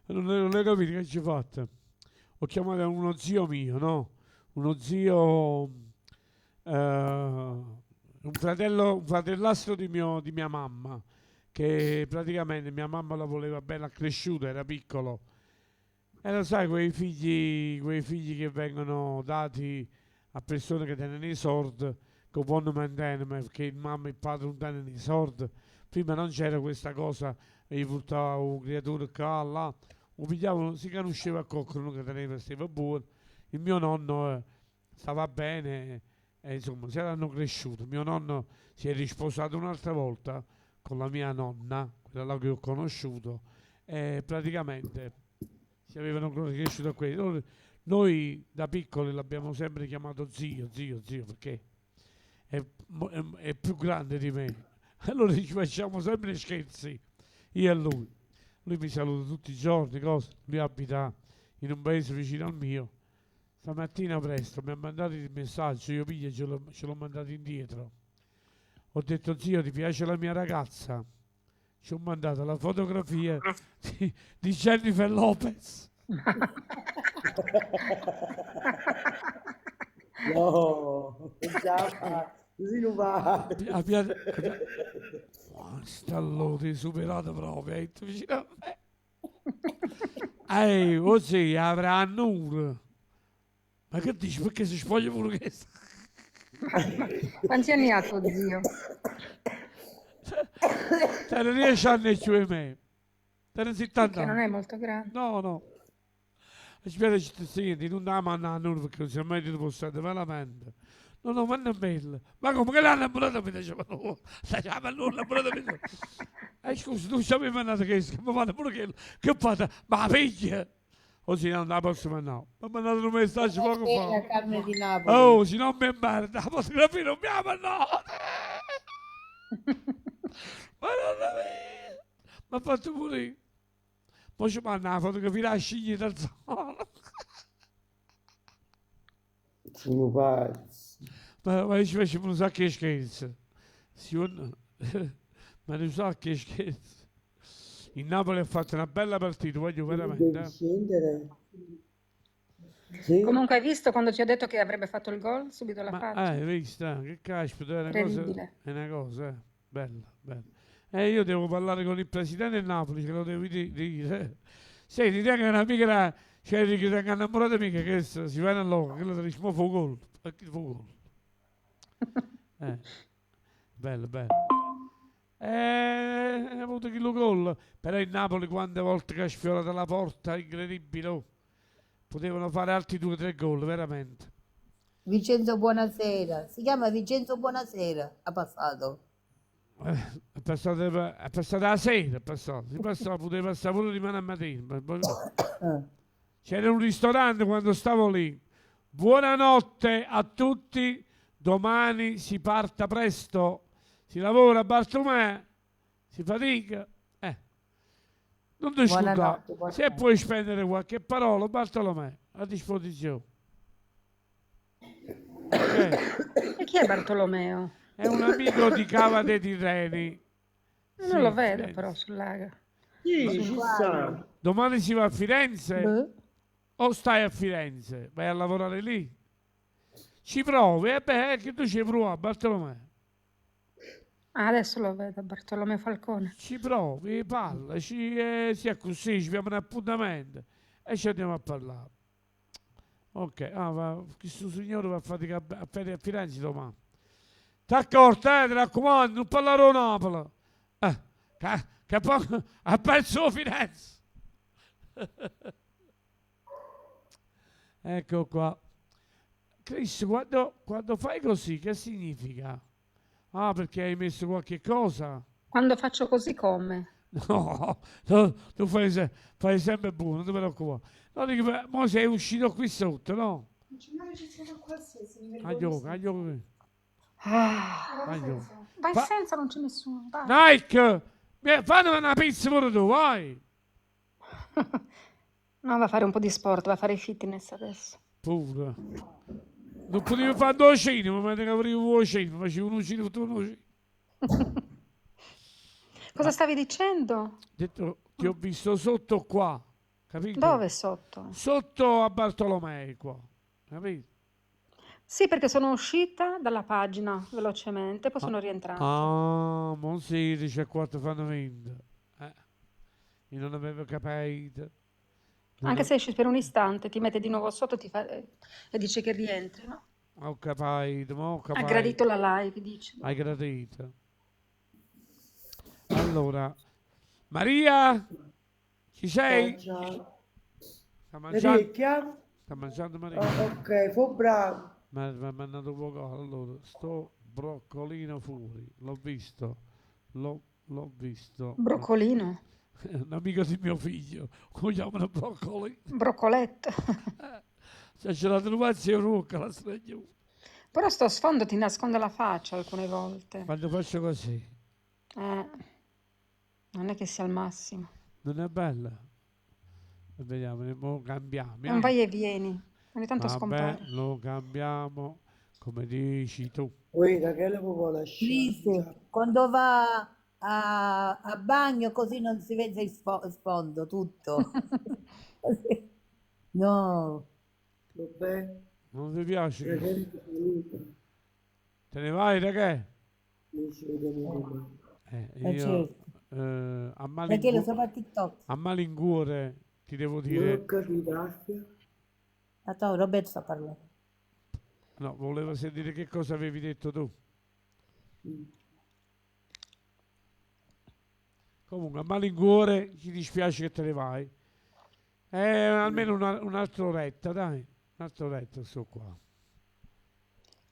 Non ho capito che ci ho fatto. Ho chiamato uno zio mio, no? Uno zio, un fratello, un fratellastro di mia mamma, che praticamente mia mamma la voleva bene, cresciuta, era piccolo. E lo sai, quei figli che vengono dati a persone che tengono i soldi, che vogliono mantenere, perché il mamma e il padre non tengono i soldi. Prima non c'era questa cosa, gli portava un creatura qua, là, lo pigliavano, si conosceva qualcuno che teneva, stava buono. Il mio nonno stava bene, e insomma, si erano cresciuti. Mio nonno si è risposato un'altra volta con la mia nonna, quella là che ho conosciuto, e praticamente si avevano cresciuto a quelli. Noi da piccoli l'abbiamo sempre chiamato zio, zio, zio, perché è più grande di me. Allora ci facciamo sempre scherzi, io e lui. Lui mi saluta tutti i giorni, cosa. Lui abita in un paese vicino al mio. Stamattina presto mi ha mandato il messaggio, io piglio e ce l'ho mandato indietro. Ho detto zio ti piace la mia ragazza? Ci ho mandato la fotografia di Jennifer Lopez. No, già fa, così non va. Abbiate, Stallone superato proprio, hai detto vicino a me. Ehi, così avrà a Nur. Ma che dici? Perché si spoglia pure questo? Quanti anni ha tuo zio? Tiene 10 anni più di me. Tiene 70 Che non anni. è molto grande. No, no. Aspetta, ci senti, non da manna a Nur perché se mai ti posso stare veramente. No, no, ma non è bello. Ma come che l'hanno innamorato mi diceva no. Diceva no, l'innamorato mi diceva. Scusa, tu ci avevi mandato che mi fanno pure che ho fatto, ma figlia. Così non la posso mandare. Mi ha mandato un messaggio poco Buonasera, fa. Carmen di Napoli. Oh, se non mi merda, la fotografia non mi ha mandato. Ma non è Mi ha fatto morire. Poi ci manda la fotografia la sciglia dal sole. Sono pazzi. Ma ci facciamo un sacco di scherzi. Sì, ma un sacco di scherzi. Il Napoli ha fatto una bella partita, voglio veramente. Devi scendere. Sì. Comunque hai visto quando ti ho detto che avrebbe fatto il gol? Subito l'ha fatto. Hai visto? Che caspita, è una cosa, Incredibile. è una cosa, bella, bella. E io devo parlare con il presidente del Napoli, ce lo devo dire. Senti, tengo un'amica, cioè che tengo innamorata mica, che si va allora, che lo dice, mo fa gol, perché fa gol. Bello, bello. Ha avuto chi lo gol, però il Napoli quante volte che ha sfiorato la porta, incredibile, oh. Potevano fare altri 2 o 3 gol, veramente. Vincenzo Buonasera, si chiama Vincenzo Buonasera, ha passato. È passata, è passata la sera, è passata. Si passava, poteva passare pure rimane a mattina. Ma poi c'era un ristorante quando stavo lì. Buonanotte a tutti, domani si parta presto, si lavora a Bartolomeo, si fatica. Non ti scordare, Buonanotte, buonanotte. se puoi spendere qualche parola, Bartolomeo, a disposizione. Ok. E chi è Bartolomeo? È un amico di Cava dei Tirreni. Non Sì, lo vedo Firenze. però sul lago. Sì, ci sta. Domani si va a Firenze? Boh. O stai a Firenze? Vai a lavorare lì? Ci provi? E beh, che tu ci provi, Bartolomeo. Ah, adesso lo vedo, Bartolomeo Falcone. Ci provi, parla, ci, si è così, ci abbiamo un appuntamento e ci andiamo a parlare. Ok, ah, va, questo signore va a fatica a Firenze domani. T'accorta, ti raccomando, non parlare a Napoli. Che poi ha perso Firenze. Ecco qua. Chris, quando fai così, che significa? Ah, perché hai messo qualche cosa? Quando faccio così come? No, no, tu fai sempre buono, non ti preoccupare. No, dico, ma mo sei uscito qui sotto, no? C'è una registrazione qualsiasi, mi Aglio, vergogno. aglio. Ah. Aglio. Vai senza, non c'è nessuno. Vai. Nike, fammi una pizza pure tu, vai. No, va a fare un po' di sport, va a fare fitness adesso. Pure. Non potevi fare due cinema, ma ne aprivo due cinema, facevo uno cinema, tu uno cinema. Cosa stavi dicendo? Ho detto, ti ho visto sotto qua, capito? Dove sotto? Sotto a Bartolomei qua, capito? Sì, perché sono uscita dalla pagina velocemente, poi sono rientrata. Ah, mon sì, dice 4 fanno vinto. Io non avevo capito. Non Anche se esci per un istante, ti mette di nuovo sotto e dice che rientri, no? Ho capito, ma ho Ha capito. gradito la live, dice. Hai gradito. Allora, Maria, ci sei? Ciao. Sta mangiando? Orecchia? Sta mangiando Maria? Ah, ok, fu bravo. Ma mi ha mandato poco. Allora, sto broccolino fuori, l'ho visto, l'ho visto. Broccolino? Un amico di mio figlio, lo chiamano broccolino. Broccoletto. Se ce l'ha trovato, è rocca la stregna. Però sto sfondo ti nasconde la faccia alcune volte. Quando faccio così, Non è che sia il massimo. Non è bella? E vediamo, mo cambiamo. È un vai e vieni, ogni tanto Vabbè, scompare. lo cambiamo come dici tu. Uè, Rachele può lasciare. Lise, quando va a bagno così non si vede il sfondo, tutto. No. Vabbè, Non ti piace? Rachele ti saluta. Te ne vai, Rachele? Noi ci vediamo domani. Io certo. a Rachele sopra TikTok. a malincuore ti devo Non dire, ho capito, Affia. Ah, no, Roberto sta parlando. no, volevo sentire che cosa avevi detto tu. Comunque, a malincuore ci dispiace che te ne vai. Almeno un'altra oretta, dai. Un'altra oretta sto qua.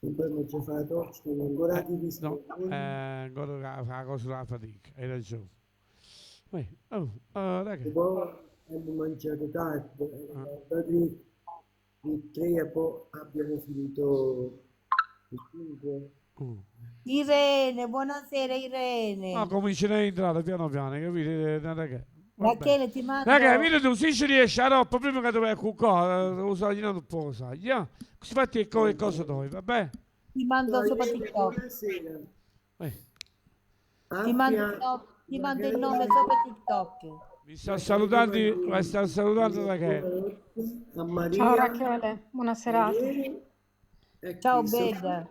Poi mi ci fa la torcia, non ancora ti No, rispondo. ancora la cosa della fatica, hai ragione. Uè, oh, oh, raga. E poi abbiamo mangiato tardi, erano andati le 3 e poi abbiamo finito le 5. Irene, buonasera Irene. Ma comincerà a entrare piano piano, capite? Raga. Vabbè. Rachele, ti mando... Raga, vieni tu, se ci riesci a roba prima che dove cuccare, lo sai, non può, sai, yeah. Si fa che cosa dove, vabbè? Ti mando Ciao, sopra Irene, TikTok. buonasera. Ti mando, Affia, ti mando il Rachele, nome sopra TikTok. Mi sta salutando, mi sta salutando Rachele. a Maria, Ciao Rachele, buona serata. Irene e Ciao Christopher. bella.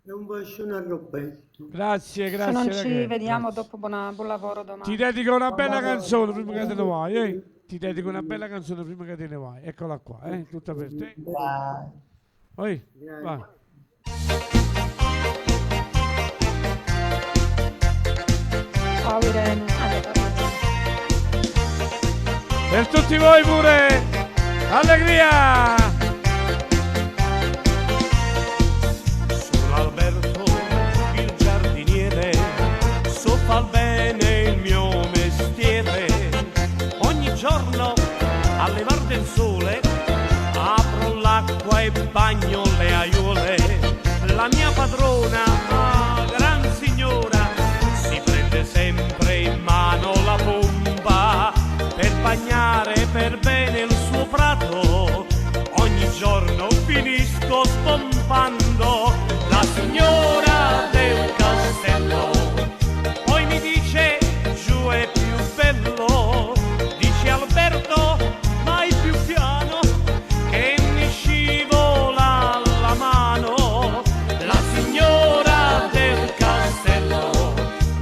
E un bacione a Roberto. Grazie, Se grazie non ci Rachele. vediamo grazie. dopo, buon lavoro Ti domani. dedico una Buon bella lavoro. canzone prima che te ne vai, eh? Ti dedico una bella canzone prima che te ne vai. Eccola qua, eh? Tutta per te. Dai. Oi, Grazie. vai. Ciao Irene. Ah, Per tutti voi pure, allegria! Sono Alberto, il giardiniere, so far bene il mio mestiere. Ogni giorno al levar del sole apro l'acqua e bagno le aiuole. La mia padrona, ah, gran signora, si prende sempre in mano la pompa per bagnare per bene il suo prato. Ogni giorno finisco spompando la signora del castello. Poi mi dice giù è più bello, dice Alberto vai più piano che mi scivola la mano. La signora del castello.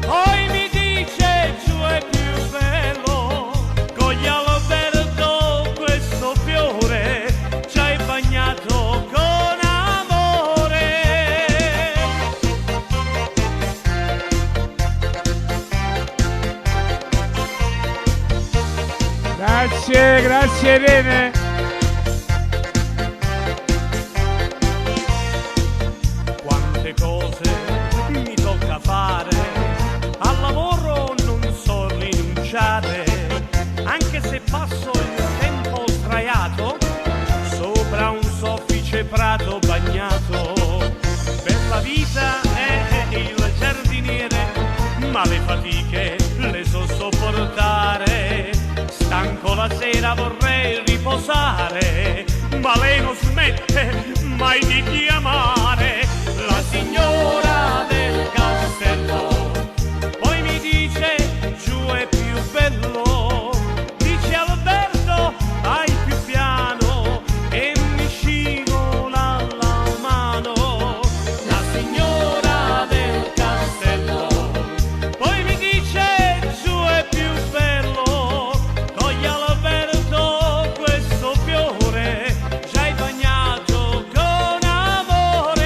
Poi mi dice giù è più bello, cogli Alberto questo fiore, ci hai bagnato con amore. Grazie, grazie Irene. Quante cose mi tocca fare, al lavoro non so rinunciare, anche se passo il tempo sdraiato sopra un soffice prato bagnato. Bella vita è il giardiniere, ma le fatiche le so sopportare. Stanco la sera vorrei riposare, ma lei non smette mai di chiamare la signora del castello. Poi mi dice giù è più bello, dice Alberto vai più piano e mi scivola la mano. La signora del castello. Poi mi dice giù è più bello, cogli Alberto questo fiore, già hai bagnato con amore.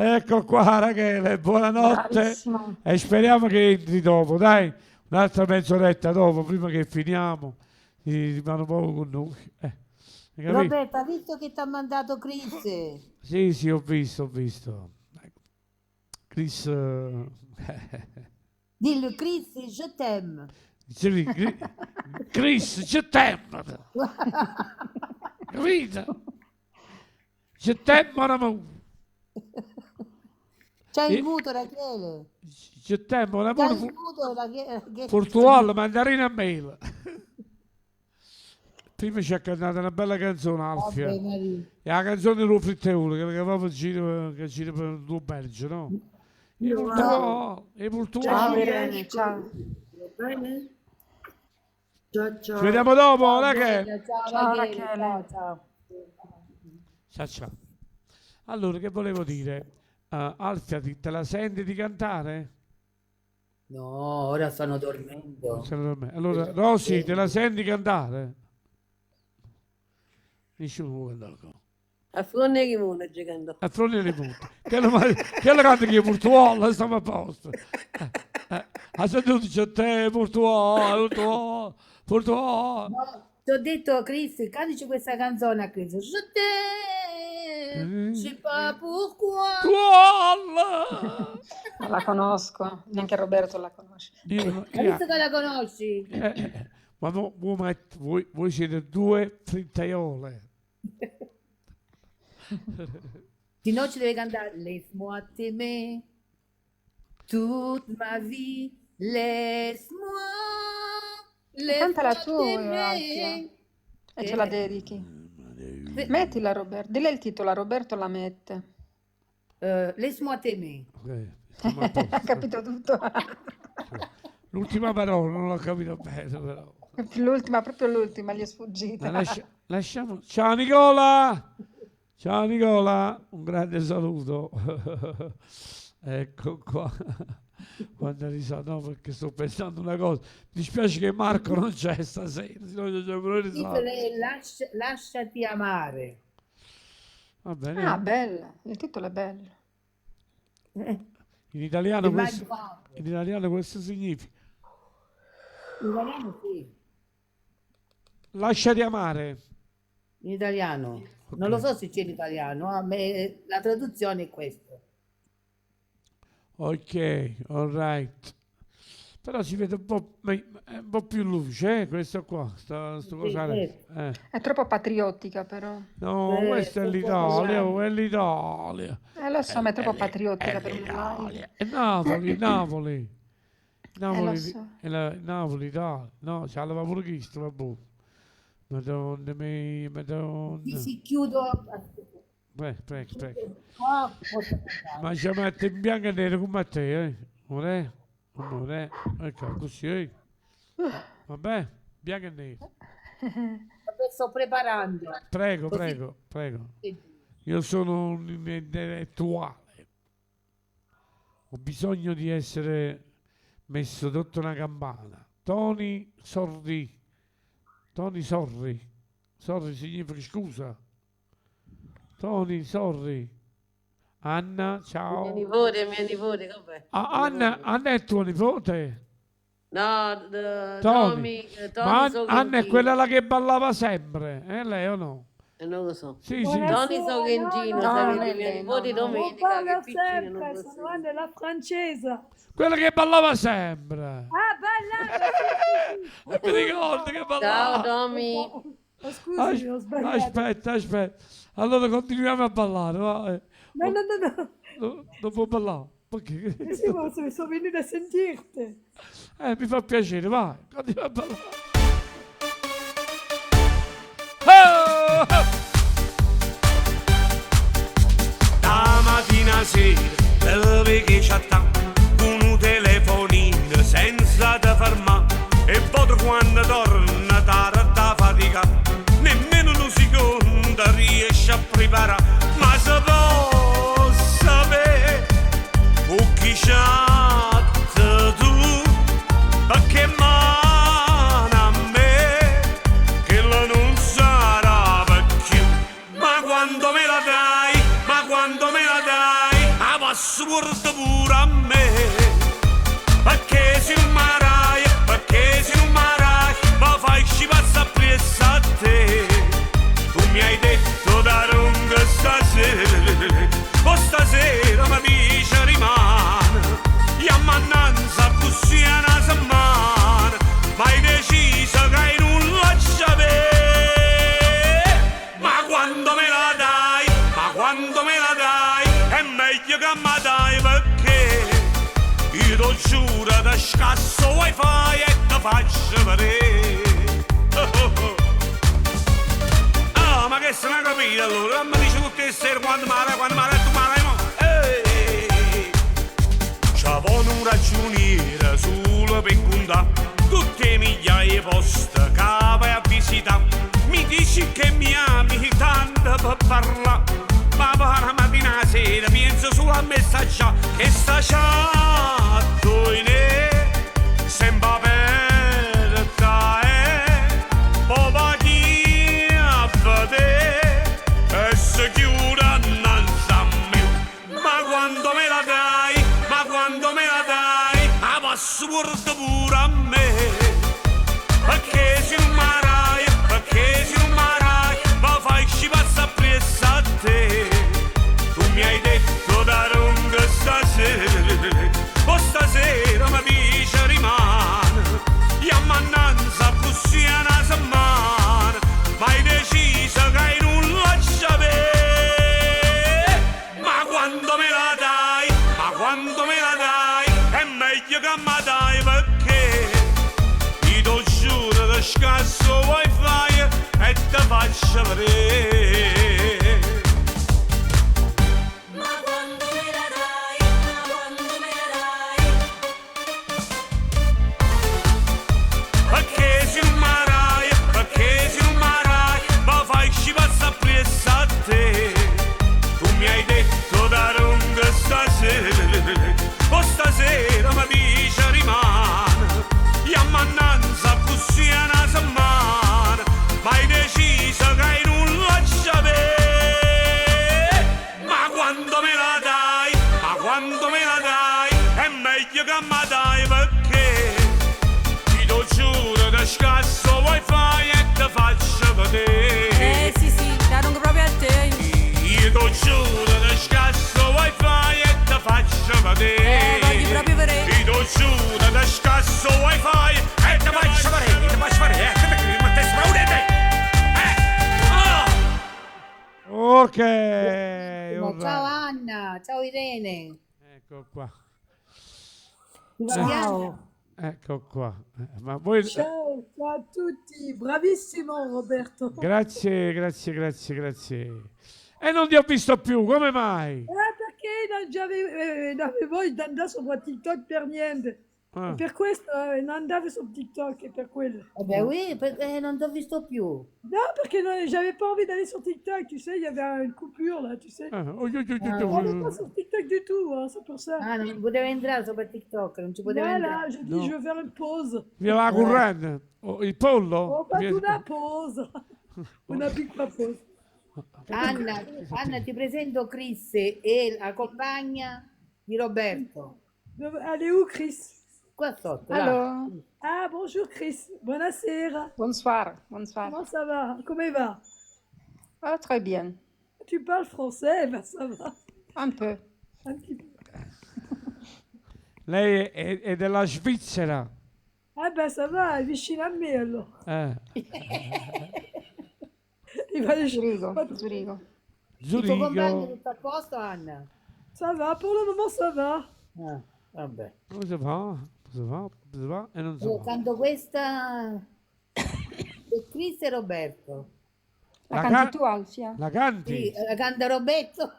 Ecco qua Rachele, buonanotte. Bravissimo. E speriamo che entri dopo, dai, un'altra mezz'oretta dopo, prima che finiamo, ti rimane poco con noi. Hai capito? Roberta, visto che ti ha mandato Chris? Sì, sì, ho visto, ho visto. Chris, Dillo, Chris, je t'aime. dicevi, Chris, je t'aime, capito? Je t'aime, mon amour. C'è il E- muto, Rachele. Je t'aime, mon C'è amour. il muto, Rachele. Portugallo, mandarina a mail. Prima ci ha cantato una bella canzone, Alfia. Vabbè, Maria. È la canzone dello Fritteolo, che proprio gira, che gira per il Belgio, no? E Portugallo, e Ciao Portugallo. Irene, ciao. Va bene? Ciao ciao. Ci vediamo dopo, Ciao, Rachele. bella, ciao, Ciao Rachele, Rachele. ciao, ciao. Ciao, ciao. Allora, che volevo dire? Alfia, te la senti di cantare? No, ora stanno dormendo. Secondo me. Allora, Rosy, te la senti cantare? Nessuno vuole andare qua. A fronte di limone giocando. A fronte delle punte. Che lo, che lo canta che Portugallo, stiamo a posto. Ha sentito dice te, Portugallo, Portugallo, Portugallo. No, ti ho detto, Chris, cantici questa canzone a Chris. Je t'aime, je sais pas pourquoi. Portugallo! Non la conosco, neanche Roberto la conosce. Io no- Hai io- visto che la conosci? ma voi siete due frittaiole. Di noi ci deve cantare Laisse-moi t'aimer toute ma vie, laisse-moi, Cantala laisse-moi tu, Alfia, t'aimer. e ce la dedichi. Mettila, Roberto. Dille il titolo, a Roberto la mette. Laisse-moi t'aimer. Ok, stiamo a posto. Ha capito tutto. L'ultima parola non l'ho capito bene, però. L'ultima, proprio l'ultima, gli è Ma sfuggita. lasciamo. Ciao Nicola! Ciao Nicola, un grande saluto. Ecco qua. Quanta risata, no, perché sto pensando una cosa. Mi dispiace che Marco non c'è stasera, se no c'è pure Il titolo risata. è Lasciati amare. Va bene. Ah, bella, il titolo è bello. In italiano Il questo, Mind in italiano questo significa In italiano sì, lasciati amare. in italiano. Non lo so se c'è in italiano, a me la traduzione è questa. Ok, all right. Però si vede un po', un po' più luce, questo qua, sto Sì, cosa adesso. certo. È troppo patriottica, però. No, questa è l'Italia, oh, è l'Italia. Lo so, ma è troppo patriottica per un live. È Napoli, Napoli. Napoli, Lo so. è la, Napoli, Italia. No, c'ha la pure questo, vabbè. Madonna mia, madonna. Sì, sì, chiudo. Prego, prego, prego. Qua posso cantare. Ma ci mette in bianco e nero come a te, eh? Amore, amore, ecco, così, eh. Vabbè, bianco e nero. Vabbè, sto preparando. Prego, Così- prego, prego. Io sono un intellettuale. Ho bisogno di essere messo sotto una campana. Tony Sorri. Tony Sorri. Sorri significa scusa. Tony Sorri. Anna, ciao. Mio nipote, vabbè. Ah, Anna è tuo nipote? No, Tony. Tommy, Tony Ma Anna è quella là che ballava sempre, eh lei o no? Non lo so. Sì, sì. Tony Sorrentino, no, sarebbe non è mio lei, nipote no, no. domenica, Parla che piccino, non sempre, posso sono Anna la francese. Quella che ballava sempre. Ah, ballava, sì, sì, sì. Mi ricordo che ballava. Ciao Tommy. Oh, scusi, ho sbagliato. Aspetta, aspetta. Allora continuiamo a ballare, va. No, no, no, no. No, non può ballare. Perché? Sì, ma sono venuta a sentirti. Mi fa piacere, vai. Continua a ballare. Oh! La mattina sera te che chattà con un telefonino senza te fermare e poi quando torna tarda fatica nemmeno un secondo riesce a preparare ma se può sapere o chi chatta tu perché mano a me che la non sarà più ma quando me la dai ma quando me la dai a password pure a me. Perché se non marai, perché se non marai, ma fai ci passa appresso a te. Tu mi hai detto da lunga stasera, o stasera mi dice rimane, e a mannanza così è una settimana, ma hai deciso che non la c'ave. Ma quando me la dai, ma quando me la dai, è meglio che mi dai perché io ti giuro ti scasso wifi e ti faccio vedere. Oh, oh, oh. Ah, ma che se ne capito allora? Mi dice tutte le sere quando male, quando male, tu male, mo. Ehi! C'avevano un ragioniere solo per contare tutte migliaia di poste che vai a visitare. Mi dici che mi ami tanto per parlare, ma poi la mattina alla sera penso solo a messaggiare che sta chat in sembra aperta poi va chi a vedere e si chiude innanzi a me. Ma quando me la dai, ma quando me la dai, la password pure a me. Perché se non marai, perché se non marai, ma fai ci passa appresso a te. Tu mi hai detto da lunga stasera, o stasera mi dice rimane, e a mannanza così è una settimana, ma hai deciso che non la c'ave. Ma quando me la dai, ma quando me la dai, è meglio che mi dai perché io ti giuro che scasso wifi e ti faccio vedere. Ma quando me la dai, ma quando me la dai, Perché se non marai, perché se non marai, ma fai ci passa appresso a te. Tu mi hai detto da lunga stasera, o stasera mi dice rimane, e a mannanza così è una settimana, ma hai deciso che non la c'ave. Ma quando me la dai, ma quando me la dai, è meglio che mi dai perché ti giuro che scasso wifi e ti faccio vedere. Eh sì sì, la dunque proprio a te. Io ti giuro che scasso wifi e ti faccio vedere. Voglio proprio vedere. Io ti giuro che scasso wifi e ti faccio vedere, ti faccio vedere. Che ti ma te spaura te. Ah! Ok, Ciao Anna, ciao Irene. Ecco qua. Ti va bene? Ecco qua. Ma voi Ciao, ciao a tutti, bravissimo Roberto. Grazie, grazie, grazie, grazie. E non ti ho visto più, come mai? Perché non j'avais voglia di andare su TikTok per niente. Ah. E per questo non andavo su TikTok, e per quello. Eh beh, oui, perché non ti ho visto più. No, perché non j'avais pas envie d'aller sur TikTok, tu sais, il y avait une coupure là, tu sais. Ah, oh, io, io, io, On io. n'est pas sur TikTok du tout, hein, c'est pour ça. Ah, non poteva entrare sopra TikTok, non ci poteva Voilà, entrare. je dis, No. je vais faire une pause. Via la corrente. Oh, il pollo? Ho fatto Via- una pausa, una piccola pausa. Anna, Anna, ti presento Chris e la compagna di Roberto. Dove- Elle est où, Chris? Qua sotto, là. Allô. Ah, bonjour Chris, buonasera. Bonsoir, bonsoir. Comment ça va? Come va? Ah, très bien. Tu parles français, ben ça va. Un peu. Un petit peu. Lei è della Svizzera. Ah ben ça va, è vicino a me allora. Eh. Il va Zurigo, Zurigo. Il tuo compagno Zurigo. tutto a posto, Anna? Ça va, pour le moment ça va. Ah, vabbè. Come si fa? Si fa? Si fa? E non si Io fa. canto questa per Chris e Roberto. La La canti can- tu, Alfia? La canti? Sì, la canta Roberto.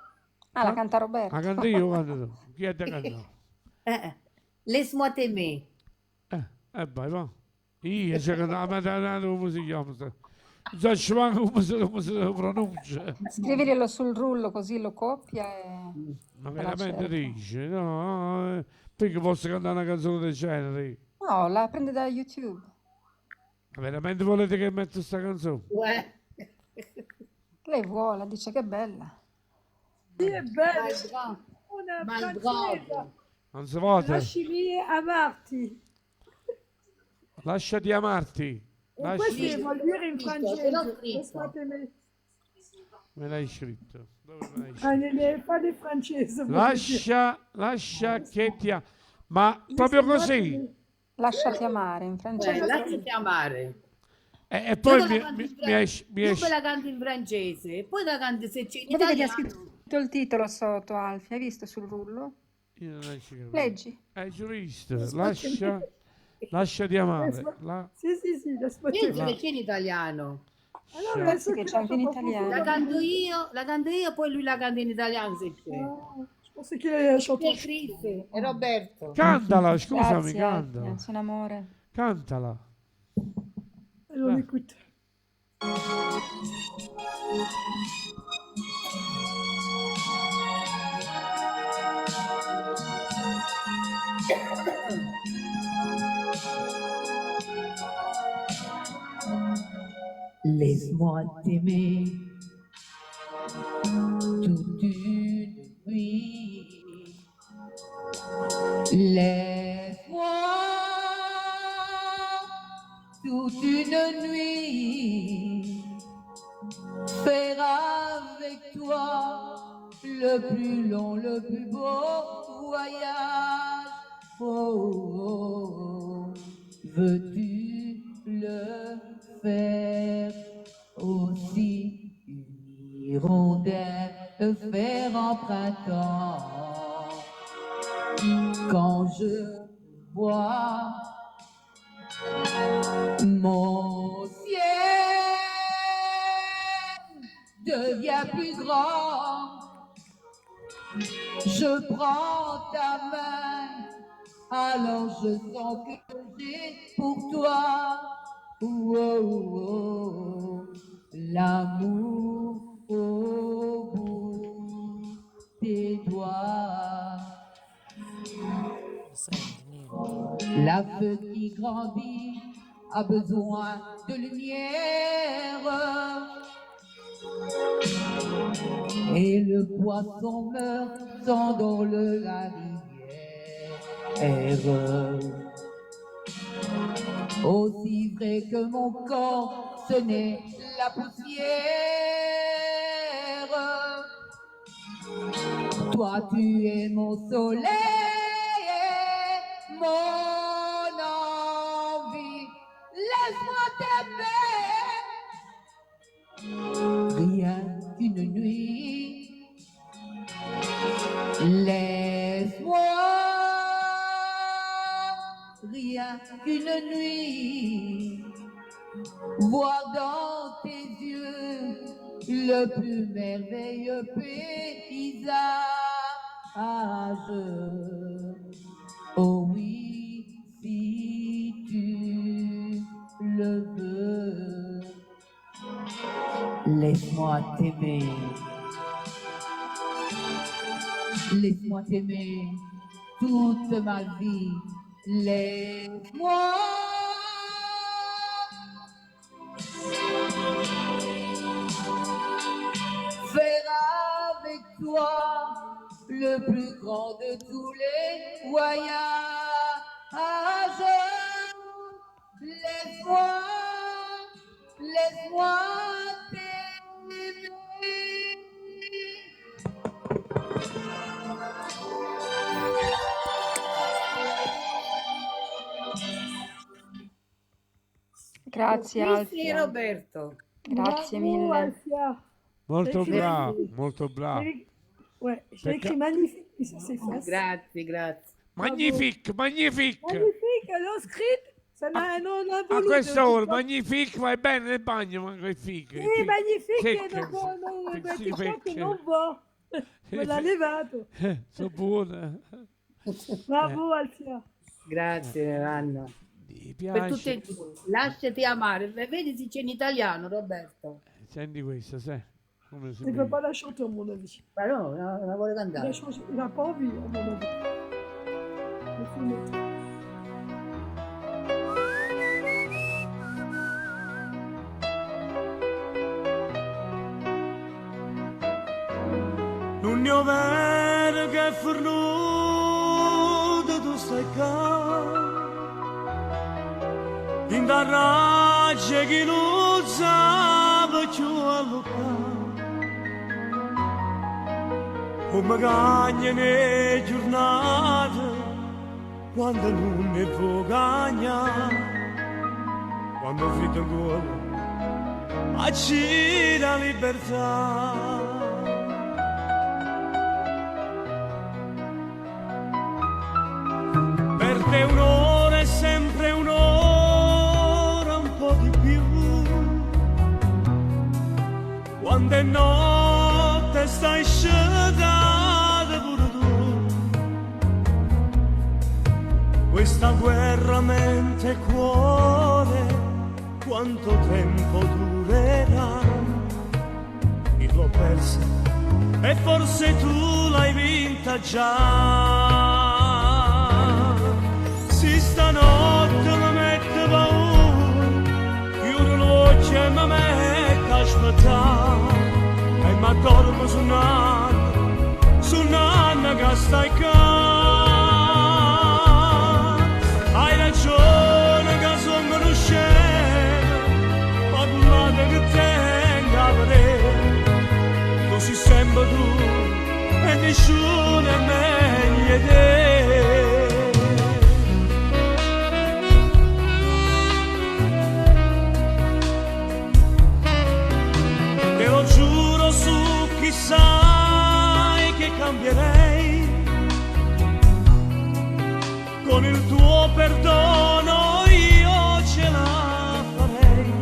Ah, la canta Roberto. La canto io, canto tu. Chi è da cantare? Laisse-moi t'aimer. Vai, va. Io c'è cantare, ma come si chiama? Non so manco come si pronuncia. Scriverlo sul rullo così lo copia e Ma te la veramente cerca. dici? No, perché posso cantare una canzone del genere? No, la prende da YouTube. Ma veramente volete che metto sta canzone? Uè. Lei vuole, dice che è bella. Sì, è bella. Vai, va. canzone Malgrado. francese. Non si vota. Lasciami amarti. Lasciati amarti. E Lasci- questo vuol dire in Scritto, ce l'ho francese. scritto. Laisse-moi t'aimer. Me l'hai scritto. Dove me l'hai scritto? Ah, fa di francese. vuol dire. Lascia, lascia che ti a- Ma proprio così. Lasciati amare in francese. Lasciati amare. E poi Io mi, te la canto mi, in mi esce- mi Tu esce- me la canti in francese e poi la canti se c'è in Vedi che ti ha italiano. scritto il titolo sotto, Alfie, hai visto sul rullo? Io non ci credo. Leggi. Hai già visto. Lascia, lascia di amare. Laisse-moi- La, Sì, sì, sì, laisse-moi Io t'aimer. dico che c'è in italiano. Allora, adesso Sì, che c'è anche in italiano. La canto io, la canto io, poi lui la canta in italiano se c'è. Je pensais qu'il allait la chanter. C'è Chris e Roberto. Cantala, scusami, Grazie, cantala. Alfia, sono amore. Cantala. Allora, on écoute. Laisse-moi t'aimer toute une nuit. Laisse-moi toute une nuit faire avec toi le plus long, le plus beau voyage. Oh, oh, oh. Veux-tu le faire aussi? Une hirondelle faire en printemps. Quand je vois mon ciel devient plus grand, je prends ta main, alors je sens que j'ai pour toi oh, oh, oh, l'amour au bout des doigts. La feu qui grandit a besoin de lumière. Et le poisson meurt sans dans le la rivière. Aussi vrai que mon corps, ce n'est la poussière. Toi, tu es mon soleil, mon envie. Laisse-moi t'aimer. Rien qu'une nuit. Laisse-moi rien qu'une nuit. Voir dans tes yeux le plus merveilleux paysage. Oh oui, si tu le veux, laisse-moi t'aimer. Laisse-moi t'aimer toute ma vie. Laisse-moi faire avec toi le plus grand de tous les voyages. Laisse-moi, laisse-moi t'aimer. Grazie, Chris e Alfia. Roberto. Grazie Bravo, mille. Alfia. Molto J'ai bravo, écrit- molto bravo. j'ai- Ouais, j'ai Perché- écrit magnifique, mais ça s'efface. Grazie, grazie. Magnifique, magnifique. Magnifique, alors script, ça m'a non, non, A voluto. questa ora, magnifique, vai bene nel bagno, ma che fiche. Sì, magnifique, Secche, non, non, sì, non, TikTok secche. non va. Me l'ha levato. Sono buone. Bravo, Alfia. Grazie, Anna. Ti Per tutte piace? e due. Lasciati amare. Vedi se c'è in italiano, Roberto. Senti questa, sai? Come si Il ne peut vede. pas la chanter, à mon avis. Ma no, no, non vuole Il cantare. a changé- il n'a pas envie, à mon avis. Il faut mettre. Nun è vero che è fornuto tu stai qua. In da raggio che non sa più allucare. Come cagna le giornate quando non ne può cagnare. Quando freddo ancora a la libertà. Per te un'ora è sempre un'ora, un po' di più. Quando è notte stai scendendo pure tu. Questa guerra mente e cuore, quanto tempo durerà? Io l'ho persa e forse tu l'hai vinta già. Se stanotte mi mette paura, chiudo l'occhio e mi metto a aspettare. E mi dormo su nanna, su nanna che stai qua. Hai ragione che sono riuscito, ma quella che tengo a vedere tu sei sempre tu e nessuno è meglio di te. Te lo giuro su chi sai che cambierei con il tuo perdono io ce la farei.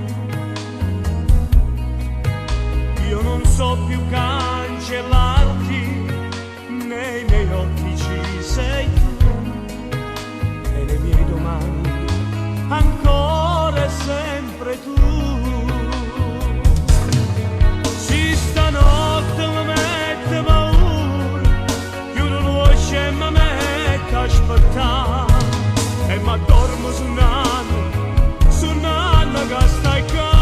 Io non so più cancellarti, nei miei occhi ci sei tu e nei miei domani ancora e sempre tu. Se stanotte mi mette paura, chiudo l'occhio e mi metto a aspettare e mi dormo su nanna, su nanna che stai qua.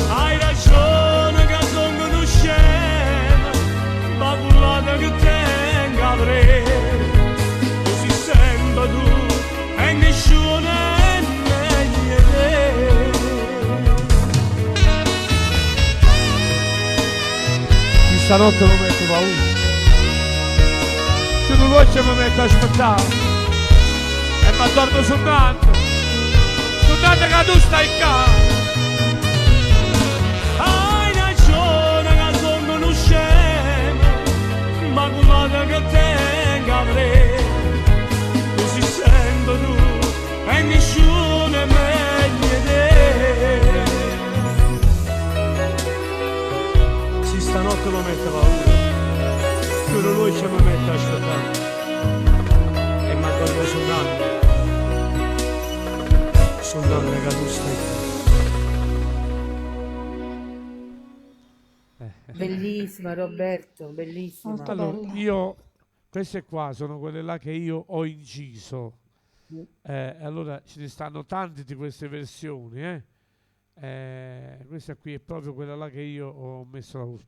Hai ragione che sono uno scemo, ma quella che tengo avrei. Tu sei sempre tu e nessuno è meglio di te. Chi stanotte mi mette paura. Chiudo l'occhio e mi metto a aspettare. E mi dormo su nanna. Su nanna che tu stai qua. Hai ragione che sono uno scemo, ma quella che tengo avrei. Tu sei sempre tu e nessuno è meglio di te. Se stanotte mi mette paura, chiudo l'occhio e mi metto a aspettare. E mi dormo su nanna, su nanna che tu stai qua. Bellissima Roberto, bellissima. Molto Allora, bella. io, queste qua sono quelle là che io ho inciso. Allora ce ne stanno tante di queste versioni, eh. Questa qui è proprio quella là che io ho messo la voce.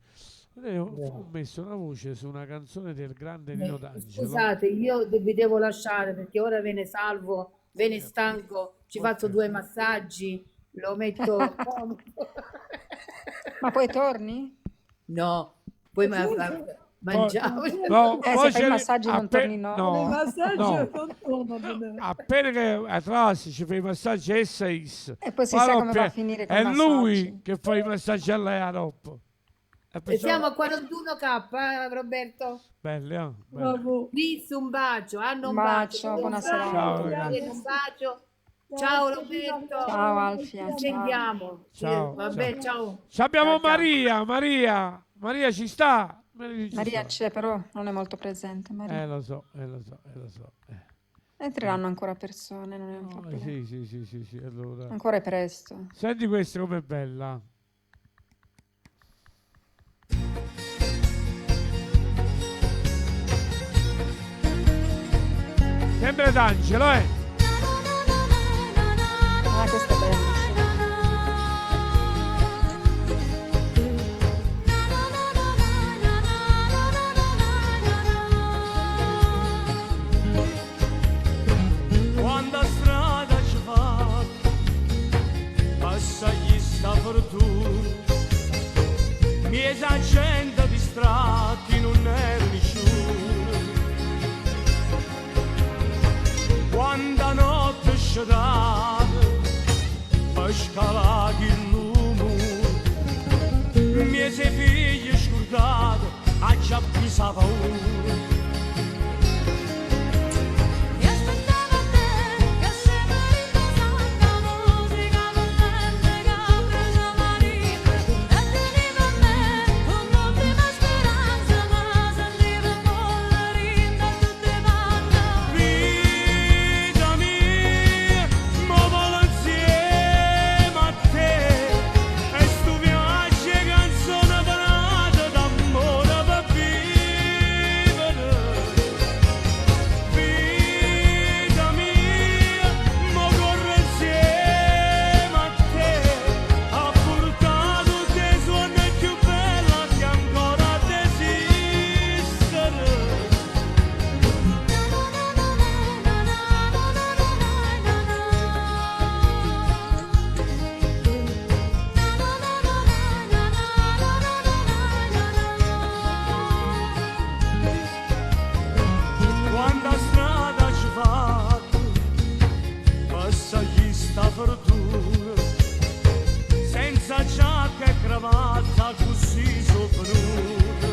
Io ho messo la voce su una canzone del grande Nino D'Angelo. Scusate, io vi devo lasciare perché ora ve ne salvo, ve ne stanco, ci faccio due massaggi, lo metto comodo. Ma poi torni? No, poi mangiamo. No, Se poi fai c'è i massaggi non torni, no. no, I massaggi no. non torno. Appena che atrasi ci fai i massaggi essa e is. E poi si sa come va a finire con i È lui massaggi. che fa i massaggi a lei a dopo. E E perciò- siamo a 41K, Roberto. Belli, eh? Belli. Bravo. Liz, un bacio, Anna, un Un bacio, bacio. buona serata. Ciao, ragazzi. Un bacio. Ciao Roberto. Ciao Alfia, Ci ciao. sentiamo. Ciao, Vabbè, ciao. Ci abbiamo Ciao, ciao. Maria, Maria, Maria ci sta. Maria ci Maria sta. c'è, però non è molto presente. Maria. Lo so, lo so, lo so. Entreranno ancora persone, non è un problema. Sì, sì, sì, sì, sì, allora. Ancora è presto. Senti questa com'è bella. Sempre D'Angelo, eh? Ah, questa è bella. sì. Miezz' 'a gente distratti nun ero nisciuno. Quanta notte scetata per scalà chillu muro, miezz' 'e figli scurdate, aggia appreso 'a paura. E aspettavo a te che se dint' 'o sacco 'a musica potente che bruciava dint' e tenive a me come ultima speranza ma sentivo folle dint' a tutte 'e panne. Vita mia, mo volo insieme a te e stu viaggio 'e canzone nata d'ammore per vivere. Vita mia, mo corro insieme a te a purtà tutt' 'e suonne cchiù belle che ancora esistere. Quanta strada ci fatto per salire sta fortuna, senza giacca e cravatta così so venuto.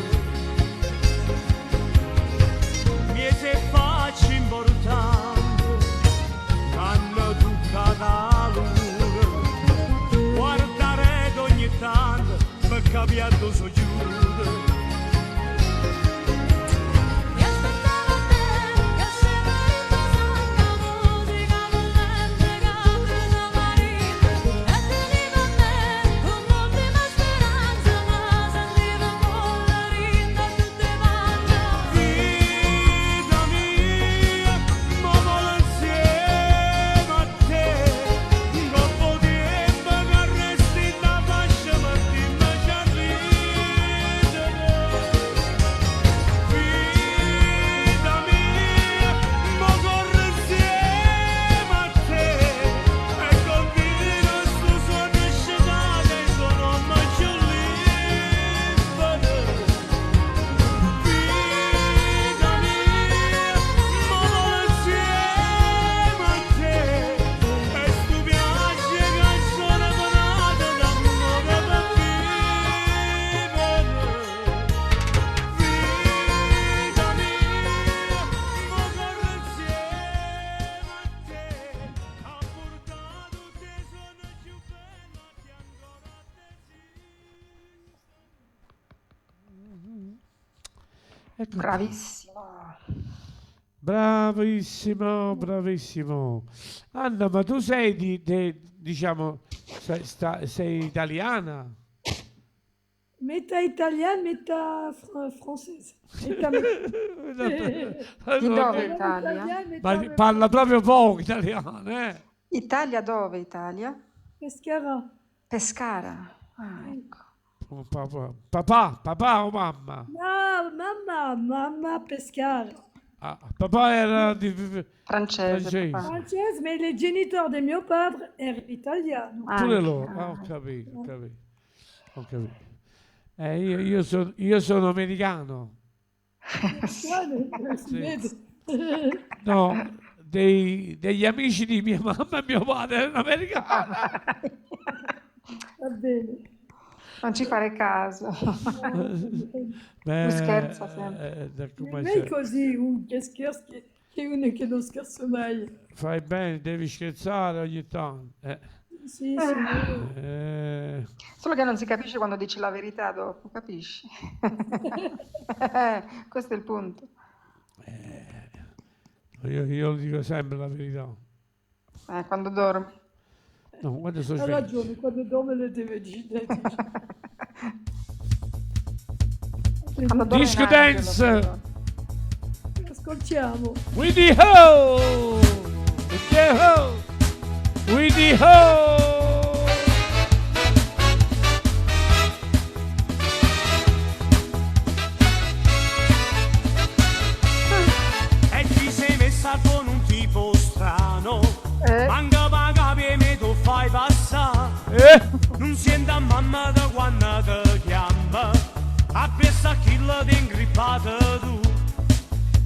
Miezz' 'e facce importanti c'hanno toccato 'a luna, guardare ogni tanto per capire addò so ghiuto. E aspettavo a te che se dint' 'o sacco 'a musica potente che bruciava dint' e tenive a me come ultima speranza ma sentivo folle dint' a tutte 'e panne. Vita mia, mo volo insieme a te, 'Ngopp' 'o tiempo che resta 'int' 'a fascia mettimmece a ridere. Vita mia, mo corro insieme a te e continuo stu suonno scetato e sono più libero. Vita mia, mo volo insieme a te e stu viaggio 'e canzone nata d'ammore per vivere. Vita mia, mo corro insieme a te a purtà tutt' 'e suonne cchiù belle che ancora Ecco qua. Bravissimo. Bravissimo, bravissimo. Anna, ma tu sei diciamo, sei italiana? Metà italiana, metà française. Metà, Di dove Metà Italia? italiana, metà Ma parla proprio poco italiano, eh? Italia dove Italia? Pescara. Pescara. Ah, ecco. Papà, papà, papà o mamma? No, mamma, mamma Pescara. Ah, papà era di Francese, francese. papà. Francese, ma i genitori di mio padre erano italiani. Pure loro, ah, ho capito, ho capito, ho capito. Io sono americano. Americano, si Sì. vede. No, degli amici di mia mamma e mio padre erano americani. Va bene. Non ci fare caso. Beh, Lui scherza sempre. come Non è così un che scherza che uno che non scherza mai. Fai bene, devi scherzare ogni tanto. Sì, sì. Solo che non si capisce quando dici la verità dopo, capisci? Questo è il punto. Io dico sempre la verità. Quando dormi. No, quando sono Ha sveglio. ragione, quando dorme le deve dire. Quando dorme Disco un angelo, dance! però. Ascoltiamo. With the ho! With the ho! With the ho! E ti sei messa con un tipo strano. Manca paga e me tu fai passare. Non sento a mamma da quando ti chiama. volta ti ingrippata tu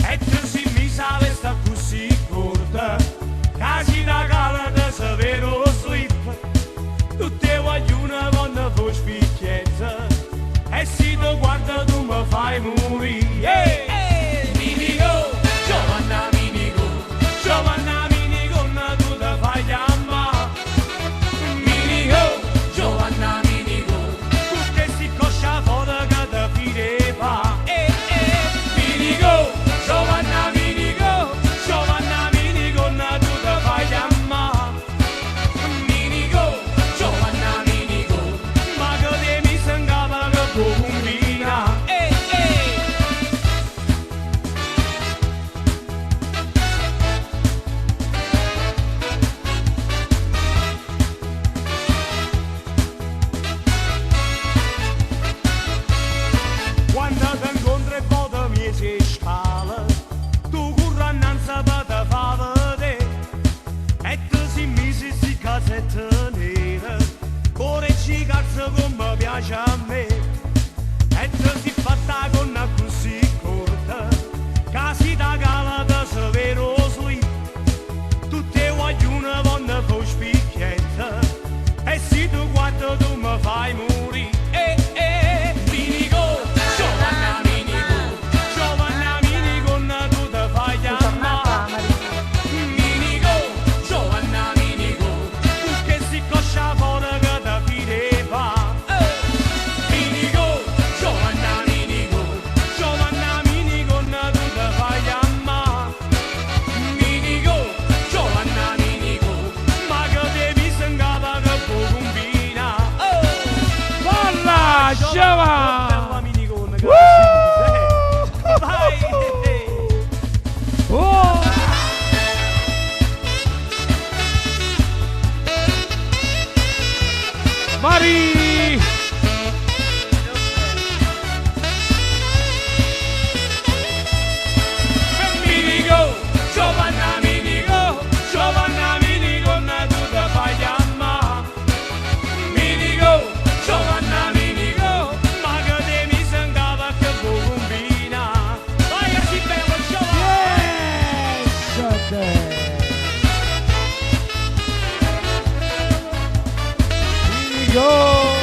e ti sei messa questa così corta, quasi da calata se vero slip. Tutte vogliono vanno fu spicchietta e se ti guarda tu mi fai morire. Yeah. Minigo, Giovanna Minigo, Giovanna Minigonna tu ti fai chiamare. Minigo, Giovanna Minigo, tu che si coscia fuori che ti fide fa. Minigo, Giovanna Minigo, Giovanna Minigonna tu ti fai chiamare. Minigo, Giovanna Minigo, ma che ti mi sengava che può combina. Quando ti incontri e poi mi si scala, tu curri innanzi per te fa vedere, e tu si misi si casetta nera, cuore ci cazzo come piace a me, e tu si fatta con una così corta, casi da calata se vero slip, tutte vogliono vanno fu spicchietta, e se tu guarda tu mi fai morire. Minigo, Giovanna Minigo, Giovanna Minigonna tu ti fai chiamare. Minigo, Giovanna Minigo, tu che si coscia fuori che ti fide fa. Minigo, Giovanna Minigo, Giovanna Minigonna tu ti fai chiamare. Minigo, Giovanna Minigo, ma che devi sengava che può combina. Balla, Giova! Bella minigonna che Vai! Oh! Mari! Minigo, Giovanna Minigo, Giovanna Minigonna tu ti fai chiamare. Minigo, Giovanna Minigo, ma che te mi sengava che può combina. Vai che si bella Giovanna! Minigo!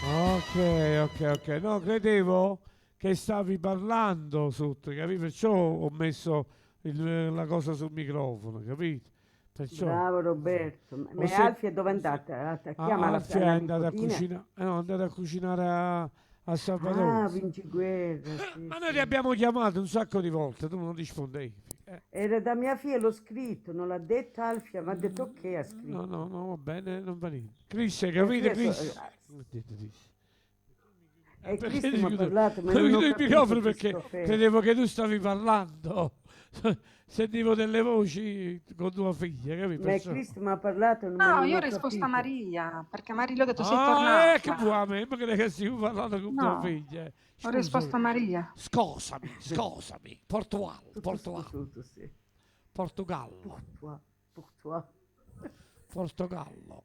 Ok, ok, ok. No, credevo che stavi parlando sotto, capito? Perciò ho messo la cosa sul microfono, capito? Perciò... Bravo Roberto. Ma Ho ma sen- Alfia dove è andata? Ah, Chiama la, Alfia è la andata a nipotina. cucinare, no, è andata a cucinare a Salvatore. Ah, Vinciguerra, sì, Ma noi sì. ti abbiamo chiamato un sacco di volte, tu non rispondevi. Era da mia figlia, l'ho scritto, non l'ha detto Alfia, ma ha detto ok, ha scritto. No, no, no, va bene, non va niente. Chris, hai Mia capito, figlia Chris? so- Ho detto Chris. E Perché Cristo ti mi ha chiudo- parlato, ma ti non chiudo ho il capito microfono perché Cristoforo. credevo che tu stavi parlando. Sentivo delle voci con tua figlia, capito? Ma Perciò- Cristo mi ha parlato, ma No, non io ho ho risposto a capito. Maria, perché Maria gli ho detto sei Ah, tornata. che vuoi a me? Ma credo che stai parlando con tua No, figlia. ho risposto a Scusami. Maria. Scusami, scusami. Portugal, Tutto Portugal, sconosciuto, sì. Portogallo, Pour toi, pour toi. Portogallo.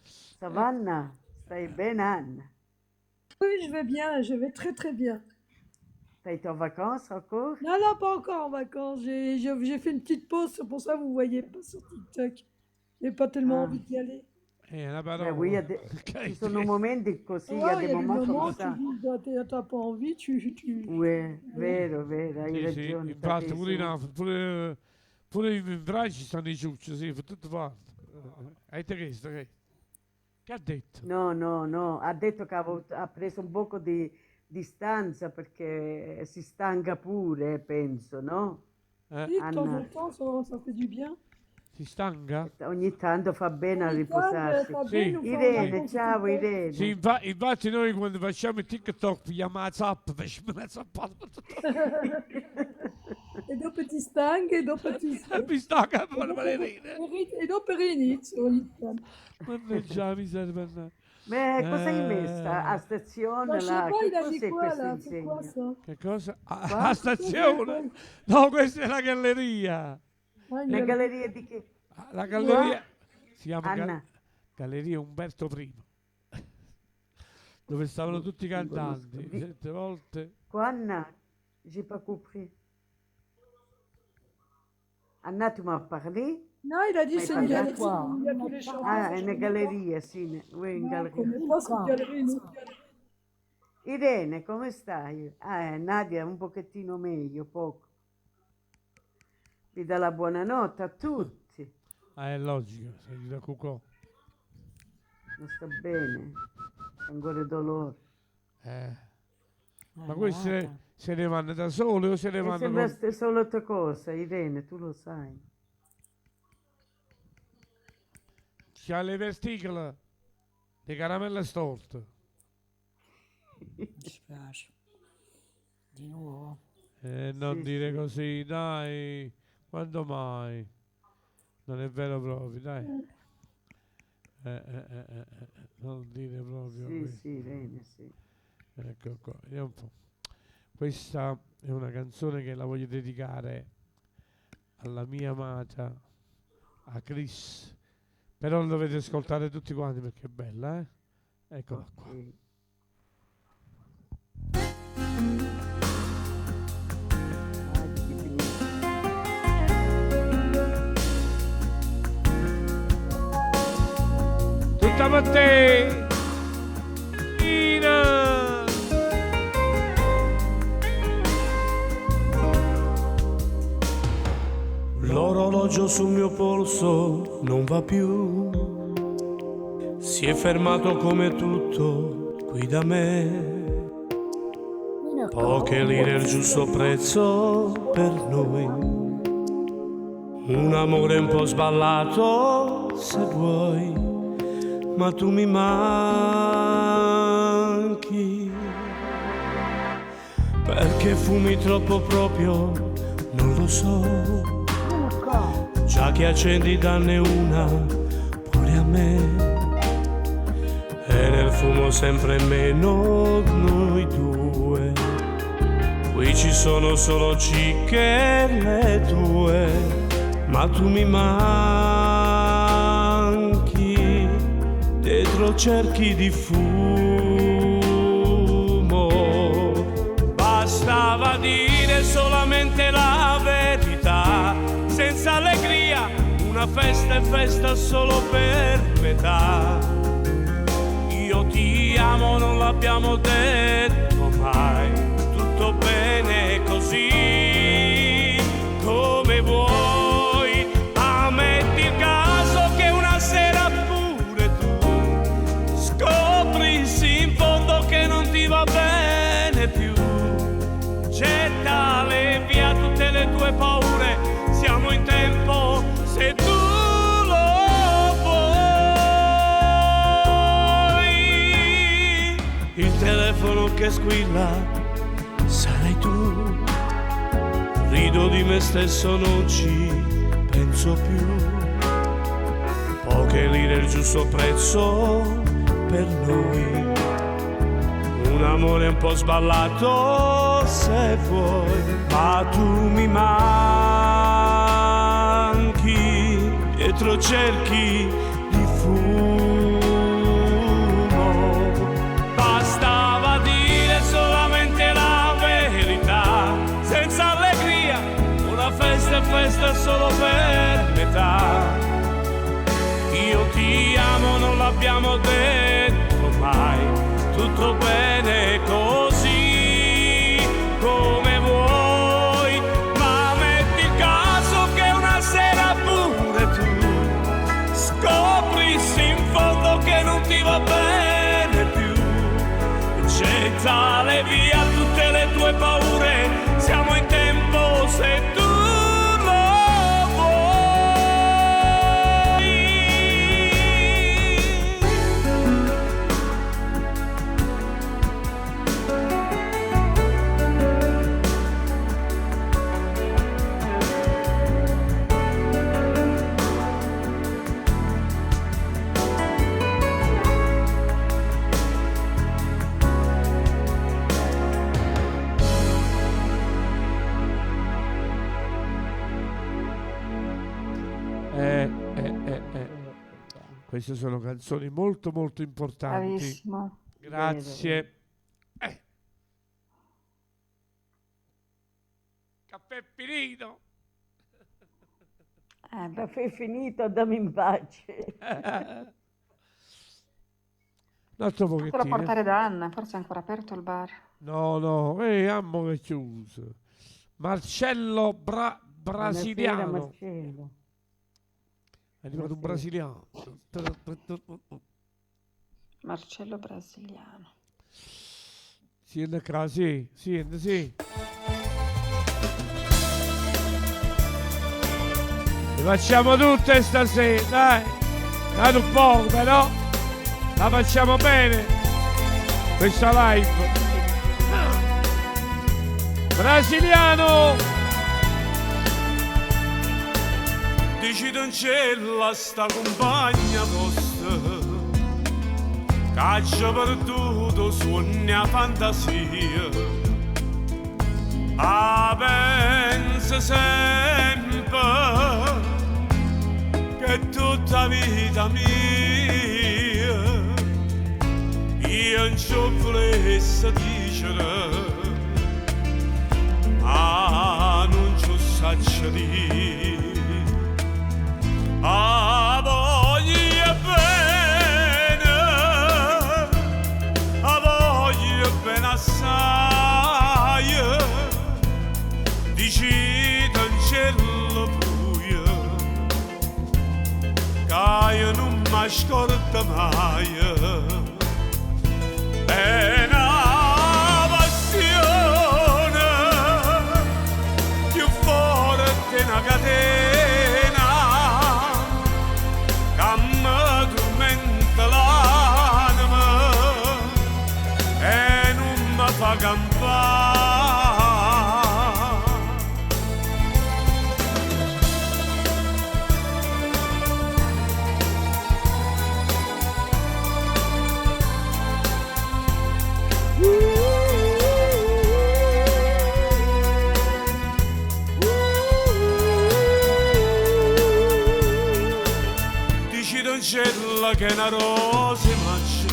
Savanna, stai bene Anna? Oui, je vais bien, je vais très très bien. T'as été en vacances encore? Non, non, pas encore en vacances. J'ai fait une petite pause, c'est pour ça que vous ne voyez pas sur TikTok. J'ai pas tellement Ah. envie d'y aller. È una Beh, oui, il y a parola. des- ci sono momenti così, il y a Ouais, des il y a des moments comme moments, tu ça. dis, bah, t'as pas envie, tu... Oui, vero, vero, hai Sì, sì, ragione, infatti pure in Tatesio. Africa, pure in Francia ci stanno i ciucci, sì, per tutte parti. Avete chiesto che? Che ha detto? No, no, no, ha detto che ha preso un poco di distanza perché si stanca pure, penso, no? Eh, Oui, de temps Anna, en temps, ça fait du bien. si stanca? ogni tanto fa bene a Ogni tanto riposarsi. fa Sì, bene un fare una Irene, pausa ciao TikTok. Sì, Irene. infatti noi quando facciamo il TikTok pigliamo la zappa, facciamo una zappata. E dopo ti stanchi, e dopo ti... Mi stanca E per dopo, ridere. e dopo rinizio ogni tanto. Mannaggia la miseria, mannaggia. Beh, cosa hai messo? A stazione Ma je sais là? pas, Che il a dit cos'è quoi questa là? C'est quoi insegna? ça? Che cosa? A, Qua? a stazione? No, questa è la galleria. Ah, une La galerie. galleria di che? La galleria si chiama Anna. Galleria Umberto I, dove stavano tutti i Non conosco. cantanti. Di- Sette volte. Qua Anna, j'ai pas compris. Anna, tu m'as parlé? Non, il a dit M'hai c'est une parlato? galerie où il y a tous les chanteurs. Ah, è Je una connais pas. galleria, sì, oui, in Non, je galleria. connais pas cette galerie, non. Irene, come stai? Ah, Nadia, un pochettino meglio, poco. Vi dà la buonanotte a tutti. Ah, è logico, sei da Cucò. Non sto bene, ho ancora dolore. Eh. Ma questi se ne vanno da soli o se ne È vanno sempre la con... stessa solita cosa, Irene, tu lo sai. C'ha le verticole, le caramelle storte. Mi dispiace. Di nuovo. Non Sì, dire sì. così, dai. Quando mai? Non è vero proprio, dai. Non dire proprio Sì, questo. sì, Irene, sì. Ecco qua, vediamo un po'. Questa è una canzone che la voglio dedicare alla mia amata, a Chris. Però la dovete ascoltare tutti quanti perché è bella, eh? Eccola qua. Ok. Ah, che finito. Tutta per te! Nina! L'orologio sul mio polso non va più, si è fermato come tutto qui da me. Poche lire il giusto prezzo per noi. Un amore un po' sballato se vuoi, ma tu mi manchi. Perché fumi troppo proprio, non lo so. Già che accendi danne una pure a me. E nel fumo sempre meno noi due. Qui ci sono solo cicche le tue, ma tu mi manchi dietro cerchi di fumo. Bastava dire solamente la verità, senza allegria, una festa è festa solo per metà. Io ti amo, non l'abbiamo detto mai, tutto bene così, come vuoi. Ammetti il caso che una sera pure tu scoprissi in fondo che non ti va bene più. Gettale via tutte le tue paure, siamo in tempo se tu lo vuoi. Il telefono che squilla sarai tu. Rido di me stesso, non ci penso più. Poche lire il giusto prezzo per noi. Un amore un po' sballato se vuoi, ma tu mi manchi, dietro cerchi di fumo. Bastava dire solamente la verità, senza allegria, una festa è festa solo per metà. Io ti amo, non l'abbiamo detto mai, tutto bene così come vuoi, ma metti il caso che una sera pure tu scoprissi in fondo che non ti va bene più. Gettale via tutte le tue paure, siamo in tempo se tu lo vuoi. Queste sono canzoni molto molto importanti. Bravissimo. Grazie. Caffè finito. Caffè finito, dammi in pace. Un altro Fatelo pochettino. portare da Anna, forse è ancora aperto il bar. No, no, ammo che è chiuso. Marcello Buonasera Brasiliano. Marcello. È arrivato un Buonasera. brasiliano. Marcello Brasiliano. Sì, qua, sì, sì, sì. Le facciamo tutte stasera, dai. Dai un poco, però. La facciamo bene. Questa live. Brasiliano! Dici cancella sta compagna vostra Caccia perduto sogna fantasia A pensa sempre che tutta vita mia Io non ci volesse dicere Ma non ci saccio dire A voglio bene, a voglio bene assai, dici cancella buia, che io non mi scordo mai. È una passione più forte una catena che mi tormenta l'anima e non mi fa campare. Dici cancella che è una rosa in maggio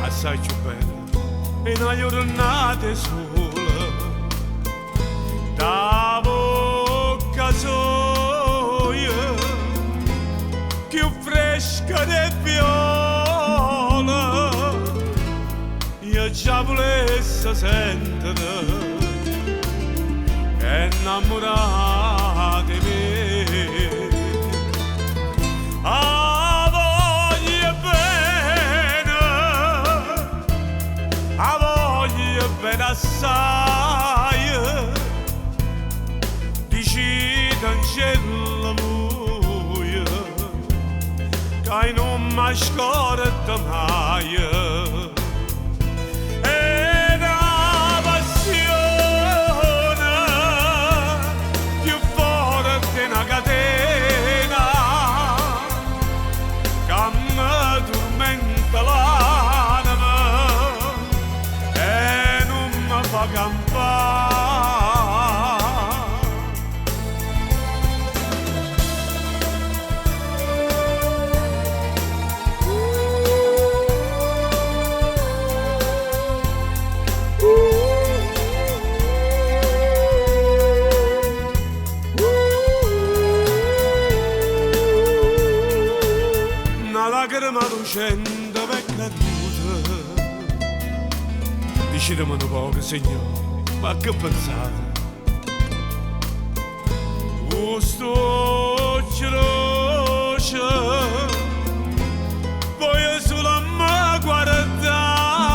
Assai più bella e una giornata sola Da bocca soia più fresca del viola Io già volesse sentire che innamorata di me A voglio bene, a voglio bene assai, dici cancella buia, che non mi scordo mai. È una passione più forte una catena che mi tormenta l'anima e non mi fa campare. Una lacrima lucente è caduta. Dicetemi un poco, signore, ma che pensate? Questo croce, voi solo mi guardate,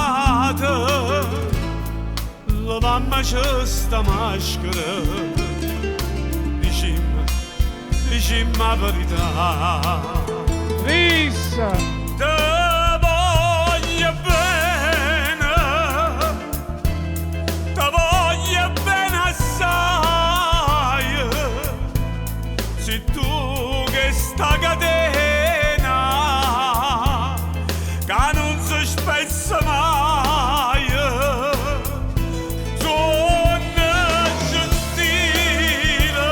la mamma c'è sta maschera, dicimmi, dicimmi la verità. Rissa! Te voglio bene, te voglio bene assai, sei tu che sta catena, che non si spezza mai. Sono gentile,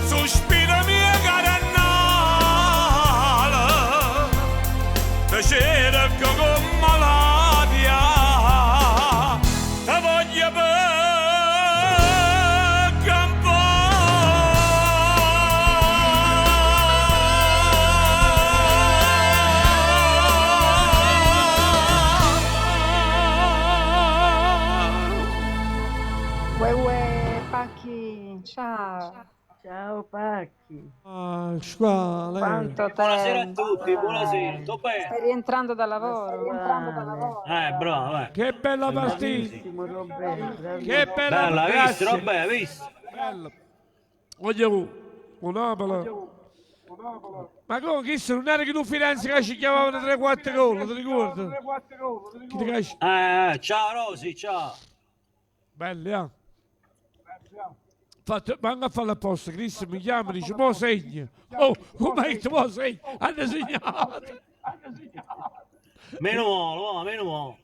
sospira mia cara Uè uè, Pacchi, ciao. Ciao Pacchi. Pasquale. Quanto Buonasera a tempo. tutti, buonasera. Tutto bene? Stai rientrando dal lavoro? Bravo, eh. Che bella partita. Bravissimo Roberto, Che bravissimo. bella Bella, hai visto, grazie. Robè, hai visto? Bella. Voglio un Napoli. Ma come chi non era che tu Firenze che ci chiamavano 3-4 gol, ti ricordi? Chi ti capisci? Ciao Rosi, ciao. Belli, eh? Fatto, manca a farlo apposta, Chris mi chiama e dice, mo segna. Oh, come hai detto, mo segna? Hanno segnato. Meno male, va, meno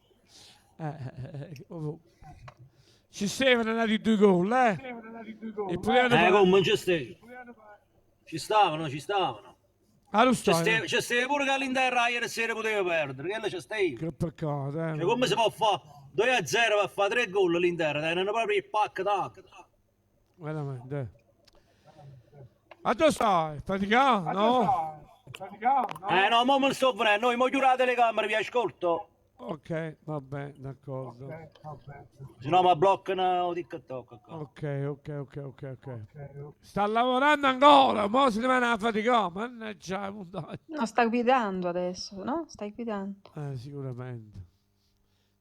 male. Oh. Ci stavano andati due gol, eh? E potevano fare- Come ci stai? Ci stavano, ci stavano. Ah, lo Ci stai? stava pure che all'Inter ieri sera poteva perdere, quello ci stava. Che peccato, eh. Cioè, come si può fare 2-0 per fare 3 gol l'Inter? Erano proprio il pacco tac. Veramente. eh. Ma dove stai? Faticando, no? No, mo me ne sto venendo, noi mo chiudo la telecamera, vi ascolto. Ok, va bene, d'accordo. Se no mi bloccano TikTok. Ok. Sta lavorando ancora, mo si rimane a faticare, mannaggia la montagna. No, sta guidando adesso, no? Stai guidando. Sicuramente.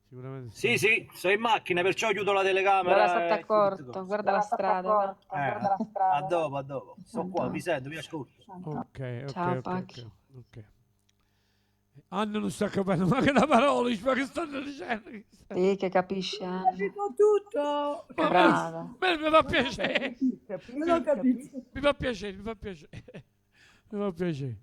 Sicuramente Sì, sì, sto in macchina, perciò chiudo la telecamera. Allora state e accorto, guarda la strada. A dopo, a dopo. Sto qua, vi sento, vi ascolto. Ok, Ciao, ok, Pacchi. ok. Anna non sta capendo ma che la parola, dice, ma che stanno dicendo? Sì, che capisce Anna. Capito tutto. Ma Brava. Me, mi fa piacere. Non ho capito. Mi fa piacere, mi fa piacere. Mi fa piacere.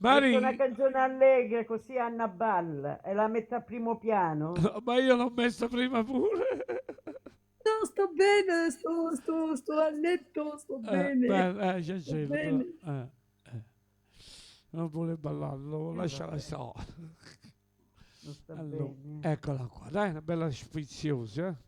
Metto Mari, una canzone allegra così Anna balla e la metto a primo piano. ma io l'ho messa prima pure. No, sto bene, sto a letto, sto bene. Beh, c'è Sto c'è, bene. però, eh. Non vuole ballarlo, lasciala stare. Non sta Allora, bene. eccola qua, dai, una bella sfiziosa. eh.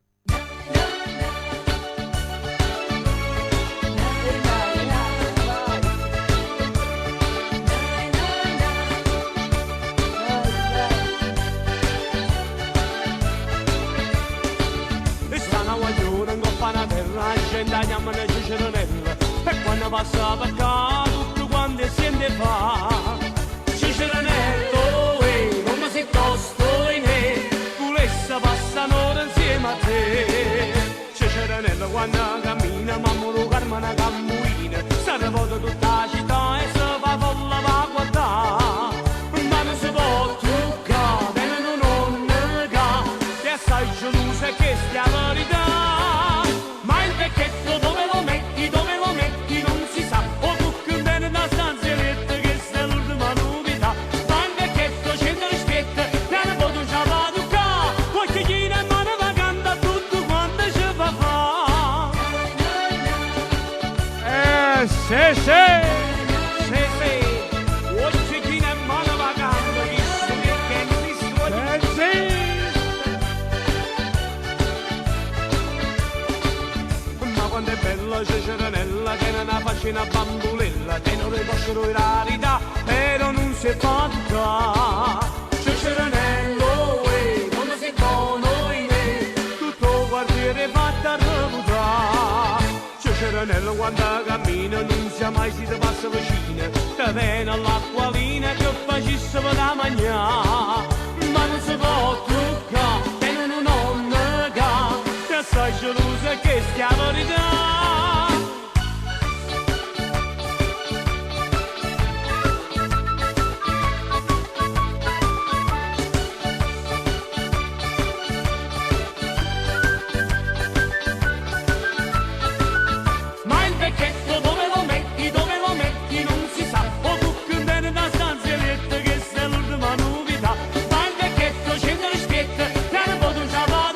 E sta una guaglione in coppa una terra, gente la chiamano Ciceronella. E quando passa per qua, tutto quanto si ne fa. Ciceronello, come sei tosto in me, volesse passare un'ora insieme a te. Ciceronello quando cammina, mamma lo carma una cammuina, si rivolta tutta la città e si fa folla va a guardare. Ma non si può toccare, bene non nega, che assai gelosa che stia verità. Ma il vecchietto dove lo metti, dove lo metti, non si sa. O tu che bene da stanzialetta che sei l'ultima novità. Ma il vecchietto c'entra rispetto, piano po' tu ci va a Poi chi gira in mano va canta tutto quanto ci va fa. Sì, sì. Sì, sì, oggi chi ne mano va canta, chi sto che che Sì. Ma quando è bella Ciceronella, tiene una facina bambulella, tiene le cosce di rarità, però non si è fatta. Ciceronello, come sei buono in me, tutto quartiere fatta reputare. Ciceronello quando cammina non sia mai si ti passa vicino, te viene l'acquolina che facesse da mangiare. Ma non si può toccare, tiene un nonno che sei gelosa che stia verità. Ma il vecchietto dove lo metti, dove lo metti, non si sa. O tu che bene da stanzialetta che sei l'ultima novità. Ma il vecchietto c'entra rispetto, piano po' tu ci va a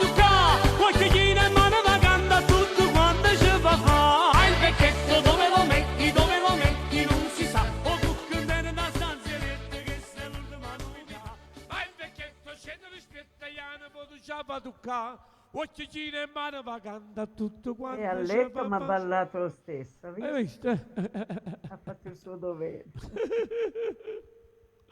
Poi ti gira in mano va canta tutto quanto ci va fa. Ma il vecchietto dove lo metti, dove lo metti, non si sa. O tu che bene da stanzialetta che sei l'ultima novità. Ma il vecchietto c'entra rispetto, Iana, poi tu ci va a toccare. Occhi gira in mano va canta tutto quanto E a ci letto va mi ha fa. ballato lo stesso. Hai visto? Ha fatto il suo dovere.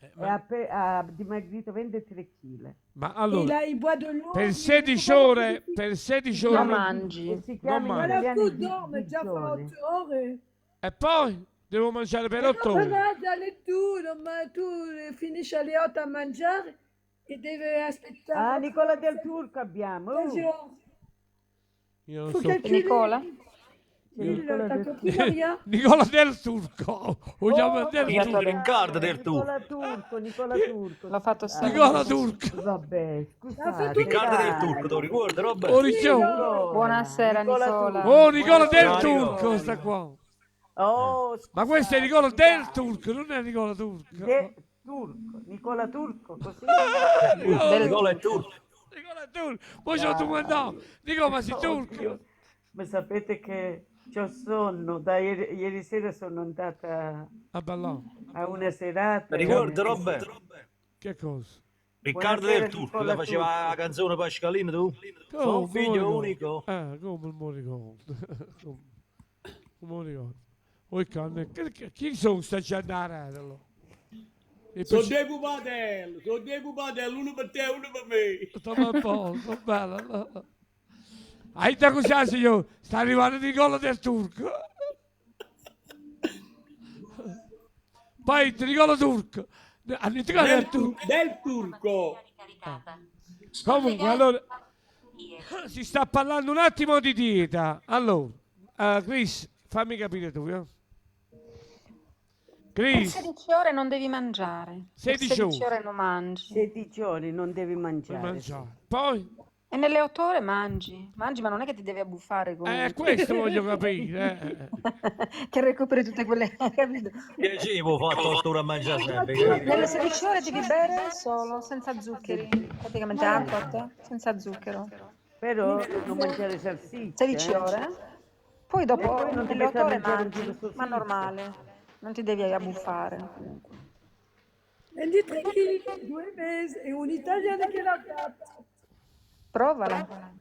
E ha dimagrito 23 kg. Ma allora, Il a- il boit de l'eau, per il- 16 ore, per 16 ore Non mangi. E si Non chiama in mangi. Voilà, italiano tu il dormi già fa digione. 8 ore. E poi devo mangiare per E 8 non ore. mangi alle 2, non ma- tu finisci alle 8 a mangiare e devi aspettare. Ah, Nicola del Turco abbiamo. Oh. 16 ore. Io non Faut so. calculer. Nicola? C'è Nicola T'as del compris, Maria? Nicola del Turco. Lo chiamo del Io Turco. Riccardo del Turco. Nicola Turco, Nicola Turco. L'ho fatto scusate. sempre. Nicola Turco. Vabbè, scusate. Riccardo del dai. Turco, te lo ricordi, Robert? Oh, Riccio. Buonasera Nicola Nicola. Turco. Oh, Nicola del Ciao, Nicola. Turco sta qua. Oh, Ma questo è Nicola del Turco, non è Nicola Turco. De Turco, Nicola Turco, così. Nicola, Nicola è turco. Nicola Turco. Poi ci ho domandato. Dico, ma sei turco? Oddio, Ma sapete che c'ho sonno, da ieri sera sono andata A ballare. a una serata. Ti ricordi, Robert? Che cosa? Riccardo Buonasera, del Turco, Nicola che faceva Turco. la canzone Pascalino tu? Sono un Come, figlio ricordo? unico. Come mi ricordo. Come, come mi ricordo. Oh, cane, chi sono sta giannarello? E Sono poi- due pupatelli, sono due pupatelli, uno per te e uno per me. Stiamo a posto, bello. Aiuta così, signor. Sta arrivando Nicola del Turco. Poi Nicola Turco. Ah, Nicola del Turco. Del Turco. Comunque, allora, si sta parlando un attimo di dieta. Allora, Chris, fammi capire tu, eh. Per Chris, 16 ore non devi mangiare. Per 16 16 ore. ore non mangi. 16 ore non devi mangiare. mangiare. Poi? E nelle 8 ore mangi. Mangi, ma non è che ti devi abbuffare comunque. Questo voglio capire. Che recuperi tutte quelle... capito? Piacevo, ho fatto 8 ore a mangiare sempre. capito? Nelle 16 ore devi bere solo, senza zuccheri. Praticamente acqua, tè, senza zucchero. Però non mangiare salsicce. 16 eh. ore. Poi dopo E poi non ti nelle metti 8 a ore mangiare un mangi, chilo di ma salsiccia. normale. Non ti devi abbuffare comunque. 23 kg in 2 mesi e un italiano che l'ha fatto. Provala.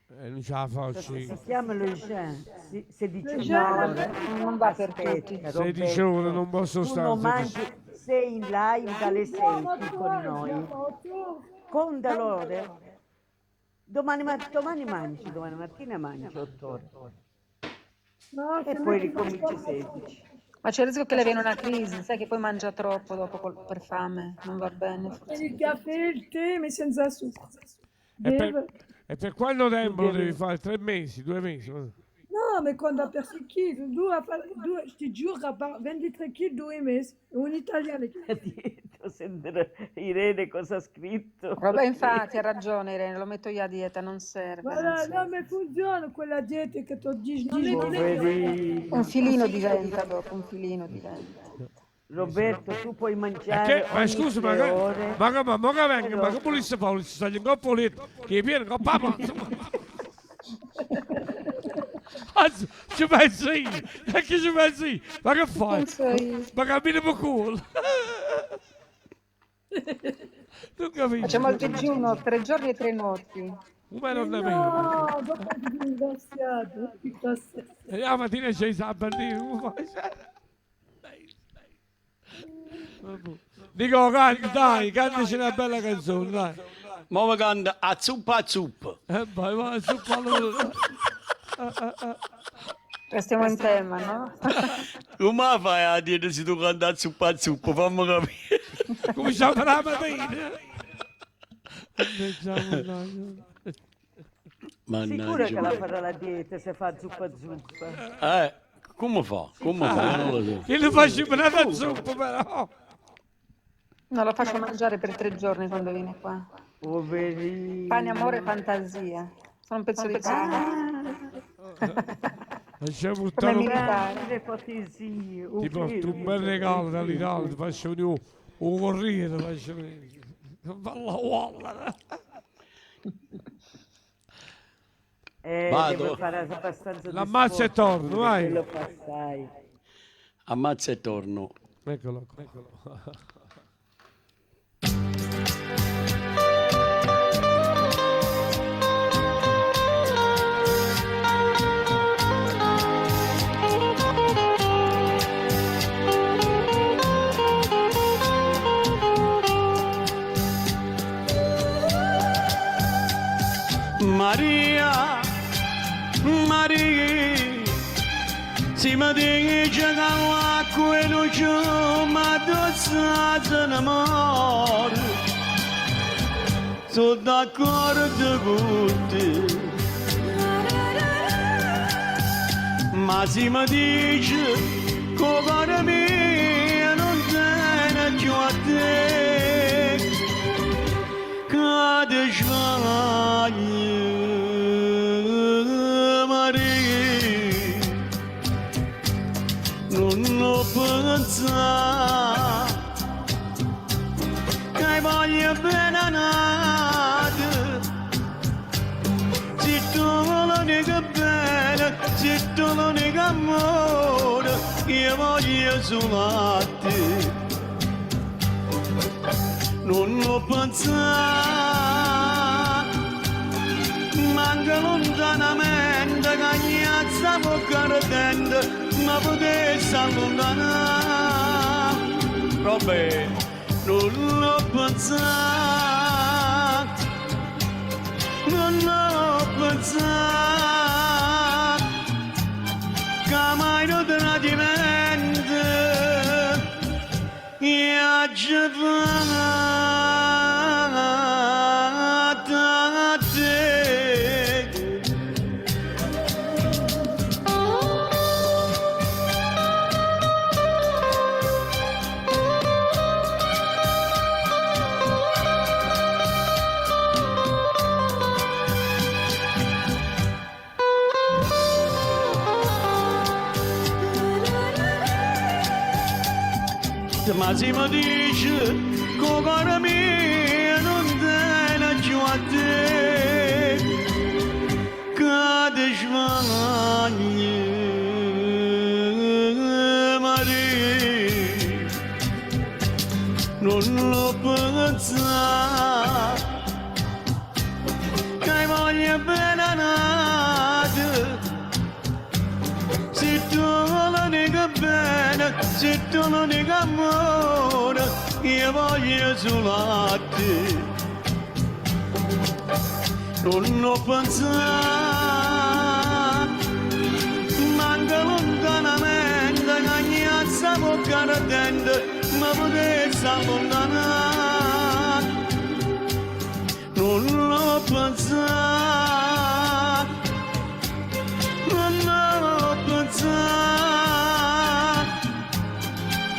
Non ce la faccio. Si chiama le jean, 16 Le ore. Non va per Aspetta, tutti. 16 ore non posso Tu stare. non 16 mangi, sei in live dalle 6 qui con noi. Con dolore. Domani, domani mangi, domani mattina mangi 8 ore. No, E se poi metti ricominci 16. Ma c'è il rischio che le viene una crisi, sai che poi mangia troppo dopo per fame, non va bene forse. il caffè, il tè, ma senza zucchero. E per, Deve- e per quanto tempo lo devi fare? 3 mesi, 2 mesi? No, ma quando ha perso i chili, due, ti giuro, ha 23 kg, 2 mesi, un italiano che Dietro, sentire Irene cosa ha scritto. Vabbè, infatti ha ragione Irene, lo metto io a dieta, non serve. Non Guarda, serve. no, ma funziona quella dieta che ti dico, non è Poverino. Un filino diventa dopo, un filino diventa. Roberto, tu puoi E mangiare che, ma ogni scusa, ma 3 che, ore. ma come, ma che venga, ma Però che volesse fare? Volesse salire in coppa letto, che è pieno, coppa panza. Anzi, ci penso io, e che ci penso io? Ma che fai? Penso io. Ma cammina per culo. Non capisco. Facciamo il digiuno 3 giorni e 3 notti. Come non è vero? No, dopo ti ringraziato. E la mattina c'è i sabatini, come fai? Vabbè. Dico, dai, cantaci una bella canzone, dai. Mo mi canta a zuppa a zuppa. Vai, vai, zuppa allora. Restiamo in tema, no? Come fai a dire se tu canti a zuppa a zuppa? Fammi capire. Cominciamo la mattina. Mannaggia, Sicuro che la Mannaggia. farà la dieta se fa zuppa zuppa. Come fa? Come fa? Io non lo so. Io lo faccio per la zuppa, però. No, lo faccio mangiare per 3 giorni quando viene qua. Poverino. Pane, amore e fantasia. Sono un pezzo di pane. Facciamo Come buttare un... militare. Grande fantasia, Ti porto un bel regalo dall'Italia, ti faccio venire un corriere, ti faccio venire. Valla walla. Vado. Deve fare abbastanza di L'ammazzo e sforzo, torno, perché vai. Quello fa, sai. Ammazza e torno. Eccolo, eccolo. Si mi dice che l'acqua è un fiume, addosso se ne muore. Sono d'accordo con te. Ma si mi dice che il cuore mio non tiene più a te, che ti sbagli, Maria, non lo pensare, che voglio bene a nato, se tu l'unica bene, se tu l'unico amore, io voglio solo a te. Non lo pensare, manca lontanamente, che gnazza bocca ardente, ma potesse allontanare. Vabbè, non lo pensare, non lo pensare, che mai non tradimento, io ci a te. Ma si mi dice che il cuore mio non tiene più a te, che ti sbagli, Maria, non lo pensare, che voglio bene a nato, se tu l'unica bene, se tu l'unico amore, io voglio solo a te. Non lo pensare, manca lontanamente, che gnazza bocca ardente, ma potesse allontanare. Non lo pensare, non lo pensare,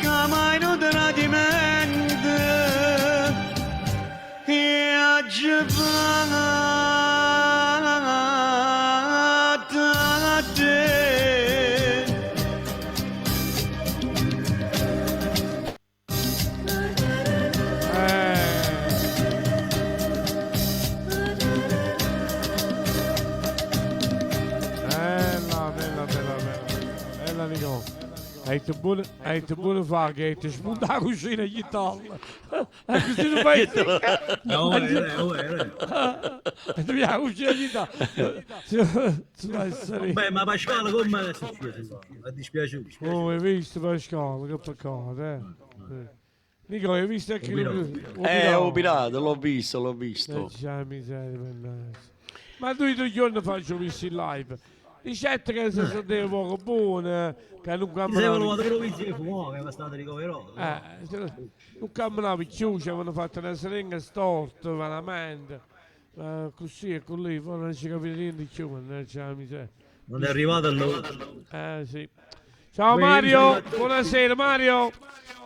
che mai non tradimento, e ci a te. Bella, bella, bella, bella. Bella Nico. Hai detto buono, hai detto buono fa che hai detto spunta la cucina e gli toglie. E così non fai. No, è vero, è vero. E tu la cucina gli toglie. Beh, ma Pasquale come è successo? Mi è dispiaciuto. Oh, hai visto Pasquale, che peccato, eh. Nico, hai visto anche lui? Ho pirata, l'ho visto, l'ho visto. C'è miseria, mannaggia. Ma tu due giorni faccio visto in live. Ricette che si sentiva poco buona, che non Se camminava. volevo pure visto fumò, che era stato ricoverato. Non camminava più, ci avevano fatto una seringa storta, veramente. Così e con lì, poi non ci capiva niente più, mannaggia la miseria. Non è arrivato allora. Sì. Ciao Beh, Mario, saluto a tutti. buonasera Mario.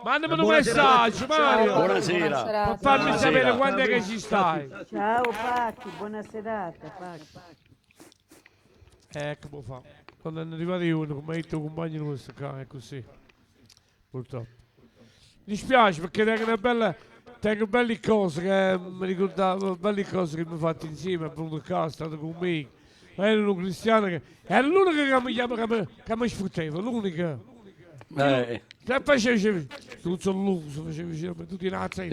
Mandami un Buonasera a messaggio tutti. Mario. Buonasera. Per farmi Buonasera. sapere quando è che ci stai. Ciao Pacchi, buona serata Pacchi. Ecco come fa. Quando è arrivato io, come ha detto il compagno nostro qua, è così. Purtroppo. Mi dispiace perché tengo una bella. Tengo belle cose che mi ricordavo, belle cose che mi ho fatto insieme, è venuto qua, è stato con me. Era un cristiano che. Era l'unico che mi chiama, che mi sfotteva, l'unico. Se faceva, faceva, tutto l'uso, faceva, faceva, tutti in alza.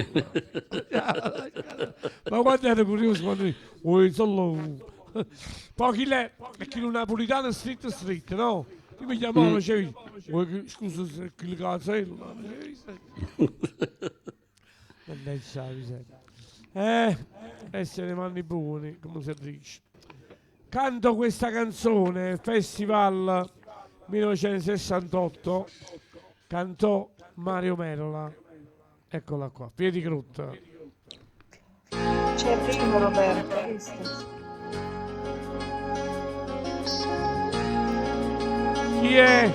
Ma quando ero curioso, quando oh, solo. Poi chi l'è? È chi non napolitano stretto stretto, no? Io mi chiamavo, facevi, "Oh, scusa se chi cazzo è, Mannaggia la miseria. Essere manni buoni, come si dice. Canto questa canzone, Festival 1968 cantò Mario Merola. Eccola qua, Piedigrotta. C'è Rino Roberto, hai visto? Chi è?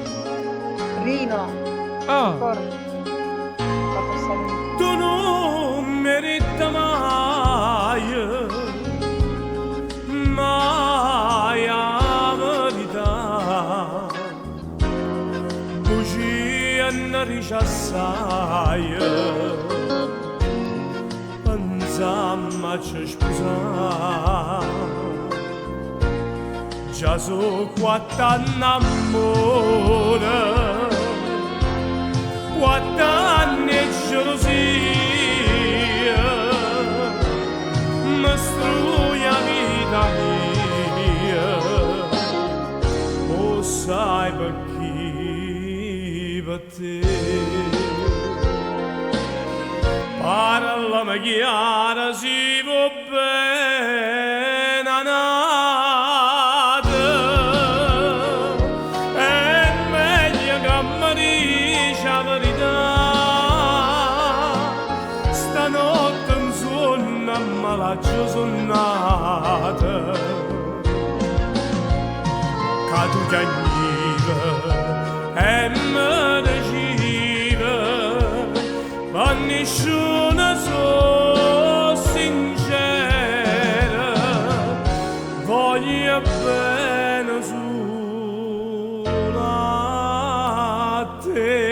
Rino. Ah. Ricordi? Fatto salire. Tu non merita mai, mai la verità. Bugia non riesce assai, pensammo a ci sposare. Già so quattro anni amore, quattro anni e gelosia, mi struglia vita mia, o sai per chi per te. Parlami chiara, si può bene a nata, è meglio che mi dici la verità. Stanotte in sonno me l'ho già sonnata, che tu piangevi e mi dicevi, ma nessuno so sincera, voglio bene solo a te.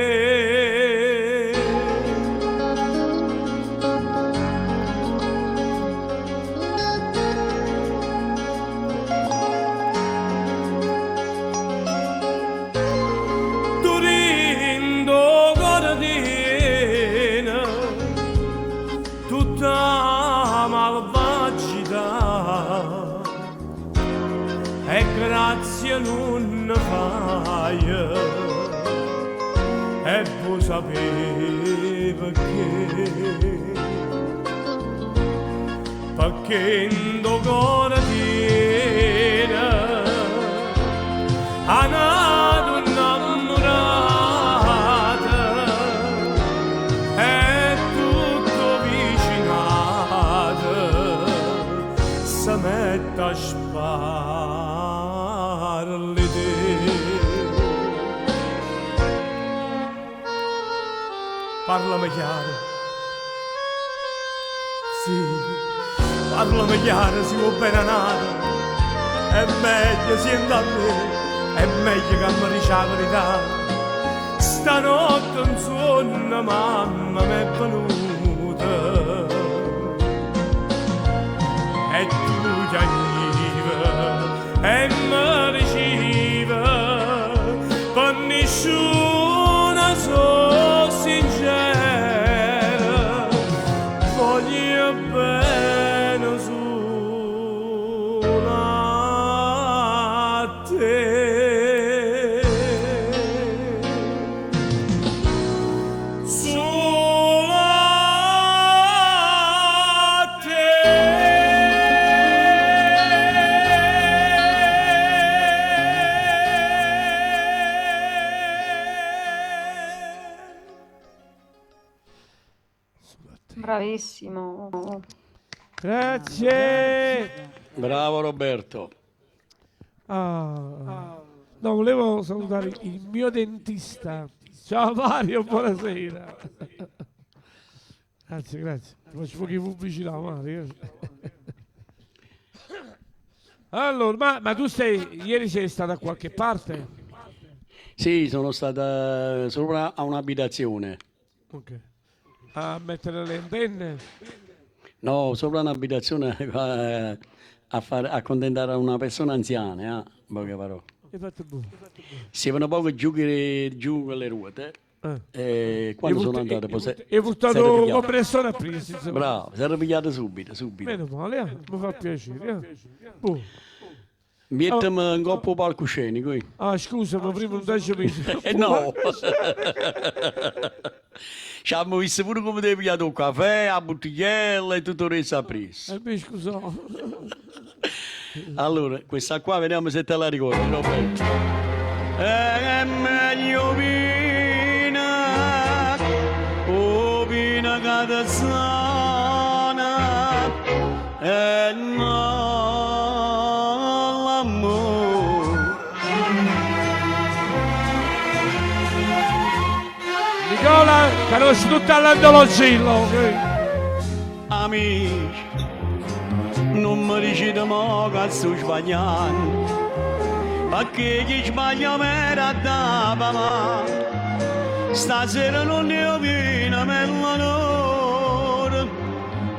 Torino Gordina, tutta malvagità, e grazie non fai, e puoi sapere perché, perché in Gordina a nato innamorata è tutto vicinato se mette a sparle te. Parlami chiaro, sì, parlami chiaro, si può bene nato, è meglio senta a me, è meglio che mi dici la verità. Stanotte in sonno mamma mi è venuta e tu piangevi e mi dicevi, per nessuno so sincera, voglio bene solo a te. Solo a Bravissimo. Grazie. Bravo Roberto. Ah. No, volevo salutare il mio dentista. Ciao Mario, buonasera. Grazie, grazie. Ti faccio pochi pubblicità, Mario. Allora, ma tu sei, ieri sei stato a qualche parte? Sì, sono stata sopra a un'abitazione. Ok. A mettere le antenne? No, sopra un'abitazione a far, accontentare una persona anziana, in poche parole. Hai fatto buono. Si vanno poco giù, giù con le ruote. E quando Hai sono andato poi hai si portato era un pigliato. compressore a prima. Bravo, si era pigliato subito, subito. Meno male, mi fa piacere. Boh. Mettimi in coppa palcoscenico. Ah, scusa, ma prima non ti visto. No. Ci abbiamo visto pure come ti hai pigliato un caffè, la bottigliella e tutto il resto appresso. Mi scusa. Allora, questa qua vediamo se te la ricordi, Roberto. E no l'amore. Nicola, conosci tutta l'antologia, ok? Amici, non mi dicete mo che sto sbagliando, perché chi sbaglia me era da papà. Stasera non ne ho vino per l'onore,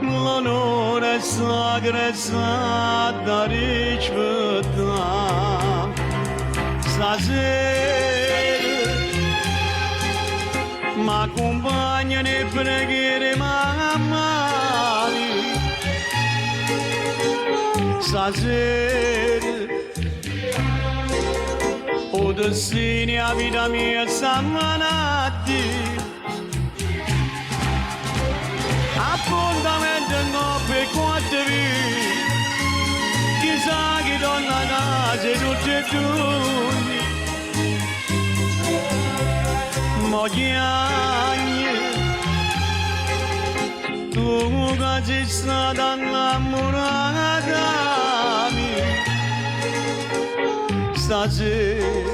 l'onore sacro e sa da rispettare. Stasera mi accompagnano e preghiere mamma mia. Stasera o destino a vita mia sta malati. Appuntamento in coppia e quattro vie. Chissà chi torna a casa e tutti e due. Mo chiagni, tu che sei stata innamorata mia. Stasera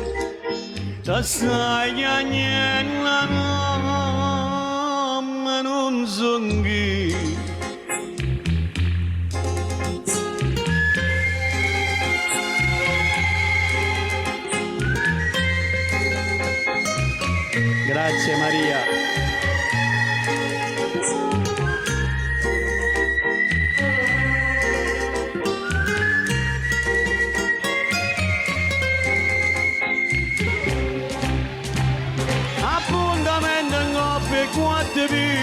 ti stai chiagnendo la mamma non so chi. Grazie Maria. Appuntamento in coppia e quattro vie.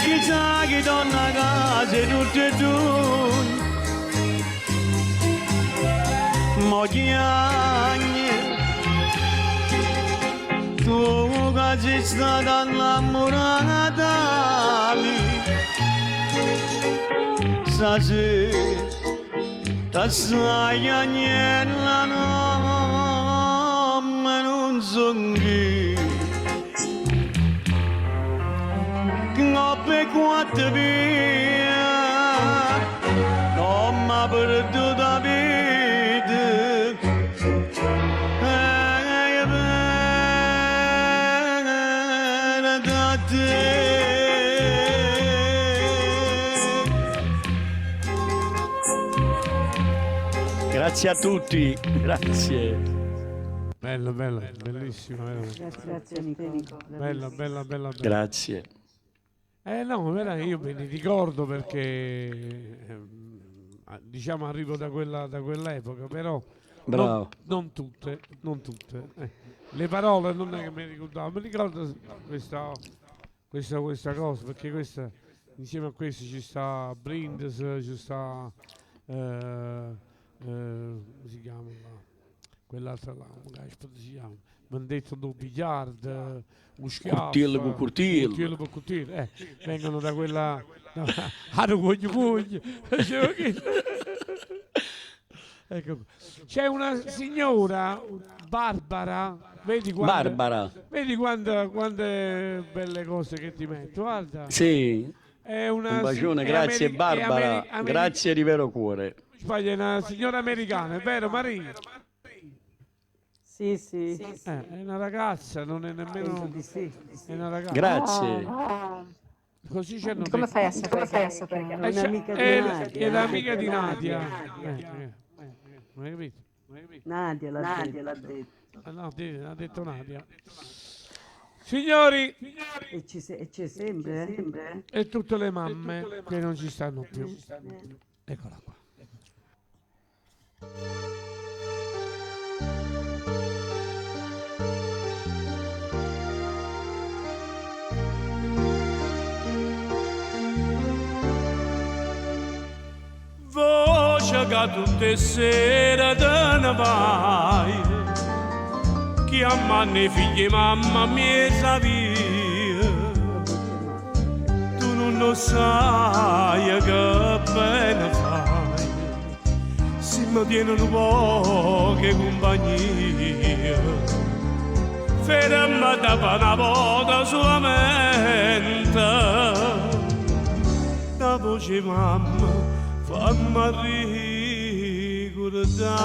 Chissà chi torna a casa e tutti e due. Mo chiagni, tu che sei stata innamorata mia. Stasera ti stai chiagnendo la mamma non so chi. Coppe quattro vie, non m'ha perduta vita. E bene da te. Grazie a tutti, grazie. Bello, bello, bellissimo. Veramente. Grazie Nicola. Bella, bella, bella, bella. Grazie. No, veramente io me ne ricordo perché diciamo arrivo da quella, da quell'epoca, però Bravo. non tutte, non tutte. Le parole non è che mi ricordavo, mi ricordo questa cosa, perché questa, insieme a questi ci sta Brindisi, ci sta come si chiama là? Quell'altra là, come caspita si chiama? Vendetto do Biliard, un schiaffo, Curtillo con curtillo. Curtillo con curtillo, vengono da quella, da, ah, non voglio, voglio. Dicevo che- Ecco. C'è una signora, Barbara, vedi quante, Barbara. Vedi quante belle cose che ti metto, guarda. Sì. È una Un bacione, è grazie è Barbara, grazie di vero cuore. Sbaglio, è una signora americana, è vero Maria? Sì, sì. È una ragazza, non è nemmeno Penso di sì. È una ragazza. Grazie. Così ci hanno Come detto. fai a sapere? Come fai a sapere? È un'amica di Nadia. È l'amica di Nadia. Non hai capito? Nadia l'ha Nadia detto. l'ha detto. Ah, no, l'ha detto Nadia. Signori, E ci se- e c'è sempre, eh? e tutte le mamme che non ci stanno più. Eccola qua. Voce che tutte sere te ne vai, chiamano i figli mamma mia sa via. Tu non lo sai che bene fai, se mi tieni un po' che compagnia. Ferma da una volta solamente, la voce voce mamma, fammi ricordare.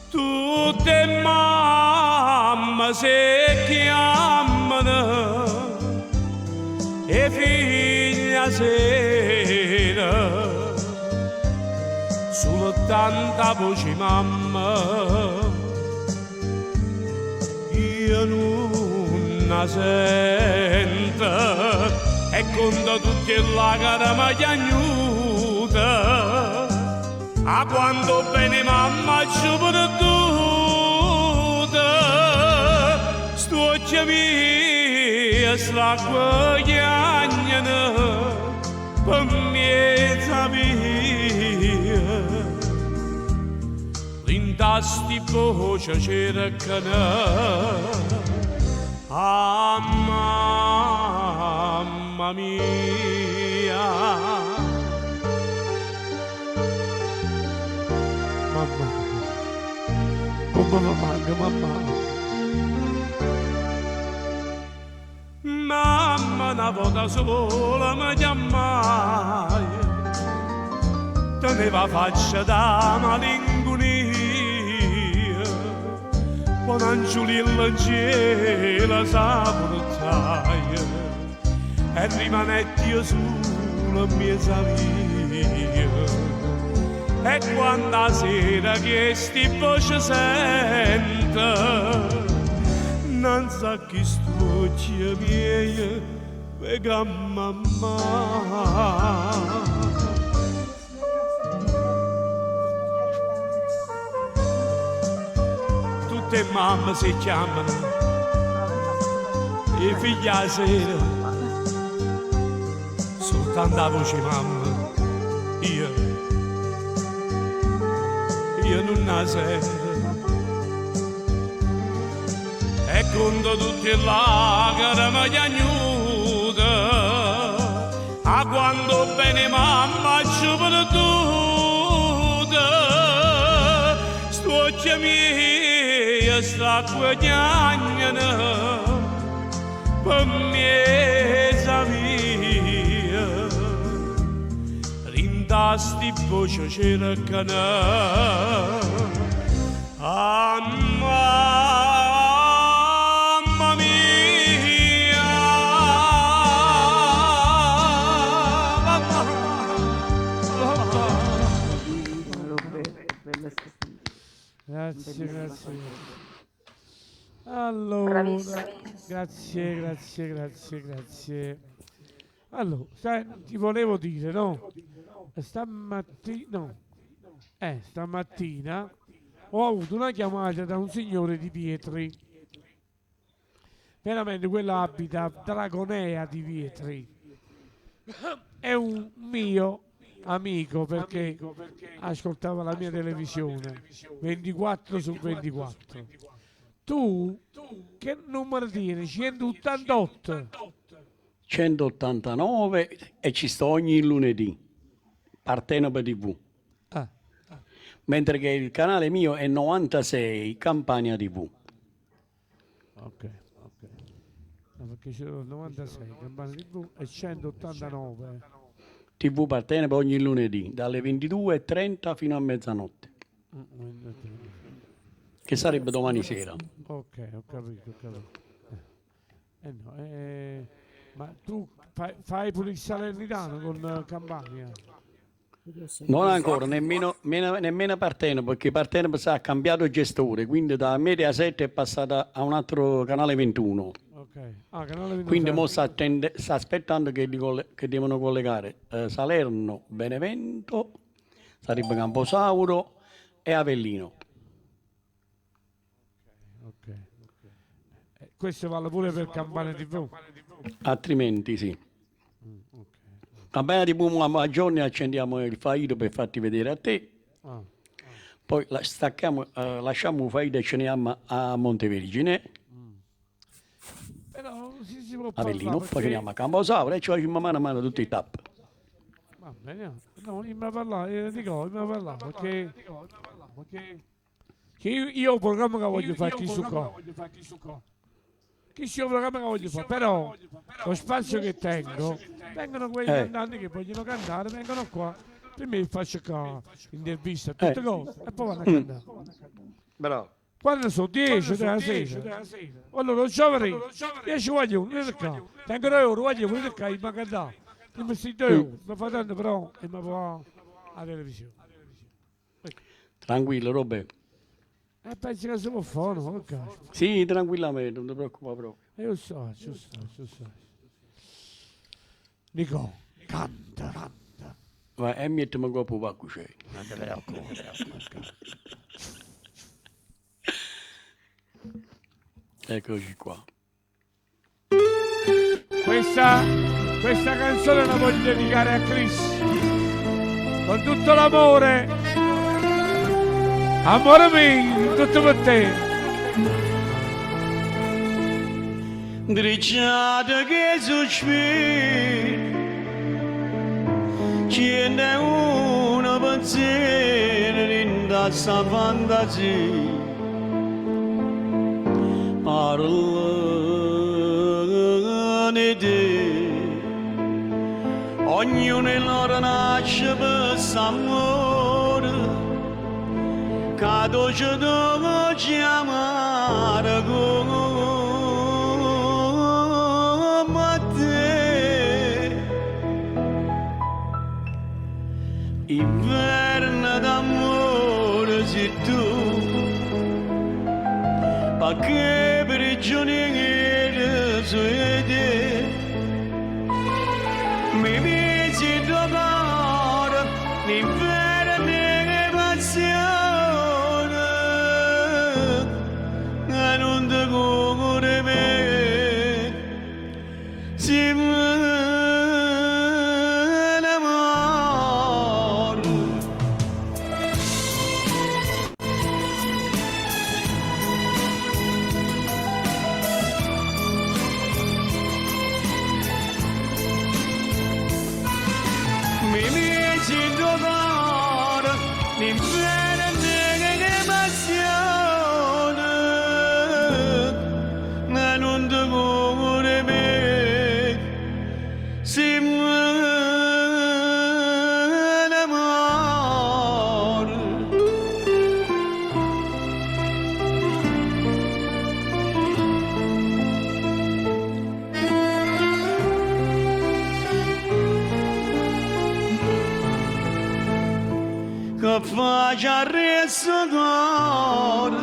Tutte mamme si chiamano e figlia sera, solo tanta voce mamma, io non la sento e conto tutti la cara ma chiagnuta a quando bene mamma ci ho perduta sto mia stracqua chiagnano per mezza via L'intasti voce cercano Ah mamma mia Mamma, come mi manca mamma. Mamma una volta sola mi chiamai Teneva faccia da malinconia Poi un angiolillo in cielo s'apportai E rimanetti io solo in mezza via E quando la sera che sti voce sento Non sa chi sto miei vega mamma. Tutte mamme si chiamano e figlia sera soltanto la voce mamma io non la sento e conto tutte lacrime chiagnute a quando bene mamma ci ho perduta sto mia stracqua chiagnano per mezza via rintasti voce cercano ah mamma mia mamma Roberto, bella stasera. Grazie, grazie. Allora, Bravissimo. grazie, grazie, grazie, grazie. Allora, sai, ti volevo dire, no? Stamattina, no. Stamattina ho avuto una chiamata da un signore di Vietri. Veramente quello abita a Dragonea di Vietri. È un mio amico perché ascoltava la mia televisione 24 su 24. Tu che numero tieni? 188. 189 e ci sto ogni lunedì, Partenope TV. Ah. Mentre che il canale mio è 96 Campania TV. Ok, ok. No, perché c'è il 96 Campania TV e 189. TV Partenope ogni lunedì dalle 22:30 fino a mezzanotte, che sarebbe domani sera. Ok, ho capito, ho capito. No, ma tu fai pure il Salernitano con Campania? Non ancora, nemmeno, nemmeno Partenope, perché Partenope sa, ha cambiato gestore, quindi da Mediaset è passata a un altro canale 21. Ok. Ah, canale 21. Quindi mo sta, sta aspettando che, che devono collegare Salerno, Benevento, sarebbe Camposauro e Avellino. Ok. Questo vale pure per Campania TV? Altrimenti sì. Campania TV a giorni accendiamo il faito per farti vedere a te. Ah. Poi la stacchiamo, lasciamo il faito e ce ne andiamo a Montevergine. Però si può Avellino, parlare poi ce ne andiamo a Camposauro e ci facciamo mano a mano tutti i tap. Va bene, no, io mi parlare, dico, io mi parlare perché che io il programma che voglio fare qui su qua. Chi è un programma che voglio fare, però lo spazio che tengo, vengono quei cantanti che vogliono cantare, vengono qua, prima gli faccio qua intervista, tutte cose, e poi vanno a cantare. Bravo. Quando sono 10 della sera, allora giovedì, 10 voglio, venite qua, tengo 2 euro, voglio, venite qua, mi cantare. Prima sti 2 euro, mi fa tanto però e mi fa la televisione. Tranquillo, Roberto. E pensi che si può fare, no? Che cazzo? Sì, tranquillamente, non ti preoccupare proprio. Io so, ci so, ci so. Nico, canta, canta. Vai, e mettimi un coppo pacco c'è. Non ti preoccupare. Eccoci qua. Questa canzone la voglio dedicare a Chris. Con tutto l'amore. Amore mio, tutto per te. Diciate che sospiro Ce n'è una pensiero in questa fantasia Parlane di Ognuno in loro nasce per amore Che dolce dolce amare come te Inverno d'amore sei tu Ma che prigioniero sei te Mi misi il tuo cuore L'inverno di passione E non ti cuore me Si me ne muore Mi misi il tuo cuore L'inverno di passione E non ti cuore me Si me ne muore Che faccia resto cuore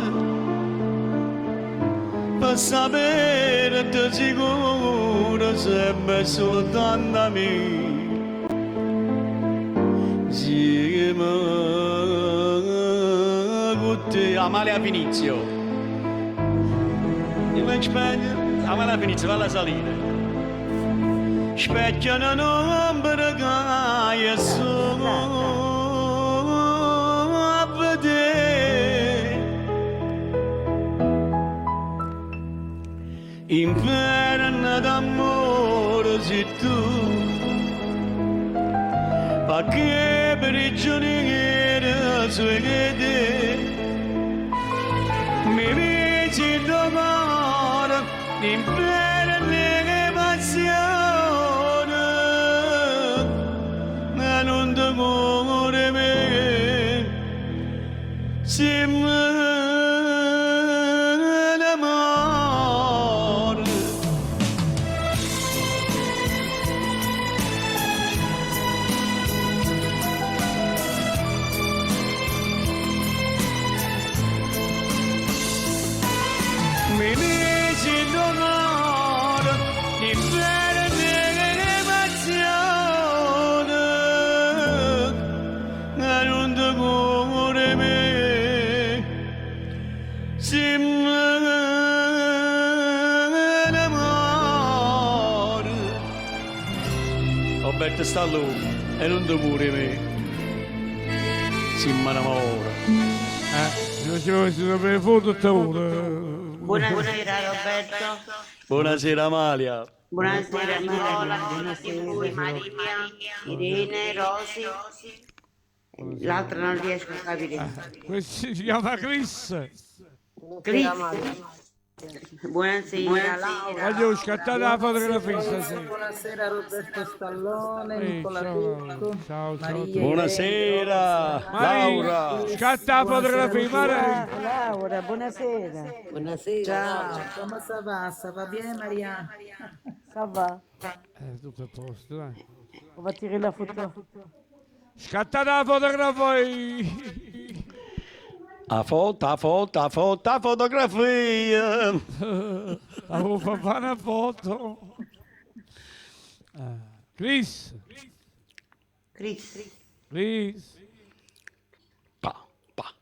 Per sapere ti sicuro sempre soltanto a me Insieme con te Amalia Finizio. Io mi spegno. Amalia Finizio, valla a salire. Specchio un'ombra che sono a vedere Inferno d'amore sei tu Ma che prigioniero sei te Mi misi il tuo cuore L'inferno di passione E non ti muore me Si me ne muore Mi misi il tuo cuore L'inferno di passione E non ti cuore me Si me ne muore Roberto Stallone, e non ti muore me. Si me ne muore. Si dovrebbe fare tutta ora. Buonasera Roberto. Buonasera Amalia. Buonasera Nicola, buonasera Maria, Irene, Rosy. L'altra non riesco a capire. Questo si chiama Chris. Chris. Buonasera Laura. Voglio scattare la fotografia stasera. Buonasera Roberto Stallone, Ehi, Nicola ciao, Turco, ciao, ciao a Maria tutti. Irene. Buonasera Mari, Laura. scatta la fotografia, Mari. Laura, buonasera. Buonasera. Ciao, Laura. come ça va? Ça va bien Maria? Ça va. Tutto a posto, dai. On va tirer la photo. Scattate la fotografia. A foto, a foto, a foto, a fotografia. Avevo fatto fare una foto. Ah, Chris. Chris. Chris. Pa, pa.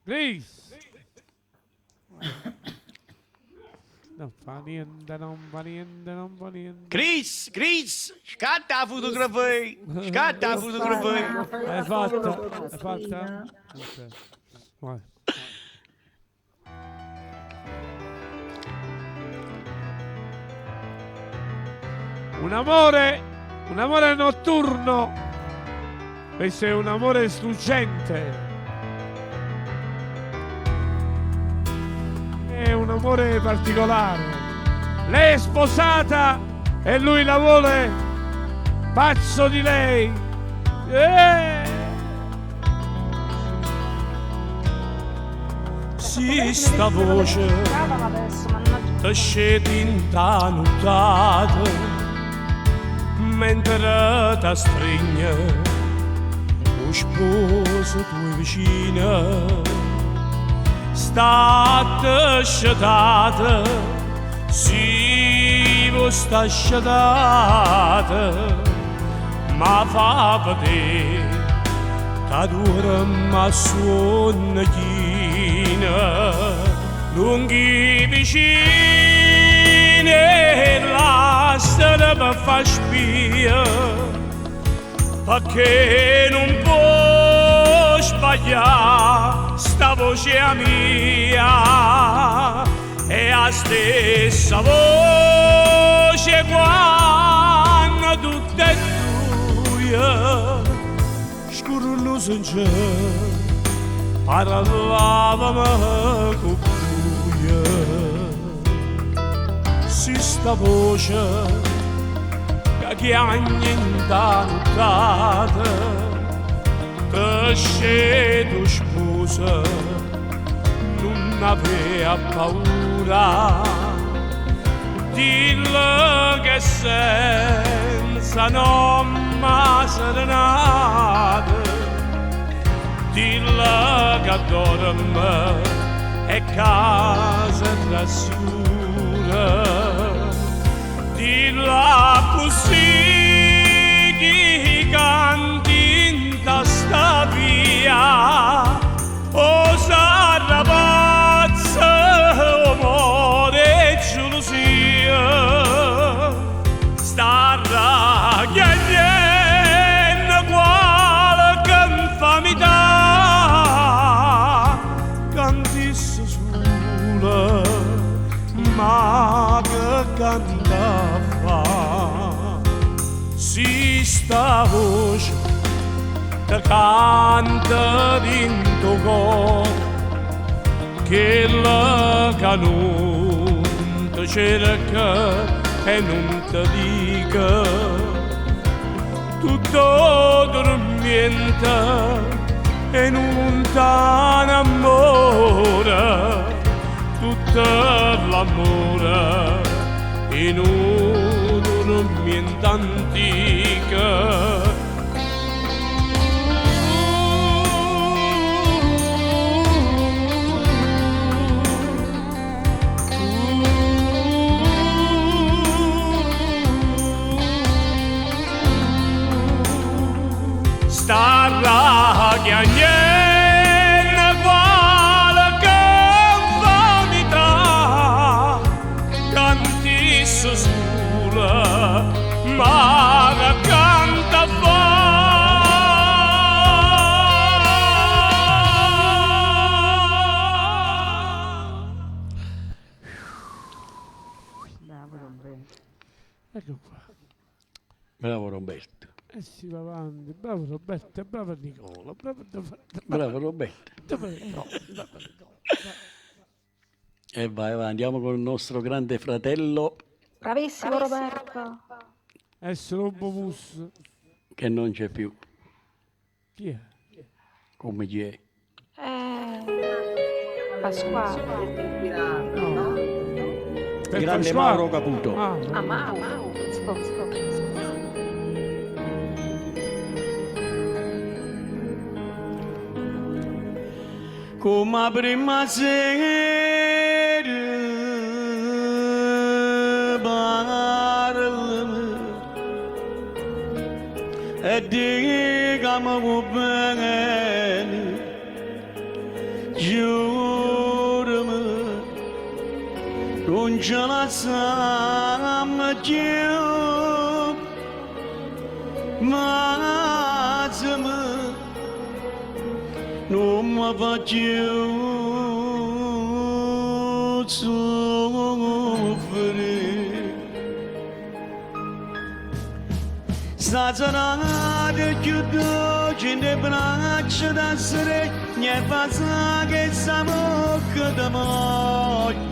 Chris. Non fa niente, non fa niente, non fa niente. Chris, Chris, scatta la fotografia. Scatta la fotografia. È fatta, è fatta? Ok. Vai. Un amore notturno. Questo è un amore struggente. È un amore particolare. Lei è sposata e lui la vuole pazzo di lei. Si sta voce Registravano adesso, mannaggia. te scende in nottata mentre ti stringe lo sposo tuo vicino state scetata si vuoi sta scetata ma fa vedere che dorme suona china lunghi vicini la strada per far spia perché non può sbagliare sta voce mia è la stessa voce quando tutte e due scurno sincero parlavamo con buio si sta voce che chiagna in nottata te scedo sposa non aveva paura dillo che senza nome serenata dillo che dorme e casa trascura dillo così chi canti in testa via o sarà pazza o muore gelosia starà chiedendo qualche infamità cantisse sola ma che canta fa si sta voce che canta dentro cuore che la che non ti cerca e non ti dica tutto dormiente e non t'annamora tutto l'amore in un dormiente antica. Starà chiagnendo qualche infamità cantisse sola ma che canta Bravo Roberto. Ecco qua. Bravo Roberto. E si va avanti. Bravo Roberto, bravo Nicola, bravo Bravo Roberto. Bravo Nicola, bravo Nicola. E vai, vai, andiamo con il nostro grande fratello Bravissimo Roberto. Essere un po' musso. che non c'è più, Chi è? come chi è. Eh, Pasquale. Per Grande Pasquale. Mauro Caputo. Ah, Ah, Mauro. Come prima sera parlo e dicami bene, giurami, non ce la siamo più, ma se non mi faccio soffrire. Stasera più dolce ne braccia da sere, ne fa che sa bocca da moglie.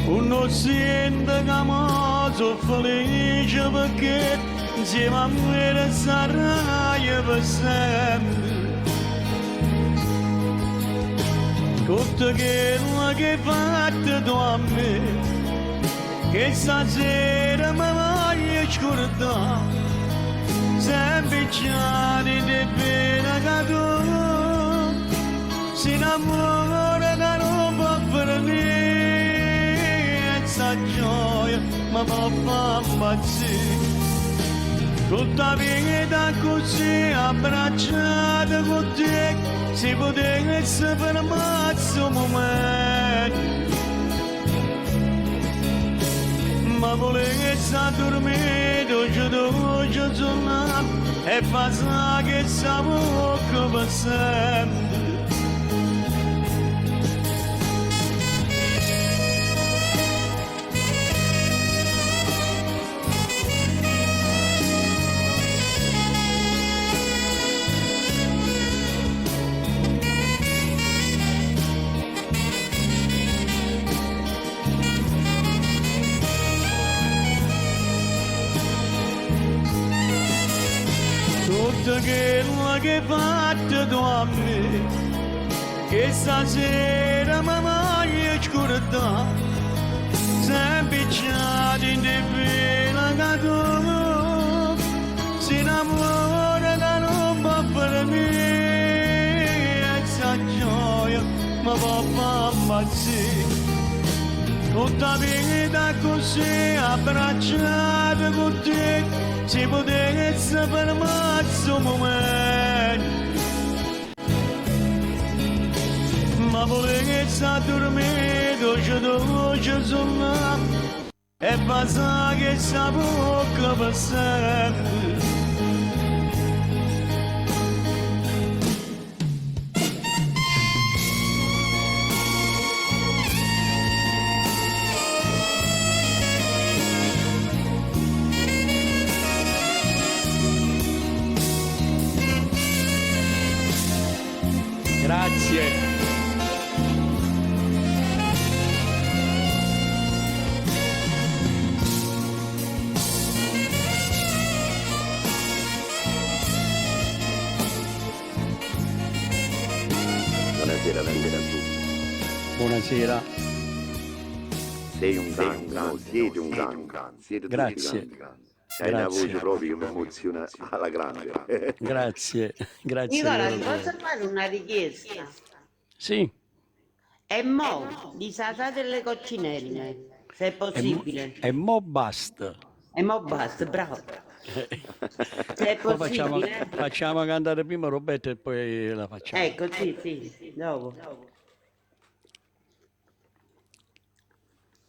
Uno sente che mo sono felice perché insieme a me sarai per sempre. Tutto quello che hai fatto tu a me, che stasera mi voglio scordare, sempre già di pena che tu si innamora che non può finire, sta gioia mi può far impazzire. Tutta vita così abbracciata con te, si potesse fermarsi un momento. Ma volesse dormire dolce dolce sonare e fa sa che sa bocca per sempre. Tutto quello che hai fatto tu a me, che stasera mi voglio scordare, sempre già di pena che tu si innamora che non può finire, sta gioia mi può far impazzire. Tutta vita così abbracciata con te, si potesse fermarsi un momento. Ma volesse dormire dolce dolce sonare e fa che sa bocca per sempre. Grazie. Buonasera, buonasera a tutti. Buonasera. Sei un grande, no, siete un grande, siete tutti Grazie. grandi. Hai una Grazie. voce proprio che mi emoziona alla grande. Grazie, grazie. Nicola, ti Roberto. posso fare una richiesta? Sì, E mo, di Sasà delle coccinelle, se è e mo, possibile. e mo basta. E mo basta, bravo. Se è Poi facciamo, possibile. facciamo cantare prima Roberto e poi la facciamo. Ecco, sì, sì, dopo.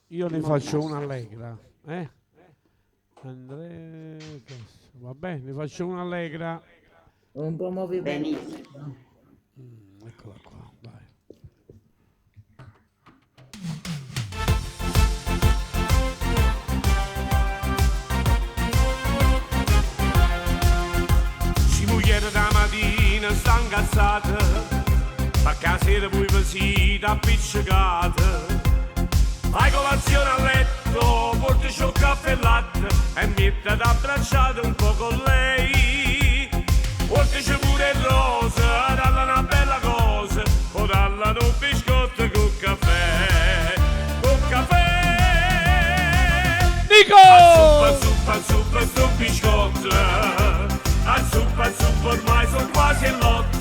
Io ne faccio una allegra, eh? Andrea, va bene, ne faccio una allegra. Un buon movimento. Benissimo. Eccola qua, vai. Si mugliera da mattina sta incazzata, perché la sera vuoi vi siete appiccicate. Fai colazione a letto, portaci un caffè e latte e mettiti abbracciate un po' con lei. Portaci pure rosa, dalla una bella cosa, o dalla un biscotto con caffè, con caffè. Nico! A zuppa, zuppa, zuppa, sto biscotto, a zuppa, zuppa, ormai sono quasi l'otto.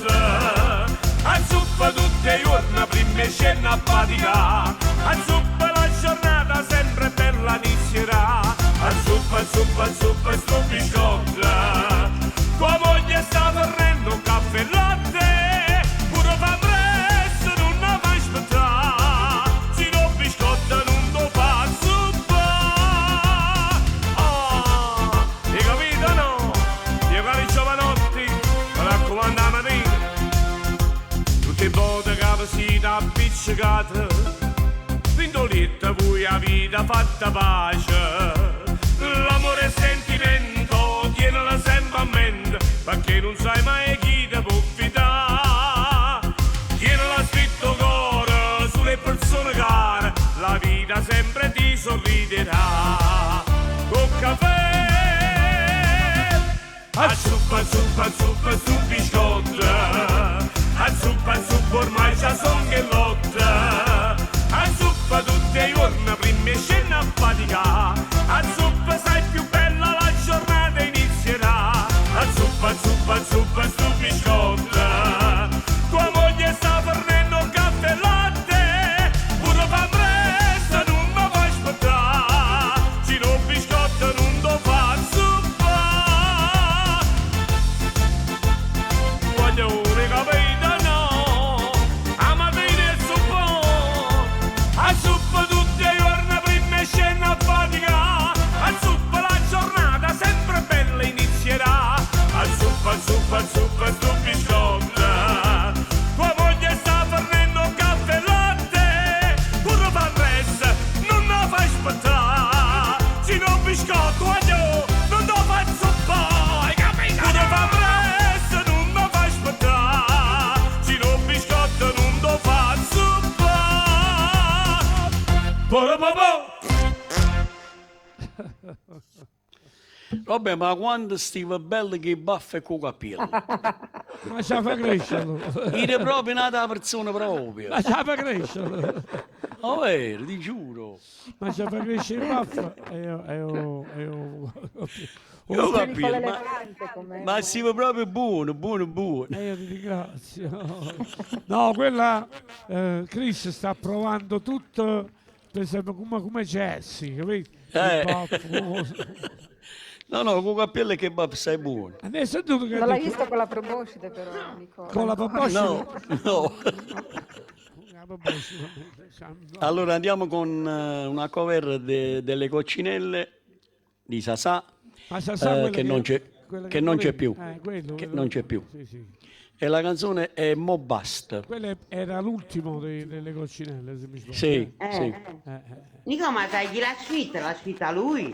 A zuppa tutte i giorni prima scena a fatica, a zuppa la giornata sempre bella inizierà. A zuppa, zuppa, zuppa, sto biscotto, tua moglie sta tornando un caffè e latte, pure fa presto, non la fai aspettare, se no biscotto non lo fa zuppa. Ah, hai capito no? Io cari giovanotti, mi raccomando la mattina, tutte le volte che vi siete appiccicate, vindoletta voi avete fatta pace. L'amore è sentimento, tienila sempre a mente, perché non sai mai chi ti può fidare. Tienila scritto cuore sulle persone care, la vita sempre ti sorriderà. Con caffè, a zuppa, zuppa, zuppa, su biscotto, a zuppa, zuppa, ormai già son che lotta. A zuppa tutte i giorni prima scena a fatica, a zuppa sai più bella la giornata inizierà. A zuppa, zuppa, zuppa, su biscotto, tua moglie sta fornendo un caffè e latte, pure fa presto, non mi puoi aspettare, se no biscotto non lo fa zuppa. Voglio un capito no, a mattina il zuppo, a zuppa tutti i giorni prima scena a fatica, a zuppa la giornata sempre bella inizierà. A zuppa, zuppa, zuppa, sto biscotto, tua moglie sta fornendo un caffè e latte, pure fa presto, non la fai aspettare, se no biscotto, voglio, non lo fai zuppa, hai capito? Pure fa presto, non la fai aspettare, se no biscotto non lo fa zuppa. Poro papà. Vabbè, ma quando stiva bello che baffa e con capello. Ma ce la fa crescere. Era proprio nata la persona proprio. Ma ce la fa crescere. Oh, vero, ti giuro. Ma ce la fa crescere il baffo. E io, e io, e io, Io ho capito, Nicola ma, Elefante com'è. ma stiva proprio buono, buono, buono. E io ti ringrazio. No, quella Chris sta provando tutto, per esempio, come Jesse, capito? Il Eh. baffo. No, no, con cappello che baffa sei buono. Adesso tu che Non l'hai dici- visto con la proboscide però, Nicola. Con la proboscide? No, no. La proboscide, no. Allora andiamo con una cover delle Coccinelle di Sasà, Ma Sasà quella che non c'è, quella che non c'è volevi. più. Quello, Che quello. non c'è più. Sì, sì. E la canzone è Mo Basta. Quello era l'ultimo delle Coccinelle, se mi sbaglio. Sì, sì. Nico, ma sai chi l'ha scritta? L'ha scritta lui?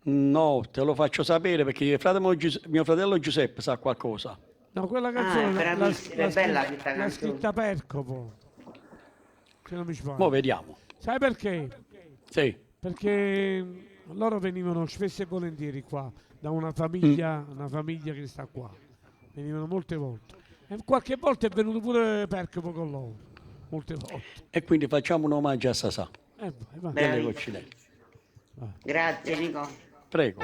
No, te lo faccio sapere perché mio fratello Giuseppe sa qualcosa. No, quella Ah, canzone è bravissima, è bella questa l'ha canzone. scritta Percopo. Se non mi sbaglio. Mo vediamo. Sai perché? Sì. Perché loro venivano spesso e volentieri qua, da una famiglia, una famiglia che sta qua. Venivano molte volte. E qualche volta è venuto pure Percopo con loro. Molte volte. E quindi facciamo un omaggio a Sasà. Vai, vai. Delle Coccinelle. Grazie, Nico. Prego.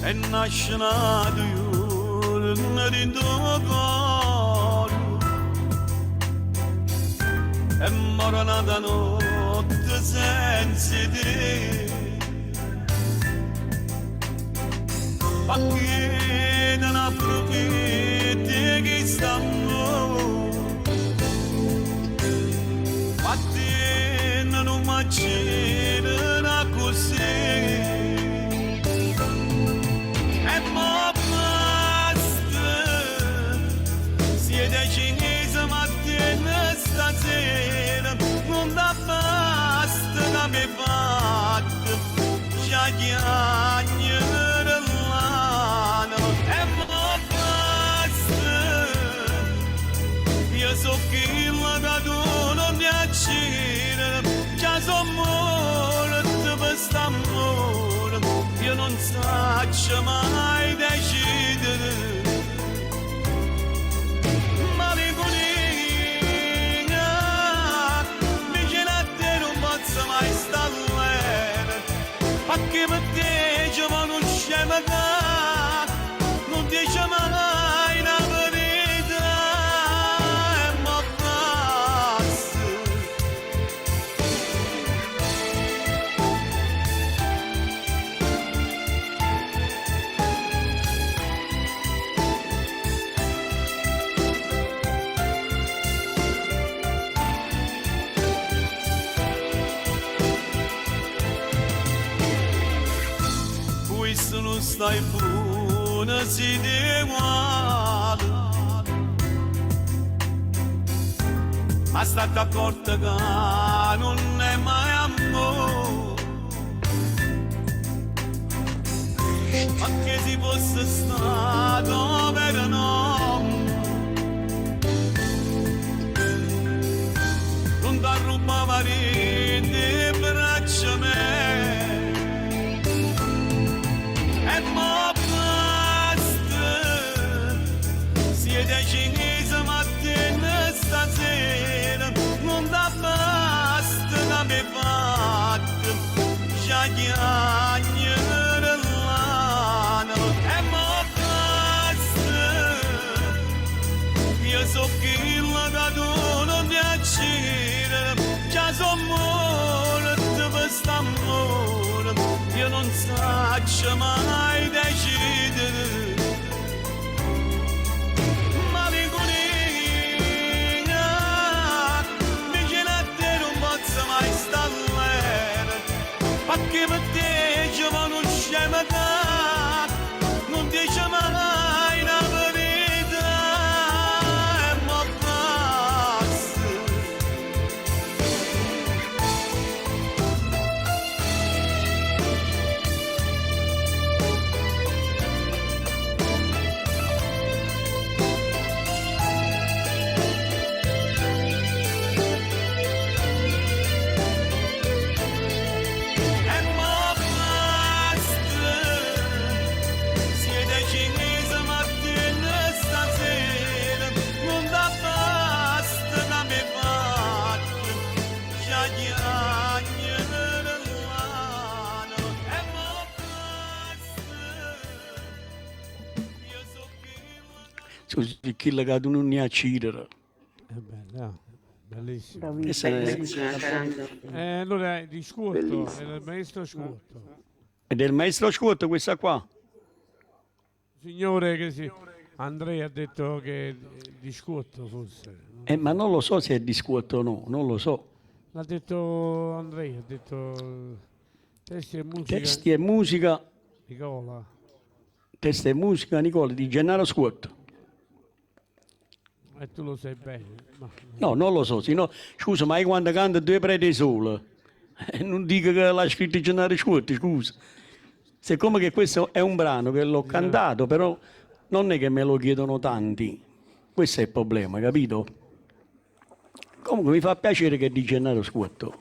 E nasce nato giorno cuore E mora nata notte senza te Ma che non approfitti che stanno Ma te non macina così E mo basta, non saccio mai decidere. Malinconia, vicino a te non posso mai stare bene, perché per te ci vuole un scemo che non dice mai la verità e mo basta. Questo non stai buona, siete uguali. Ma state accorta che non è mai amore. Ma che si fosse stato per nome, non ti rubava le braccia me. E mo basta, siete cinese mattina stasera, non da basta da me fatto, già chiagnere l'anima. E mo basta, io so chi la che tu non mi accire, già sono morto per st'amore, io non saccio mai decidere. Malinconia, vicino a te non posso mai stare bene, perché per te ci vuole un scemo che non dice mai la verità e mo basta. E mo basta, siete cinese mattina stasera, non da basta da me fatto, già chiagnere l'anima. E mo basta, io so Scusi, chi che tu non ne accidere. È bella, bellissima. Questa è- Bellissima canzone. Allora, è di Scuotto, Bellissima. era il maestro Scuotto. È del maestro Scuotto questa qua. Signore che si... Andrea ha detto che è di Scuotto forse. Ma non lo so se è di Scuotto o no, non lo so. L'ha detto Andrea, ha detto testi e musica. Testi e musica, Nicola. testi e musica, Nicola, di Gennaro Scuotto. E tu lo sai bene. Ma... No, non lo so, se no, scusa, ma io quando canto due preti solo, non dico che l'ha scritto Gennaro Scuotto, scusa. Siccome che questo è un brano che l'ho cantato, però non è che me lo chiedono tanti. Questo è il problema, capito? Comunque mi fa piacere che è di Gennaro Scuotto.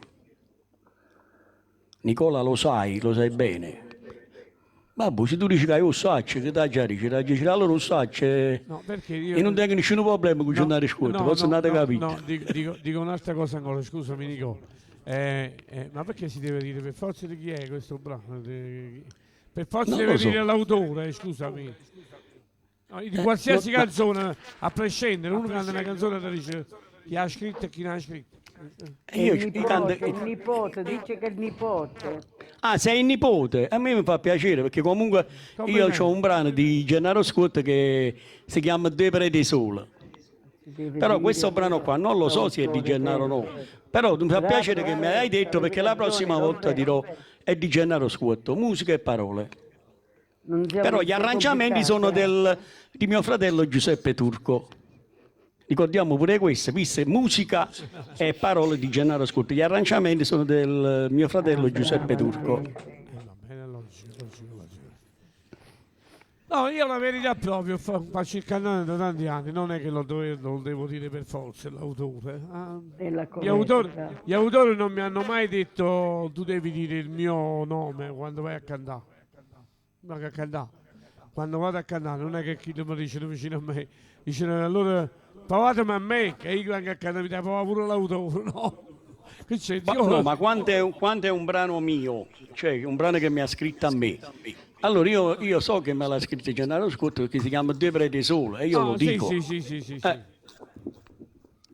Nicola lo sai bene. Babbo, se tu dici che io lo saccio, che ti già dici, ti allora lo saccio. No, perché io... E non tengo nessun problema con Gennaro Scuotto, posso andare a no, capire. No, dico un'altra cosa ancora, scusami Nicola. Ma perché si deve dire per forza di chi è questo brano? Per forza Non deve lo so. dire l'autore, scusami. No, di qualsiasi no, canzone, a prescindere, uno canta una canzone e dice chi ha scritto e chi non ha scritto. E io il ci nipote, canto- il nipote, dice che è il nipote. Ah, sei il nipote? A me mi fa piacere perché comunque io Complimenti. ho un brano di Gennaro Scuotto che si chiama Due preti sole. Deve Però dire questo brano qua non lo so se è di Gennaro o no. Però mi fa piacere che mi hai detto perché la prossima volta dirò è di Gennaro Scuotto, musica e parole. Non siamo Però gli arrangiamenti sono di mio fratello Giuseppe Turco. Ricordiamo pure questo, viste musica e parole di Gennaro Scuotto. Gli arrangiamenti sono del mio fratello Giuseppe Turco. Va bene, logico, logico, logico. No, io la verità proprio, faccio il cantante da tanti anni, non è che lo devo dire per forza l'autore. Ah, È la gli corretta. autori, gli autori non mi hanno mai detto tu devi dire il mio nome quando vai a cantare. Vaco a cantà. Quando vado a cantare non è che chi mi dice vicino a me, dice allora pavatemi a me che io vengo a cantare, mi devo pagare pure l'autore, no? Che c'è? Ma, Io- no, ma quanto è un brano mio, cioè un brano che mi ha scritto a me. Allora io so che me l'ha scritto Gennaro Scotto perché si chiama Due prete sole e io Ah, lo sì, dico. Sì, sì, sì, sì, sì.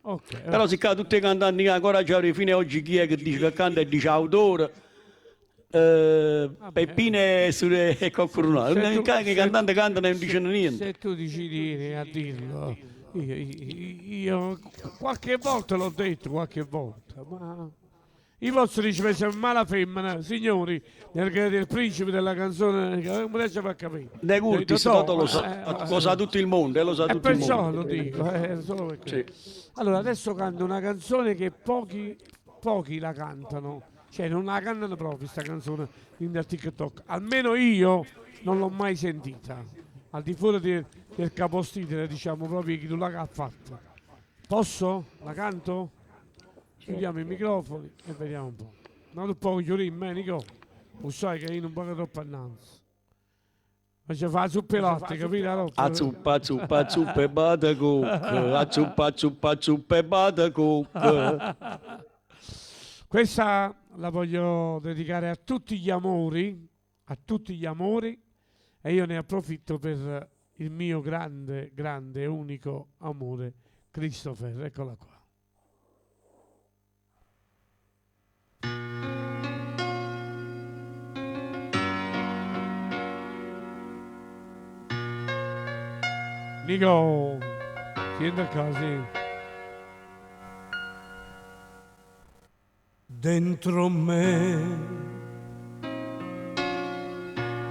Ok. Però siccome tutti i cantanti ancora già alla fine oggi chi è che dice che canta e dice autore, Peppino e, e Coccornaro. Se tu- I cantanti cantano e non dicono niente. Se tu decidi a dirlo, io qualche volta l'ho detto, qualche volta, ma io posso dire che mala femmina, signori, nel del principe della canzone, che non riesce a capire. De Curtis, Totò, Totò lo sa, lo sa tutto il mondo, lo sa E tutto il perciò mondo. lo dico, solo per Sì. quello. Allora, adesso canto una canzone che pochi, pochi la cantano, cioè non la cantano proprio questa canzone in TikTok, almeno io non l'ho mai sentita, al di fuori del capostipite, diciamo proprio chi l'ha fatta. Posso? La canto? Chiudiamo i microfoni e vediamo un po'. Ma un po' chiudiamo, Nico. Lo sai che io non pago troppo annanzi. Ma ci fa la zuppa e latte, capito? A zuppa, zuppa, zuppa e batacuc, a zuppa, zuppa, zuppa e batacuc. Questa la voglio dedicare a tutti gli amori, a tutti gli amori, e io ne approfitto per il mio grande, grande, unico amore, Christopher. Eccola qua. Nico, sienta qua, sì. Dentro me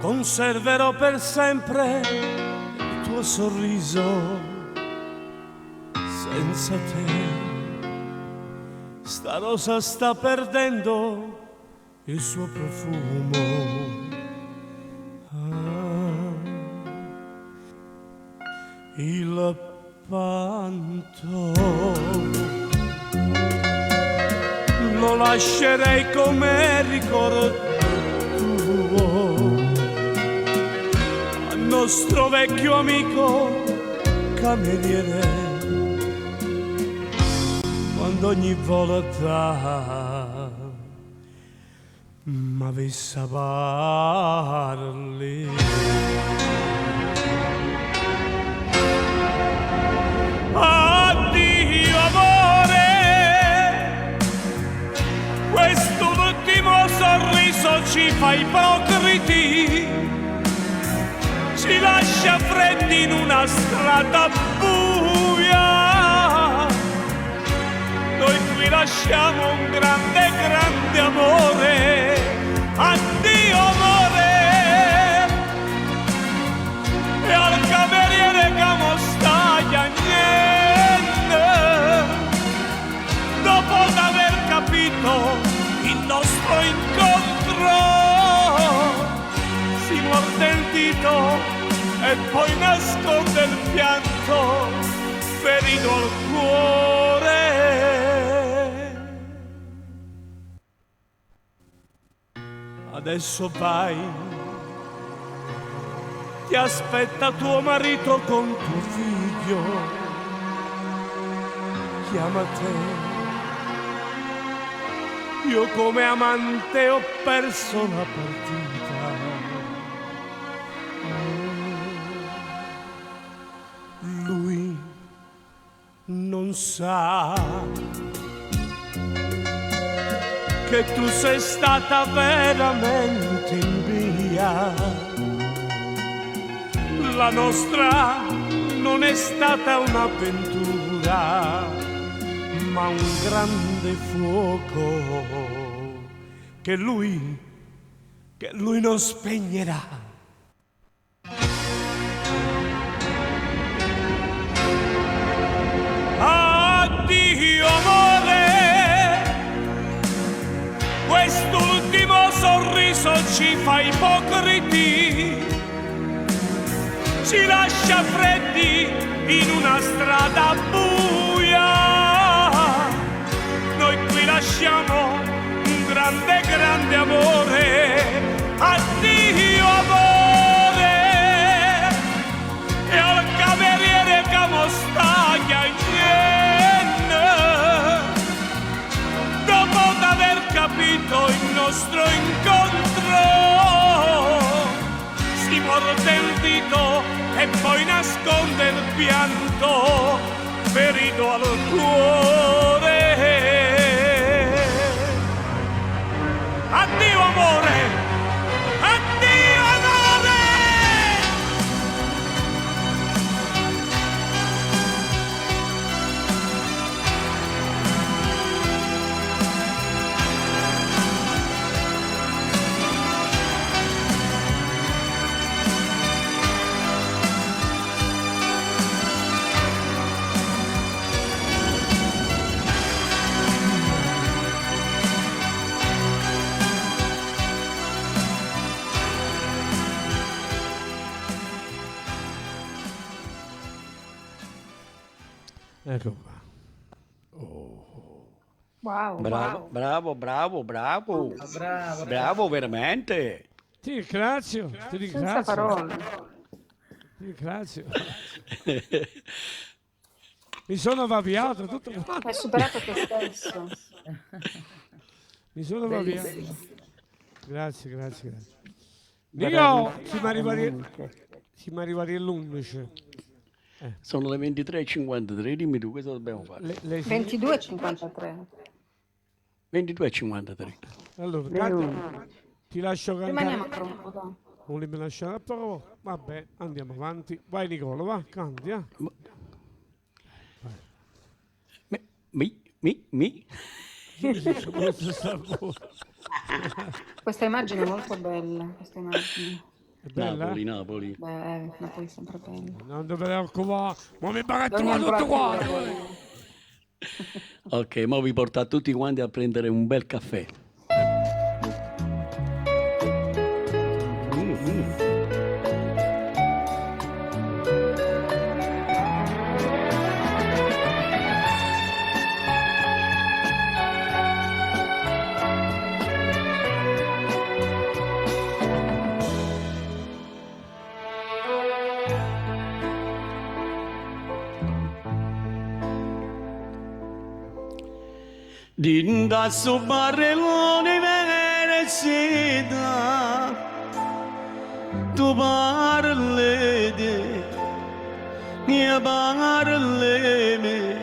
conserverò per sempre il tuo sorriso. Senza te sta rosa sta perdendo il suo profumo. Ah, il panto lo lascerei come ricordo tuo al nostro vecchio amico cameriere, quando ogni volta m'avesse parli. Addio amore, quest'ultimo sorriso ci fa ipocriti, ci lascia freddi in una strada buia. Noi qui lasciamo un grande, grande amore. Addio amore. E al cameriere che mo sta niente, dopo d'aver capito il nostro incontro, si morde il dito e poi nasconde il pianto ferito al cuore. Adesso vai, ti aspetta tuo marito con tuo figlio, chiama te. Io come amante ho perso la partita. Lui non sa che tu sei stata veramente mia. La nostra non è stata un'avventura, ma un grande fuoco che lui non spegnerà. Addio amore, quest'ultimo sorriso ci fa ipocriti, ci lascia freddi in una strada buia. Noi qui lasciamo un grande, grande amore. Addio amore. nostro incontro si morde il dito e poi nasconde il pianto ferito al cuore. Addio amore! Addio amore! Ecco qua. Wow. Bravo, bravo, bravo, bravo. Bravo. Bravo, veramente. Ti ringrazio, ti Senza ringrazio. parole. Ti ringrazio. Mi sono vaviato tutto quanto. Hai superato te stesso. Mi sono vaviato. Bellissimo. Grazie, grazie, grazie. Nico, siamo arrivati, siamo arrivati all'11. Sono le 23.53, dimmi tu cosa dobbiamo fare. 22,53. 22.53. Allora, Le tanto ti lascio cantare. Rimaniamo ancora un po', dai. Non mi lasciare la parola. Vabbè, andiamo avanti. Vai Nicola, va, canti, eh. Mi, mi, mi. Questo sta buono. Questa immagine è molto bella. Questa immagine. È bella? Napoli, Napoli. Beh, Napoli è sempre bella. Non ti preoccupare, ma mi bagatto Dormi tutto ancora qua. Ok, mo vi porto a tutti quanti a prendere un bel caffè. Dinda su barrellone veresida Tu parli di Niye parli mi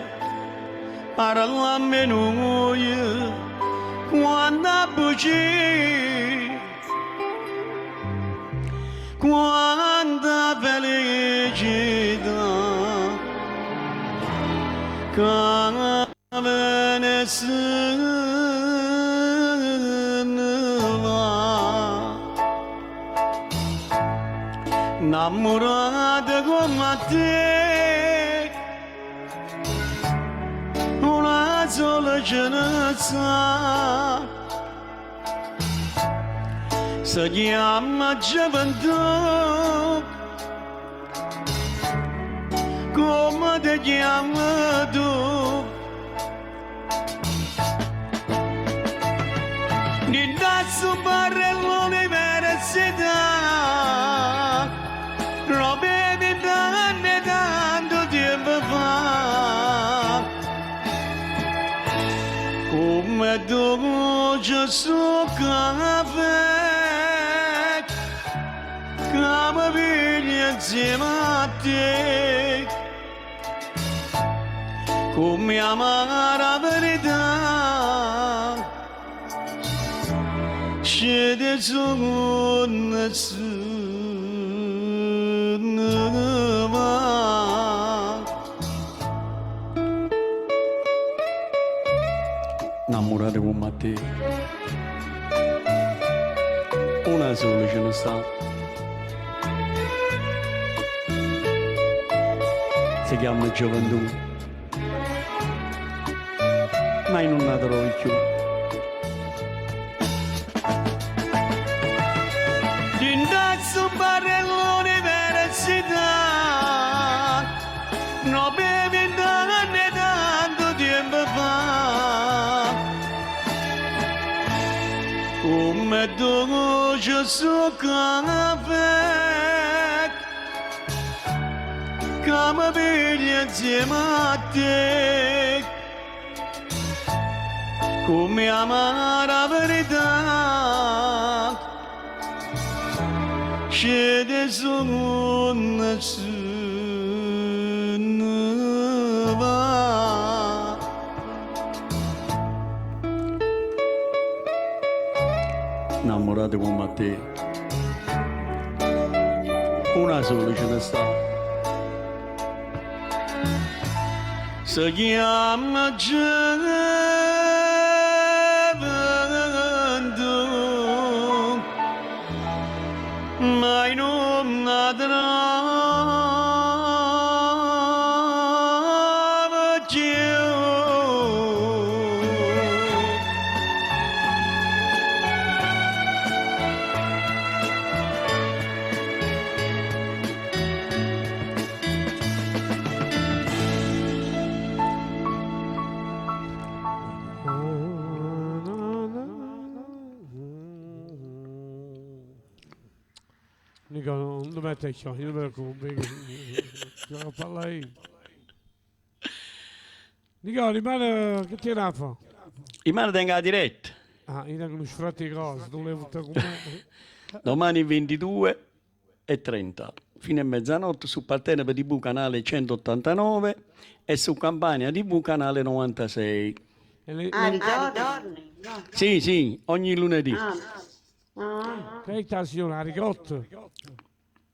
Parla noi Quando buci Quanta felicità Kahvenesine Innamorata come te Una sola ce ne sa Si chiama gioventù Come ti chiami tu Di su barrellone università Robe di danne tanto tempo fa Come dolce su caffè Come piglia insieme a te Come amara verità Scende su nessuno va Innamorate come te Una sola ce ne sta Si chiama gioventù Ma io non la trovo più Dindazo barrellone università No bevi né tanto tempo fa Come dolce su caffè Come piglia insieme a te Come amara verità scende sonne se ne va. Innamorato come a te. Una sola ce ne sta. Si chiama gioventù, ma in una trama più. Nico, non ti mettere qua, io non mi preoccupo, devo parlare io. Nico, rimane, che ti era fa? Rimane tengo la diretta. Ah, io tengo uno sfratto di cose, tu le buttare con me. Domani 22:30, fino a mezzanotte su Partenope TV canale 189 e su Campania TV canale 96. Ah, ritorni? No. Sì, sì, ogni lunedì. Ah. Ah. Che è la signora Ricotta?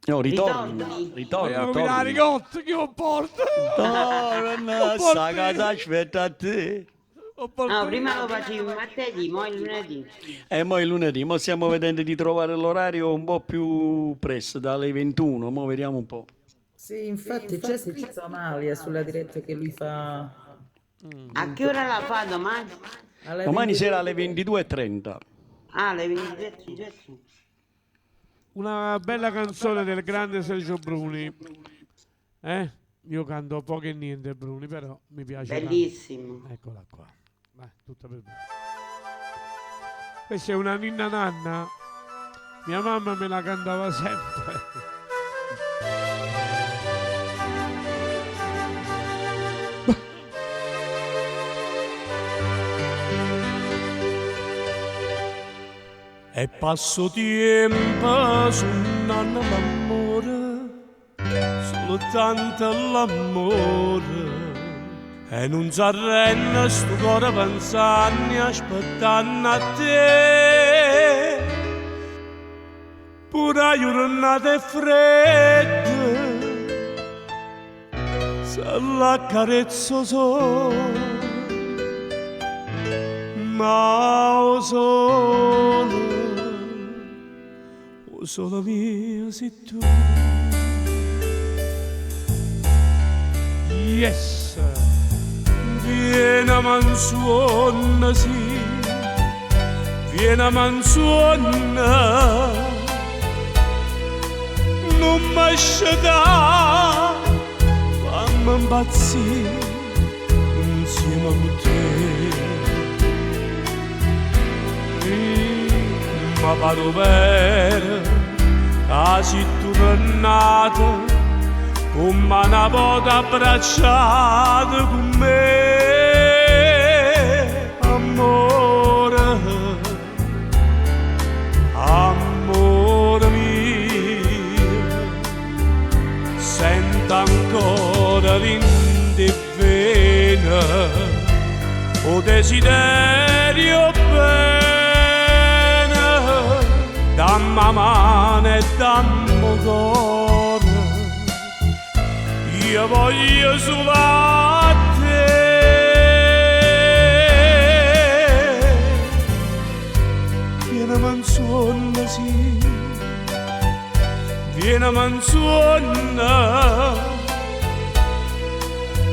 No, ritorno, Ritorni? ritorno, Io torno. la ricotta che io porto. Torna, sta casa aspetta a te. No, prima lo facevi martedì, mo è lunedì. E mo è lunedì, mo stiamo vedendo di trovare l'orario un po' più presto, dalle 21, mo vediamo un po'. Sì, infatti c'è scritto Amalia sulla diretta che lui fa. A che ora la fa domani? Alle Domani 22. sera alle 22:30. Ah, alle 23. Una bella canzone del grande Sergio Bruni. Eh? Io canto poco e niente Bruni, però mi piace tanto. Bellissimo. Eccola qua. Vai, tutta per me. Questa è una ninna nanna. Mia mamma me la cantava sempre. E passo tempo su nanna l'amore, soltanto l'amore. E non si arrende sto cuore pensando, aspettando a te. Pure la giornata è fredda, se la carezzo solo ma o sole, o sole mio sei tu. Yes! Vieni mansuonna, sì, vieni mansuonna, non mi lasciare, fammi impazzire insieme a te. Ma vado bene, che sei tornata, come una volta abbracciata con me, amore, amore mio, sento ancora l'indivina, o desiderio bene, dammi mano e dammi cuore, io voglio solo a te. Vieni mansuonna, sì, vieni mansuonna,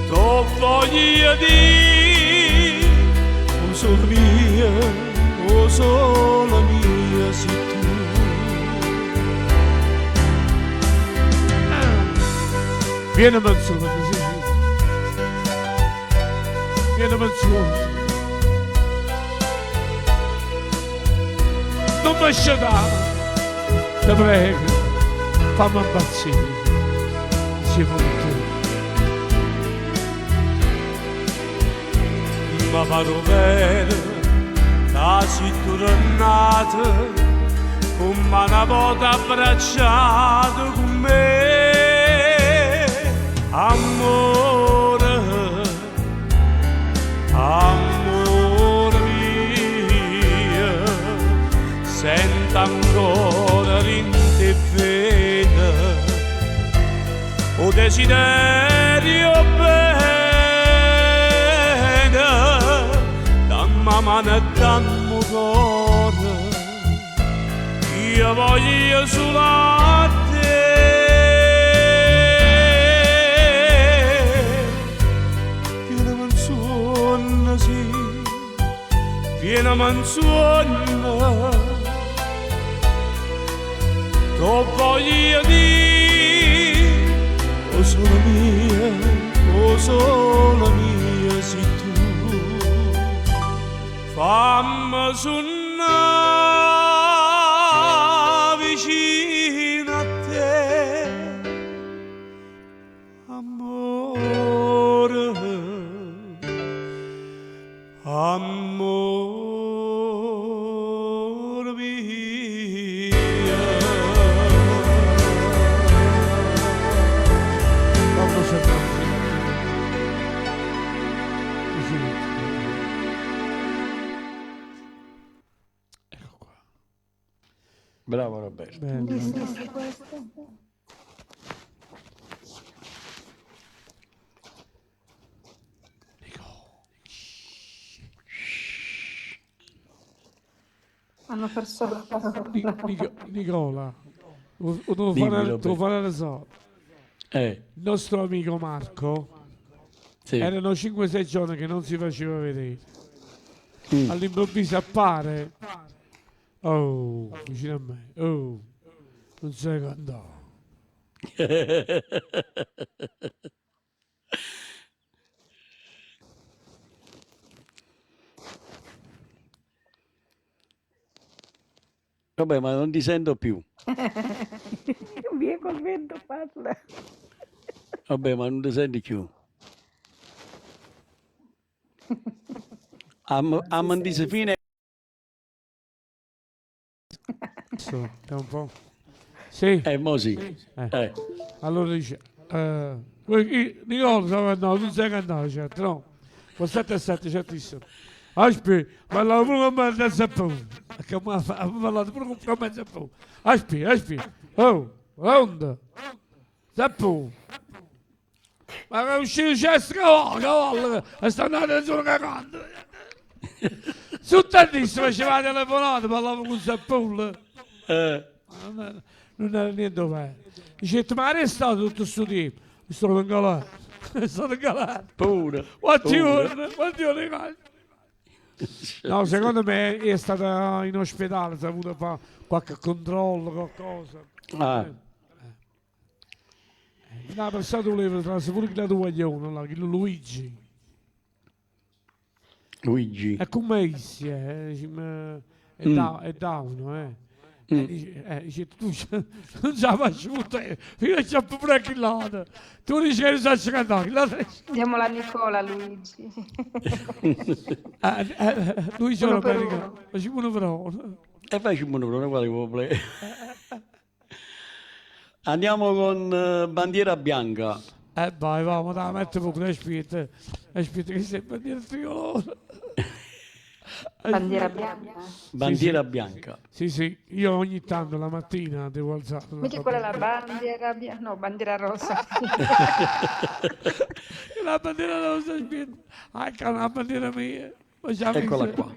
t'ho voglia di, o sole mia, o sola mia, sei tu. Vieni Mansuona, sì, sì. Vieni Mansuona. Non mi lasciare, ti prego, fammi impazzire. Insieme con te. Ma vado bene, che sei tornata, Come una volta abbracciato con me. Amore, amore mio, sento ancora in te vena o desiderio bene, damma mano e dammo cuore, io voglio solo a te. Piena manzona, sì, piena manzona, to voglio dire, o sola mia, o sola mia, sei tu. Fammi suonare vicino a te, amore, amore mio. Quando c'è vicino a te. Bravo Roberto. Bellissimo questo. Hanno perso la parola. Nicola, lo devo Dimmi, fare, Roberto. devo fare la so. Il nostro amico Marco Sì. erano 5-6 giorni che non si faceva vedere. All'improvviso appare, oh, vicino a me, oh, non sai cantare. Vabbè, ma non ti sento più. Via col vento parla. Vabbè, ma non ti senti più. Am fine. Adesso, vediamo un po'. Sì. Mo sì. Eh. Allora dice, Nicola, stava andando, non sai cantare, certo, no. Con 7 e 7, certissimo. Aspetta, parlavo pure con me zappone. Che mi ha parlato pure con me zappone. Aspetta, aspetta. Oh, rondo. Zappone. Ma è uscito c'è cavallo, cavallo, e sta andando giù cagando. Su tantissimo faceva la telefonata, parlavo con Zappone. Non era niente male. Dice, ma arrestato tutto questo tempo? Sono in galera. Sono in galera. Pure. Quanti pure. giorni? Quanti giorni? No, secondo me è stata in ospedale, si è avuto fare qualche controllo, qualcosa. Ah. No, passato voleva tra pure che la tua guaglione, là, quello Luigi. Luigi. È come issi, dice, ma è, è down, eh. Dice, tu non ce la faccio buttare, io c'ho pure chi là. Tu dici che non sai cantare, là Diamola a Nicola, Luigi. Luigi Uno ora per per uno. Facciamo uno per uno. E facciamo uno per uno, quale problema? Andiamo con Bandiera Bianca. Vai, va, ma dai, metti pure, aspetta, aspetta che sei bandiera tricolore. Bandiera bianca? Bandiera Sì, sì. bianca. Sì, sì, io ogni tanto la mattina devo alzare. Mica quella è la bandiera bianca, no, bandiera rosa. La bandiera rosa, aspetta. Anche la bandiera mia. Ma già Eccola vista. qua.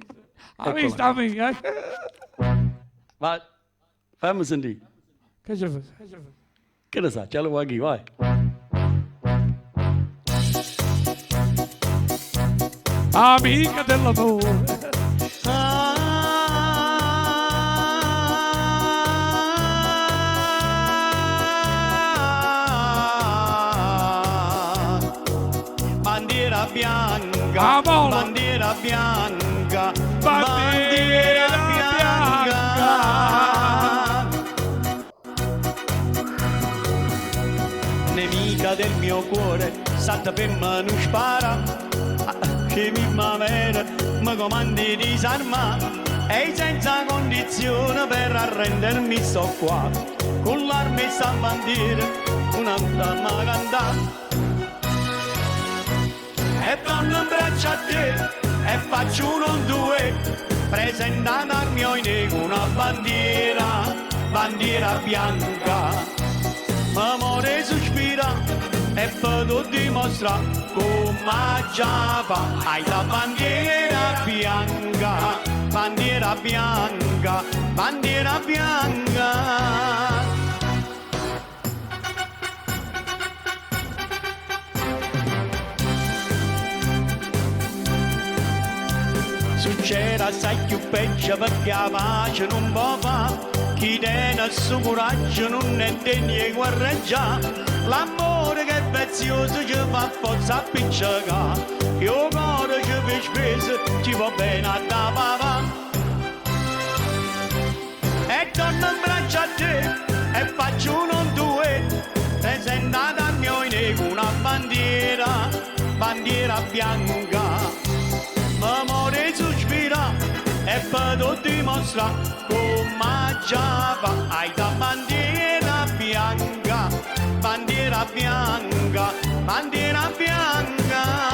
Ha Eccola vista mia? Vai, fammi sentire. Che c'è fatto? Che ne sa, ce lo vuoi qui, vai. Amica dell'amore. Bandiera bianca, bandiera bianca, bandiera bianca. Nemica del mio cuore, salta per me non spara. Ah, Che mi ma vera, mi comandi disarma. E senza condizione per arrendermi sto qua, con l'arma e sta bandiera, un'altra ma cantare. E torno in braccio a te, e faccio uno un due, presenta un'armi o in una bandiera, bandiera bianca. Ma more sospira e poi tu dimostra come già fa. Hai la bandiera bianca, bandiera bianca, bandiera bianca. Succede sai più peggio perché la pace non può fa. Chi tiene il suo coraggio non è degno di guerreggiare. L'amore che è prezioso ci fa forza appiccicare. E il cuore ci fa speso, ci va bene a da papà. E torno in braccio a te e faccio uno un due. Presenta dal mio una bandiera, bandiera bianca. Ma more sospira e poi tu dimostra come già fa. Hai la bandiera bianca, bandiera bianca, bandiera bianca.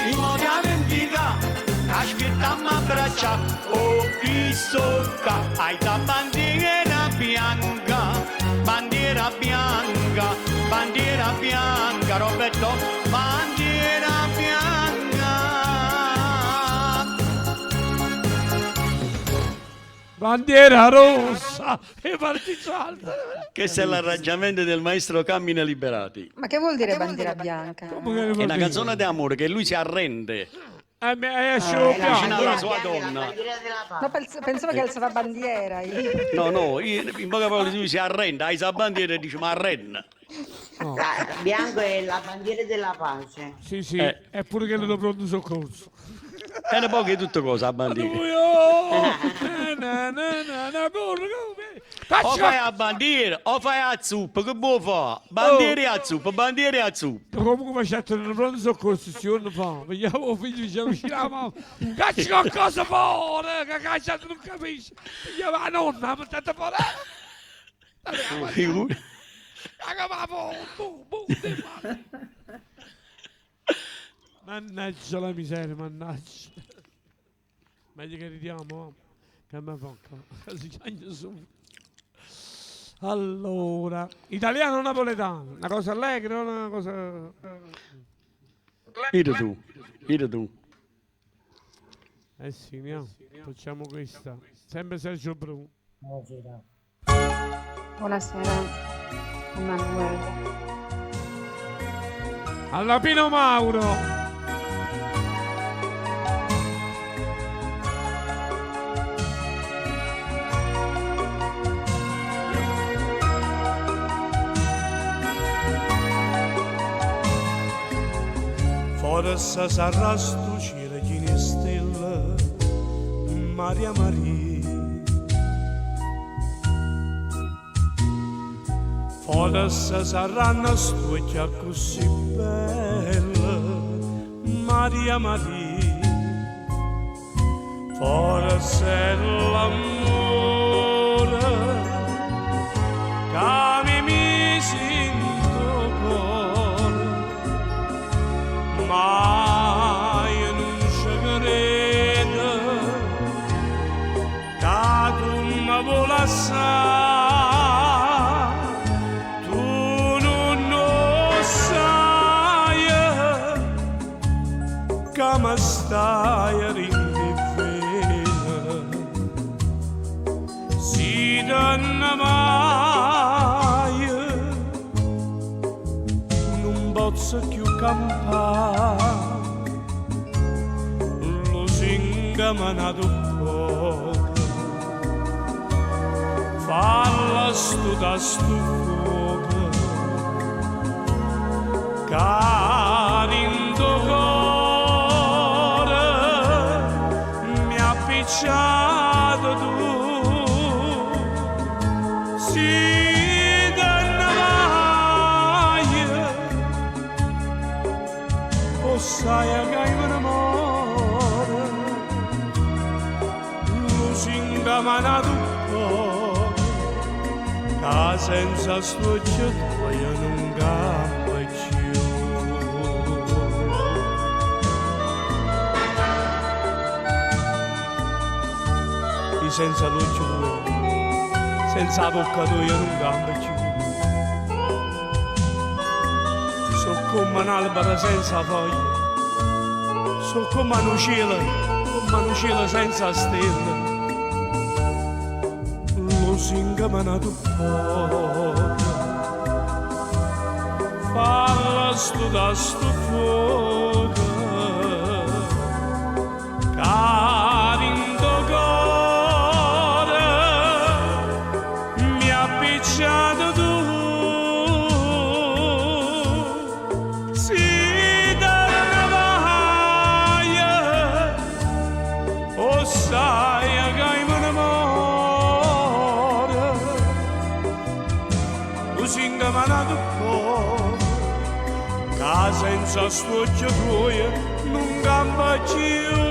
In modo identica, aspettiamo a braccia, oh Cristo, hai la bandiera bianca, bandiera bianca, bandiera bianca, Roberto, bandiera bianca. Bandiera rossa e partigiano. Questo è l'arrangiamento del maestro Cammina Liberati. Ma che vuol dire bandiera bianca? È una canzone d'amore che lui si arrende Esce vicino alla sua donna. No, pensavo che alzava bandiera. Io. No, no, in poche parole lui si arrende, hai sa bandiera e dice ma arrende. La, bianco è la bandiera della pace. Sì, sì, è pure che lo pronto soccorso. È un po' che tutto cosa la bandiera. Na, na, na, na, corre, come? O fai la bandiera o fai la zuppa, che vuoi fare? Bandiera e la zuppa, bandiera e la zuppa. Comunque faccio il pronto soccorso il giorno fa. Vediamo figlio, diciamo, vicino alla mamma. Cacci qualcosa fuori, che caccia non capisci. Vediamo la nonna, ma tanto fuori. Figura. Mannaggia la miseria, mannaggia. Meglio che ridiamo, che mi fa. Si chiama su. Allora, italiano o napoletano? Una cosa allegra o una cosa... Io tu, io tu. Eh sì, andiamo. Facciamo questa. Sempre Sergio Bru. Buonasera. Buonasera, Emanuele. Alla Pino Mauro. Forse sarà sto cielo di stelle, Maria Maria. Forse saranno stucchi così belle, Maria Maria. Forse l'amore che mi mise in tuo cuore, ma io non ci credo che tu mi vuoi lasciare, tu non lo sai che mi stai a rindifendere, si donna mai non posso più campare, lusinga manato poco, falla stu da stu fuoco, carindo cuore, Lusinga manatu poco, che senza sto io non campo più. E senza luce tua, senza bocca tua io non campo più. So come un albero senza foglie, so come un cielo, come un cielo senza stelle. Lusinga manatu poco, falla sto da sto fuoco, carindo cuore, mi ha appicciato tu. Si te ne vai, o sai che io me ne muore. Lusinga manatu poco, che senza sto tuo non cambia più.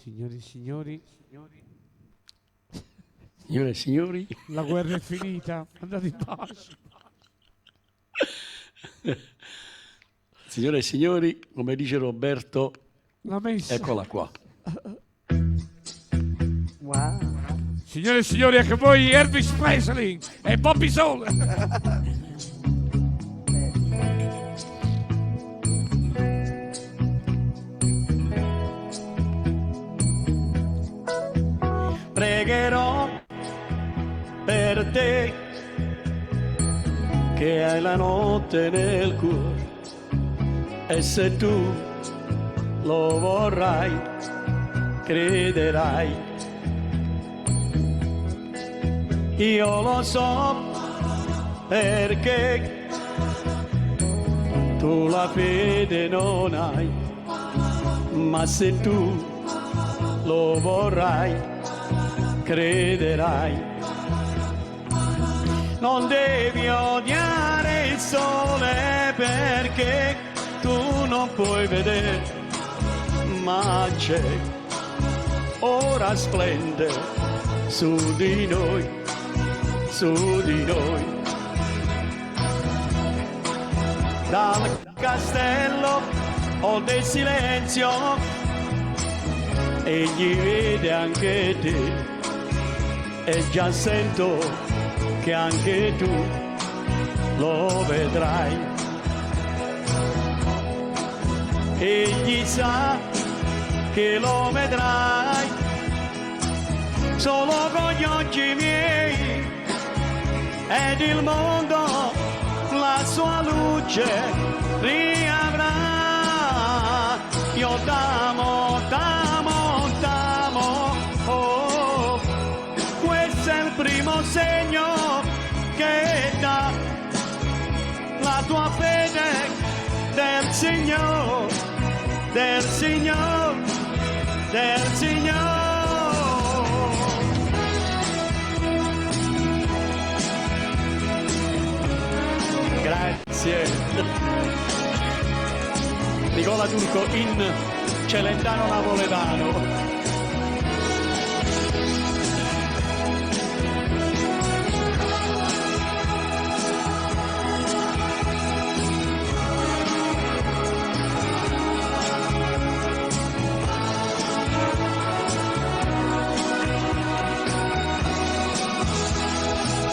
Signori e signori, Signore e signori, la guerra è finita, andate in pace. Signore e signori, come dice Roberto, La messa. eccola qua. Wow. Signore e signori, anche voi Elvis Presley e Bobby Soul. Pregherò per te che hai la notte nel cuore e se tu lo vorrai, crederai. Io lo so perché tu la fede non hai, ma se tu lo vorrai, crederai. Non devi odiare il sole perché tu non puoi vedere, ma c'è, ora splende su di noi, su di noi. Dal castello o del silenzio, egli vede anche te e già sento che anche tu lo vedrai. Egli sa che lo vedrai solo con gli occhi miei ed il mondo la sua luce riavrà. Io t'amo, t'amo, t'amo, oh, questo è il primo segno che dà la tua fede del Signore, del Signore, del Signore. Grazie. Nicola Turco in Celentano Napoletano.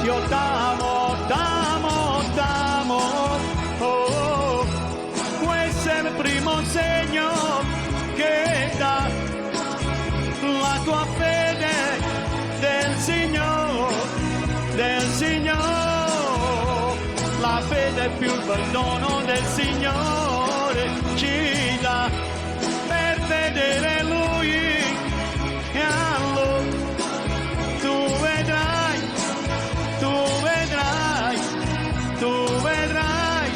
Io t'amo, t'amo, t'amo, oh, questo è il primo segno che dà La fede è più bel dono del Signore ci dà per vedere Lui. E allora tu vedrai, tu vedrai, tu vedrai,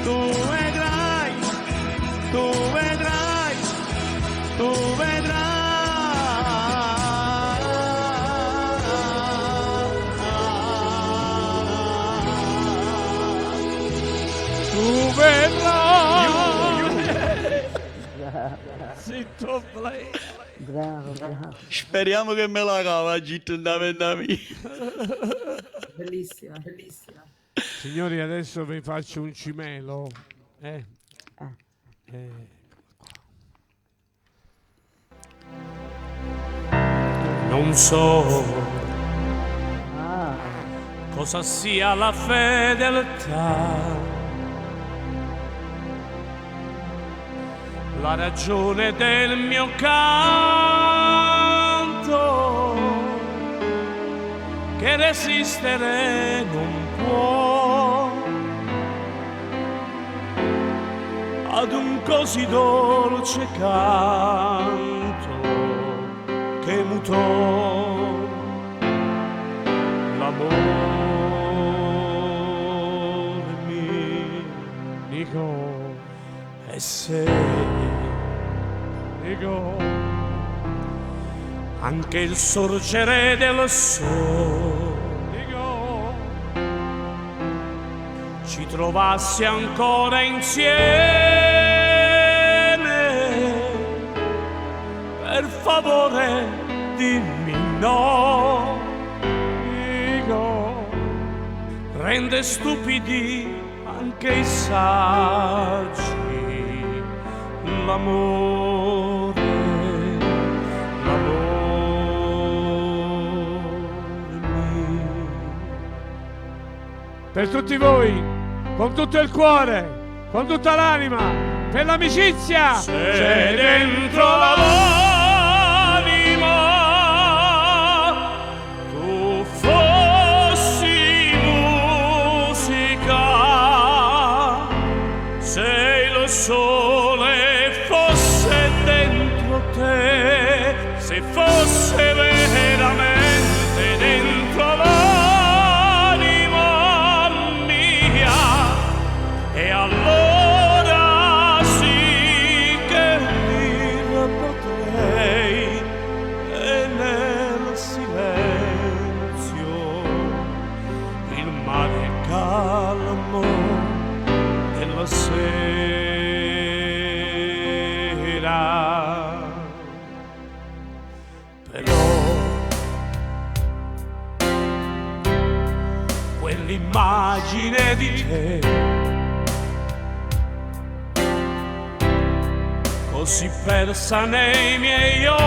tu vedrai, tu vedrai, tu vedrai. Tu vedrai. Zitto, play. Bravo, bravo. Speriamo che me la cava, Gitto, da mia. Bellissima, bellissima. Signori, adesso vi faccio un cimelo. Eh. Non so cosa sia la fedeltà, la ragione del mio canto che resistere non può ad un così dolce canto che mutò l'amore mio. Nico. E se Nico. anche il sorgere del sole ci trovassi ancora insieme, per favore dimmi no. Nico. Rende stupidi anche i saggi l'amore, l'amore mio. Per tutti voi, con tutto il cuore, con tutta l'anima, per l'amicizia. Se dentro l'anima tu fossi musica, se il sole fosse dentro te, se fosse veramente dentro l'anima mia, e allora sì che dir potrei e nel silenzio il mare calmo della sera. Però quell'immagine di te così persa nei miei occhi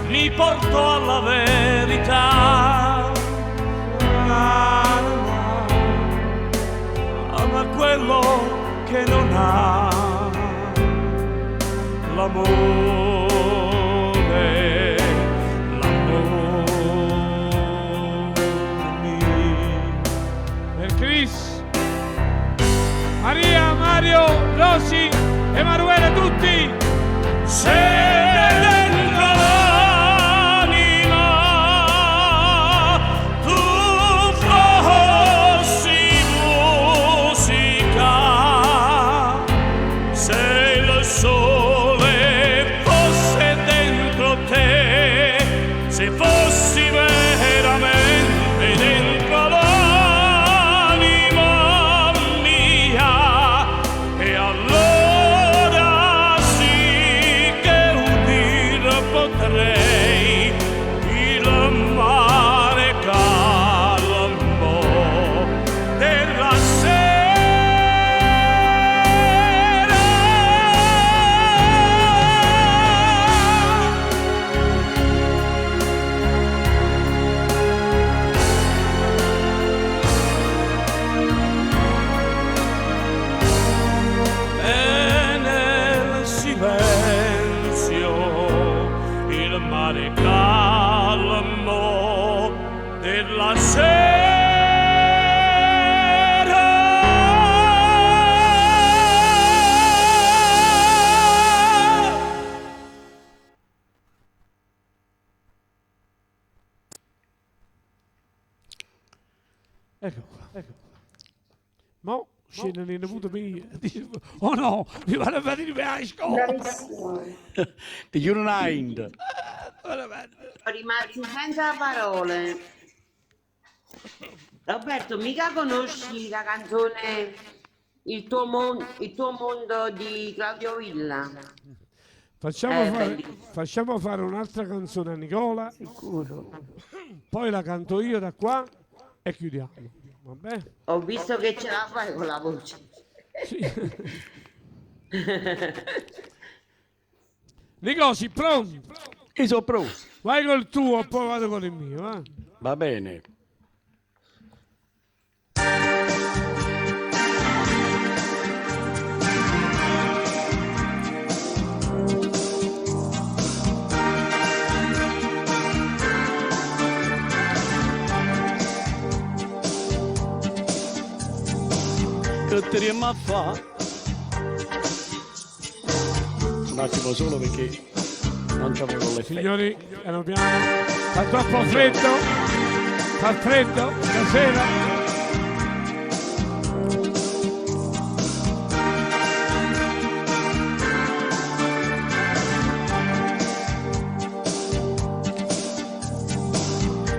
mi portò alla verità. Ah, ma quello che non ha l'amore, l'amore mio. Per Chris, Maria, Mario, Rosy, Emanuele, tutti. Se dentro l'anima tu fossi musica, se il sole fosse dentro te, se fossi veramente dentro l'anima mia, e allora sì che Sera. Ecco qua, ecco qua. Mo scende nel nipote mio. Dice, oh no, mi vanno a fare la scuola. Bravissimo. Ti giuro una ind. Sono rimasti senza parole. Roberto, mica conosci la canzone Il tuo mondo di Claudio Villa? Facciamo, fare, Bellissimo. facciamo fare un'altra canzone a Nicola. Sicuro. Poi la canto io da qua e chiudiamo. Va bene? Ho visto che ce la fai con la voce. Sì. Nicola, sei pronto? Io sono pronto. Vai col tuo, poi vado con il mio. Eh? Va bene. Che te a fa? Un attimo solo perché non c'avevo l'effetto. Signori, piano piano. Fa troppo freddo. Fa freddo stasera.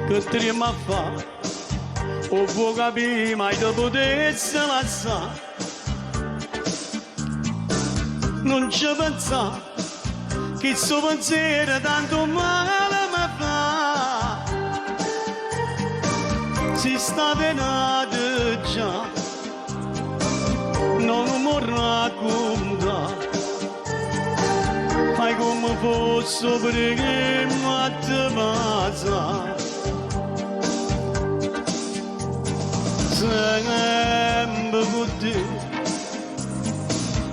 Che te a fa? O può capire mai te potesse lasciare. Non ci pensare che sto pensiero tanto male mi fa. Si sta venendo già, non mi racconta. Fai come fosse prima ti passa. Sempre con te,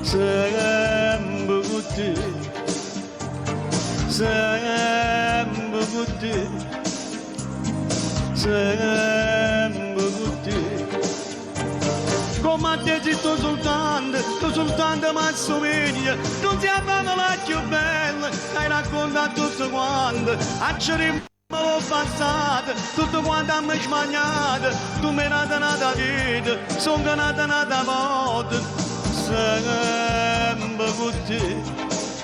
sempre con te, sempre con te, sempre con te. Come a te zitto soltanto, tu soltanto mi assomigli, non ti abbiamo la più bella, che hai raccontato tutto quanto, a l'ho passato, tutto quanto mi smagnato, tu mi hai dato una vita, sono nata una volta, sempre con te,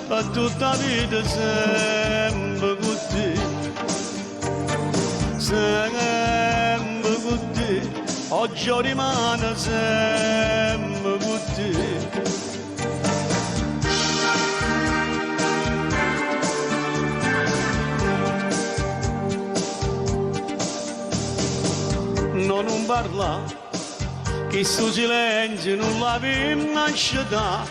per tutta la vita sempre con te, sempre con te, oggi rimane sempre con te. No, non parla, che sto silenzio non l'avevo lasciata.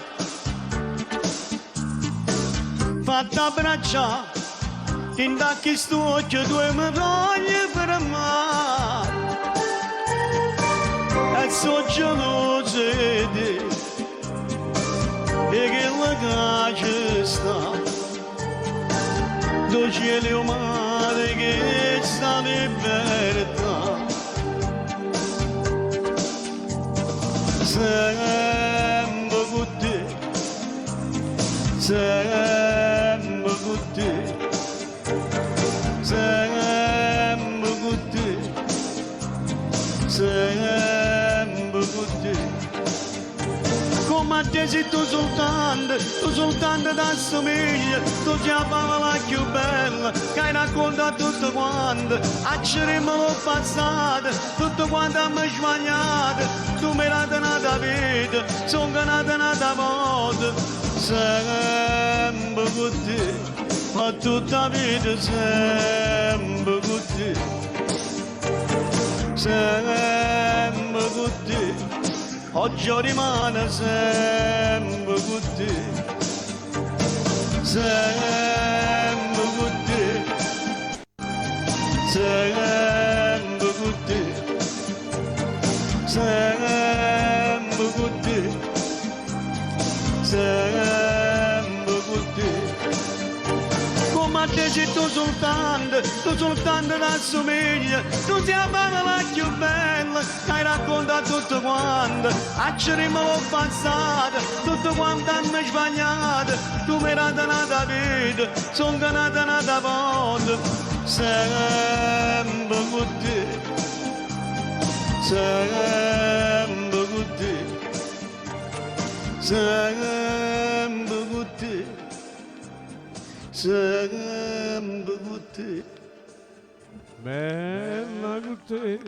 Fatta abbracciare, in da che sto occhio due mi voglio fermare. E so geloso di te, e che la che sta, dove cielo e mare che sta libertà. Sempre con te, sempre con te, sempre con te, sempre con te. Come a te sei tu soltanto t'assomigli, tu sei la favola più bella, che hai raccontato tutto quanto, a l'ho passato, tutto quanto mi smagnato, tu mi hai dato una vita, sono nata una volta, sempre con te, ma tutta la vita sempre con te, sempre con te, oggi rimane sempre con te, sempre con te, sempre con te, sempre con te, sempre con te. Come a te Perché sei tu soltanto, tu soltanto t'assomiglia, tu sei la favola più bella, che hai raccontato tutto quanto, acceremo l'ho passato, tutto quanto hanno sbagliato, tu mi hai dato una vita, sono nata una volta, sempre con te, sempre con te, sempre con te, sempre con te. Bella con te,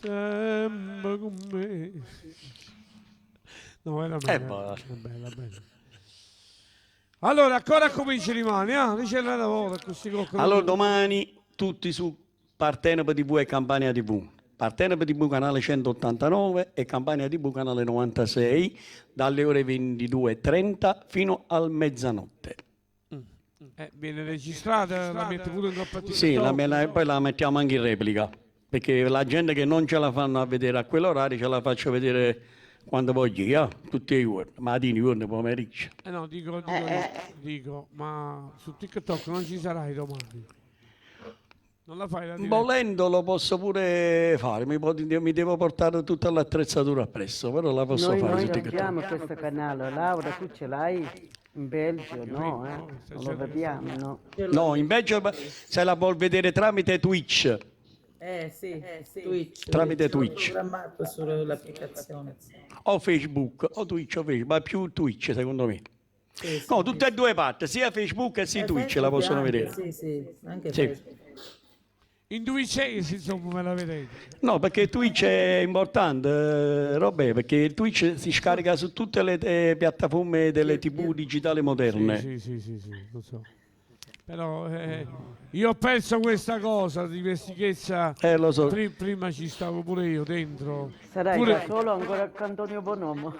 sempre con me. No, era bella, boh. è bella, bella. Allora, ancora cominci rimani, ah? Dice la volta, così con Allora domani tutti su Partenope TV e Campania TV. Partenope TV canale 189 e Campania TV canale 96 dalle ore 22.30 fino al mezzanotte. Viene registrata, la mette pure in coppa TikTok. Sì, poi la mettiamo anche in replica, perché la gente che non ce la fanno a vedere a quell'orario ce la faccio vedere quando voglio io, tutti i giorni, mattino, giorno, pomeriggio. No, dico, ma su TikTok non ci sarai domani. Non la fai la diretta? Volendo lo posso pure fare, mi devo portare tutta l'attrezzatura appresso, però la posso Noi fare non su TikTok. abbiamo questo canale, Laura, tu ce l'hai in Belgio, no? Non lo vediamo, no? No, invece se la vuol vedere tramite Twitch, Sì, Twitch. Tramite L'ho Twitch. programmato sull'applicazione. o Facebook, o Twitch o Facebook, ma più Twitch secondo me. Sì, sì, No, tutte e due parti, sia Facebook che sia Twitch la Facebook possono anche, vedere. Sì, sì, anche Sì. Facebook. In Twitch, insomma, me la vedete. No, perché Twitch è importante, Robè, perché il Twitch si scarica su tutte le piattaforme delle TV digitali moderne. Sì, lo so. Però io ho perso questa cosa di vestichezza. Lo so. Prima ci stavo pure io dentro. Sarai Pure- da solo ancora con Antonio Bonomo.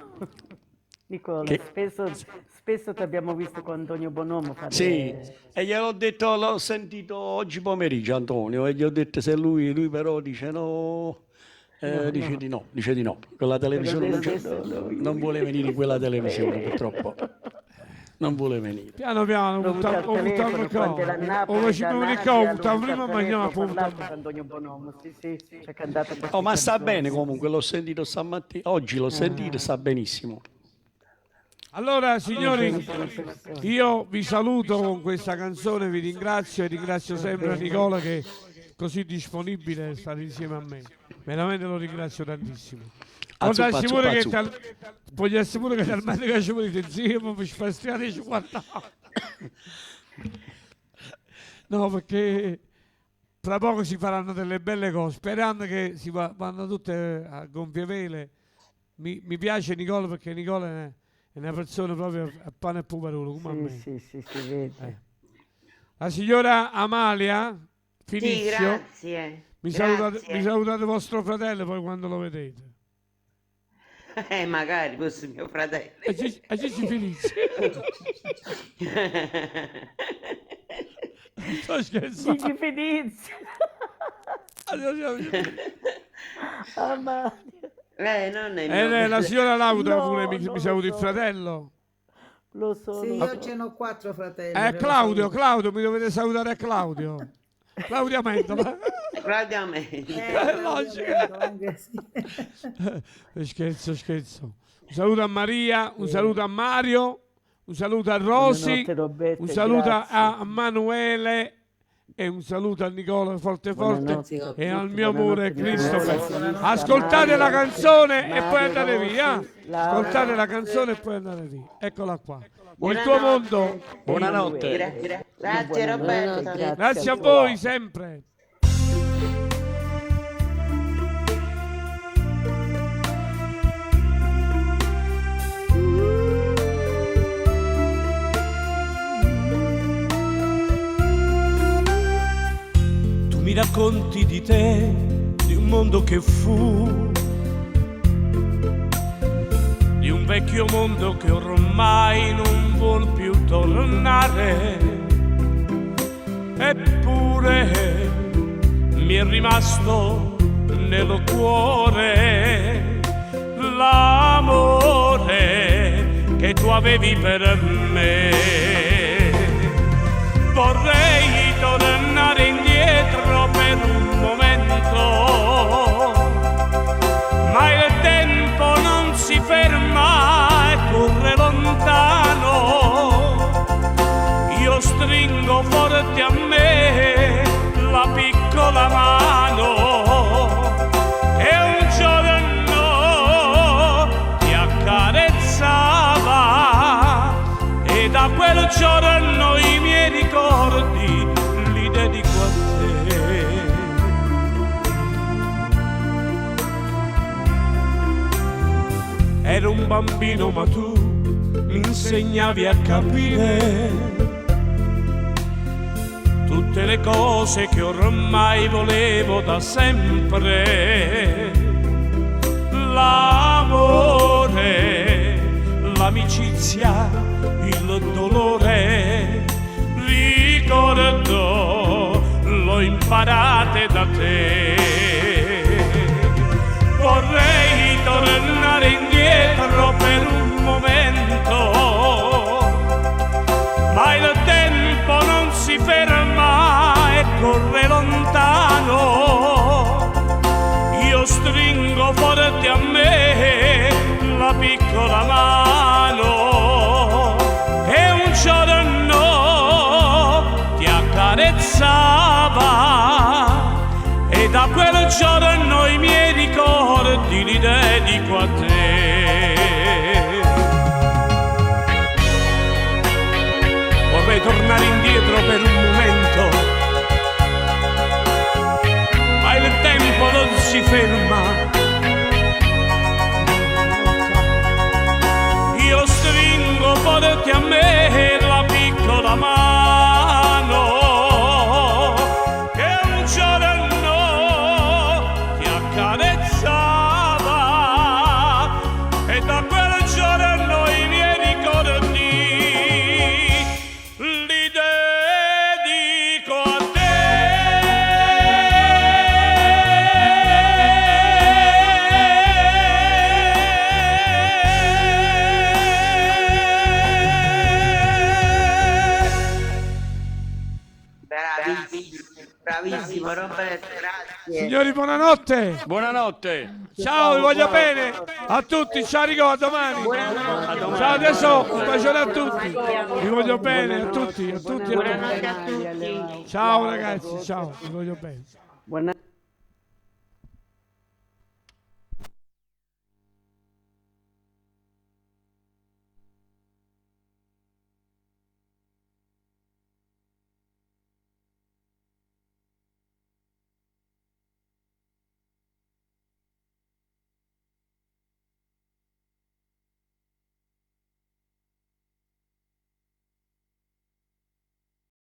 Nicola, Che- spesso ti abbiamo visto con Antonio Bonomo fare... Sì, e gliel'ho detto, l'ho sentito oggi pomeriggio Antonio, e gli ho detto se lui però dice no, No, dice no. di no, dice di no, con la televisione non, c'è- non vuole venire in quella televisione purtroppo, non vuole venire. Piano piano, L'ho avuto al buttavo telefono buttavo quando era a qua. Napoli, O da facevo Nadia, qua, l'ho buttavo avuto prima al ma andiamo telefono, a ho parlato con Antonio Bonomo, sì, ci ha cantato queste Oh, ma sta canzoni. bene comunque, l'ho sentito stamattina, oggi l'ho sentito, sta benissimo. Allora, signori, io vi saluto con questa canzone, vi ringrazio e ringrazio sempre Nicola che è così disponibile a stare insieme a me. Veramente lo ringrazio tantissimo. Può Azzuppa, darsi pure che azzuppa, può darsi pure che talmente che ci volete insieme per sfastriare ci guardate. No, perché tra poco si faranno delle belle cose, sperando che si vanno tutte a gonfie vele. Mi piace Nicola perché Nicola è una persona proprio a pane e puparolo, come a me. Sì, sì, sì, si vede. La signora Amalia Finizio, Sì, grazie. Mi salutate, Grazie. mi salutate vostro fratello poi quando lo vedete. Magari fosse mio fratello. E Gigi Finizio. Sto scherzando. Gigi Finizio. Amalia. Non è mio La signora Laura No, pure mi non lo saluta il so. fratello. Lo so. Sì, lo io so. ce n'ho 4 fratelli. Claudio, Claudio, mi dovete salutare a Claudio. Claudio Amendola. Claudio Amendola. È logico. Scherzo, scherzo. Un saluto a Maria, un saluto a Mario, un saluto a Rosy, Buonanotte, Roberto, un saluto grazie. a Manuele e un saluto a Nicola forte forte Buonanotte a e al tutti, mio amore buonanotte, Nicola, Christopher. Nicola, Ascoltate la Mario, canzone e poi Mario, andate Rosy, via. Laura. Ascoltate la canzone e poi andate via. Eccola qua. Il tuo mondo. Buonanotte. Grazie Roberto. Grazie a voi sempre. Tu mi racconti di te, di un mondo che fu, di un vecchio mondo che ormai non vuol più tornare. Eppure mi è rimasto nel cuore l'amore che tu avevi per me. Vorrei tornare indietro per un momento, ma il tempo non si ferma e corre lontano. Io stringo forte a me la piccola mano e un giorno ti accarezzava e da quel giorno i miei ricordi li dedico a te. Ero un bambino ma tu mi insegnavi a capire tutte le cose che ormai volevo da sempre. L'amore, l'amicizia, il dolore, ricordo, l'ho imparate da te. Vorrei tornare indietro per un momento, ma il tempo non si ferma e corre lontano. Io stringo forte a me la piccola mano e un giorno ti accarezzava e da quel giorno i miei ricordi li dedico a te. Vorrei tornare indietro per un momento, ma il tempo non si ferma. Io stringo forte a me la piccola mano che un giorno ti accarezzava e da quel giorno i miei ricordi li dedico a te. Bravissimo, bravissimo Roberto, grazie. Signori, buonanotte. Buonanotte. Ciao, vi voglio bene. A tutti, ciao Rico, a domani. Ciao adesso, un bacione a tutti. Vi voglio bene a tutti, a tutti, a tutti. Buonanotte a tutti. Ciao ragazzi, ciao, vi voglio bene. Buonanotte.